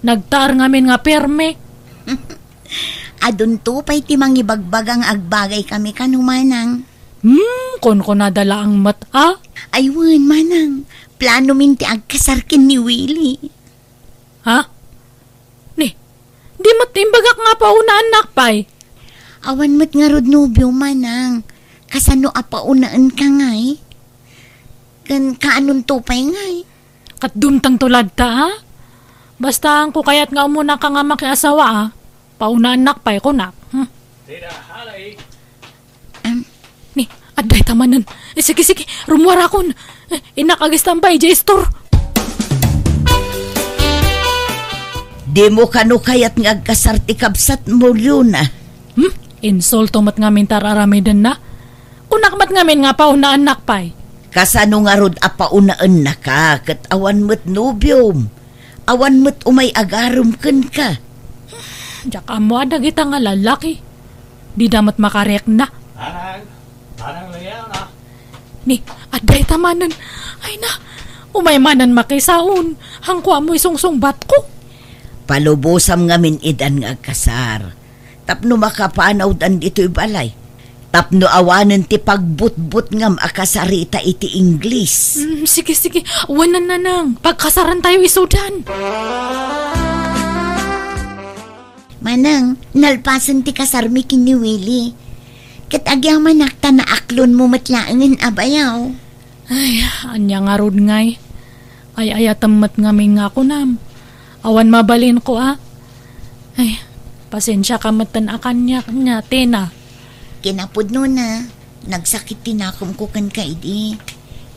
Nagtaar ngamin nga perme. Adunto pay ti mangibagbaga nga agbagay kami kano, manang. Hmm, kunkunada laeng met a. Ay wen, manang. Planomin ti agkasar ken ni Willie. Ha? Ni, di met imbagak nga paunaan nakpay. Awan met ngarud nobio, manang. Kasano a paunaen ka ngay? Ken kaanonto pay ngay? Ket dumteng to ladta, a? Basta, hanko kayat nga umuna ka nga makiasawa, a? Paunaan nakpay, kunak. Hmm. Am. Ni, adda ita manen. Eh, sige, sige, rumuarakon. Eh, innak agistambay, idiay istor. Dimo kano kayat nga agkasar ti kabsatmo, Leona? Hmm? Insulto met ngamin ti ar-aramidenna. Kunak met ngamin nga paunaan nakpay. Kasano ngarud a paunaennaka ket awan met nobiom? Awan met umay agarem kenka. Diak ammo a dagita nga lalaki. Dida met makarikna. Manang, manang Leona. Ni, adda ita manen. Ay na, umay manen makisaon. Hanko ammo isungsungbatko. Palubosam ngamin idan nga agkasar. Tapno makapanawdan ditoy balay. Tapno awanen ti pagbutbutngam a kasarita iti Ingles. Mm, sige, sige. Wanan, nanang. Pagkasarantayo isudan. Manang, nalpasen ti kasarmi ken ni Willie. Ket agyamanak ta naaklonmo met laengen a bayaw. Ay, ania ngarud ngay? Ay-ayatem met ngamin nga kunam. Awan mabalinko a. Ay, pasensiaka metten a kaniak, nia, Tina. Kinapudnona, nagsakit ti nakemko kenka idi.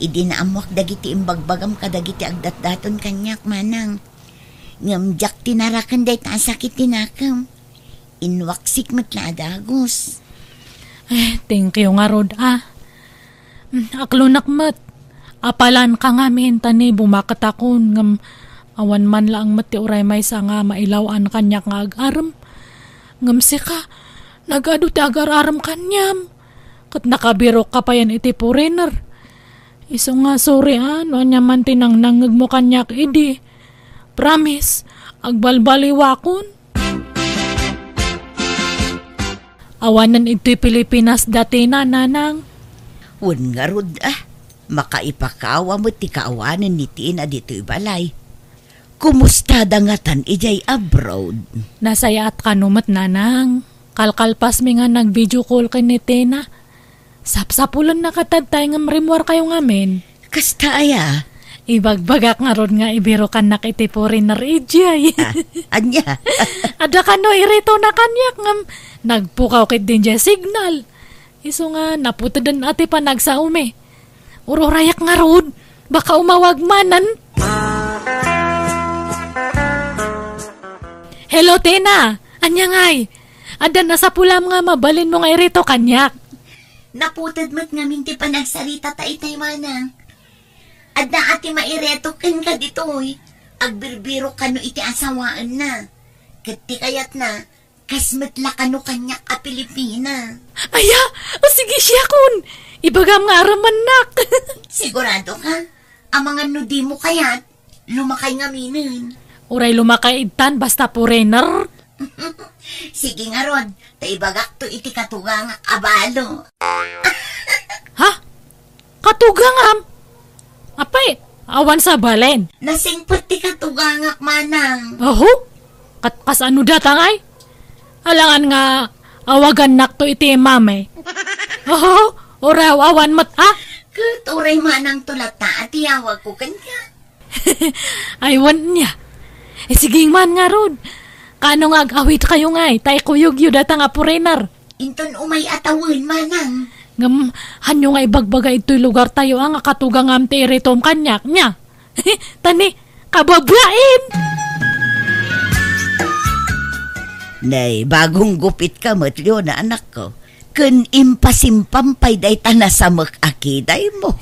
Idi naammoak dagiti imbagbagam kadagiti agdatdaton kaniak, manang. Ngem diak tinaraken dayta a sakit ti nakem. Inwaksik met la a dagus. Eh, thank you ngarud, a. Mm, aklonak met. Apalanka ngamin ta ni bumaketakon, ngem awan man laeng met ti uray maysa nga mailaw-an kaniak nga agarem. Ngem sika, nagadu ti agar-arem kaniam. Ket nakabirokka payen iti foreigner. Isu nga sorry, a, no ania man ti nangnangngegmo kaniak idi. Promise, agbalbaliwakon. Awanen idtoy Pilipinas da Tina, nanang. Wen ngarud, a. Makaipakawa met ti kaawanen ni Tina ditoy balay. Kumustada ngatan idiay abroad? Nasayaat kano met, nanang. Kalkalpasmi nga nag-video call ken ni Tina. Sapsapulenna katadtay ngem rimmuarkayo ngamin. Kasta aya? Ibagbagak ngarud nga ibirokannak iti foreigner idiay. Ah, ania? Adda kano iritona kaniak ngem nagpukaw ketdi idiay signal. Isu nga naputeden a ti panagsaomi. Ururayak ngarud, baka umawag manen. Hello, Tina. Ania ngay? Adda nasapulam nga mabalinmo nga irito kaniak? Naputed met ngamin ti panagsarita ta itay, manang. Adda a ti maireto kenka ditoy. Agbirbirok kano iti asawaenna. Ket ti kayatna, Kas met la kano kaniak a Pilipina. Aya, o sige, siakon. Ibagam nga arammannak. Sigurado ka? Amangan no dimo kayat, lumakay ngaminen. Uray lumakay ittan, basta foreigner. Sige ngarud, ta ibagakto iti katugangak a balo. Ha? Katugangam? Apay, awan sabalen. Nasingpet ti katugangak, manang. Aho? Kat-, kasano data ngay? Alangan nga awagannakto iti mami. Aho? Uraw, awan met, ha? Ket uray manang to latta a tiyawagko kenka. Ay, wen niya. Eh, sige man ngarud. Kano nga ag-awidkayo ngay, ta ikuyogyo data nga foreigner. Inton umay a tawen, manang. Ngem, hanyo nga ibagbaga itoy lugartayo a nga katugangam ti iritom kaniak, nia? Tani, kababain! Nay, bagong gupitka met, Leona, anakko. Ken impasimpam pay dayta nasamek a kidaymo.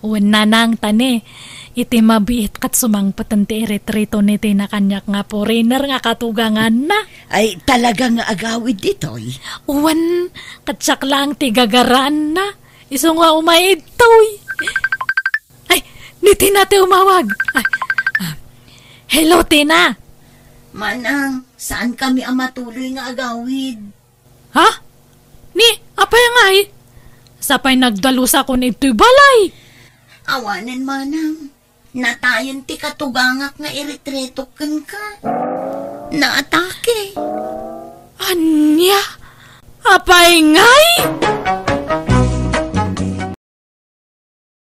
Wen, nanang, tani, iti mabiit ket sumangpeten ti iritritona iti kaniak nga foreigner nga katuganganna. Ay, talaga nga agawid ditoy. Wen, ket siak laeng ti gagaraanna. Isu nga umay idtoy. Ay, ni Tina ti umawag. Ay, ah. Hello, Tina. Manang, saankami a matuloy nga agawid. Ha? Ni, apay ngay? Sapay nagdalusakon itoy balay. Awanen, manang. Natayen ti katugangak nga iritretok kenka. Naatake. Ania? Apay nga?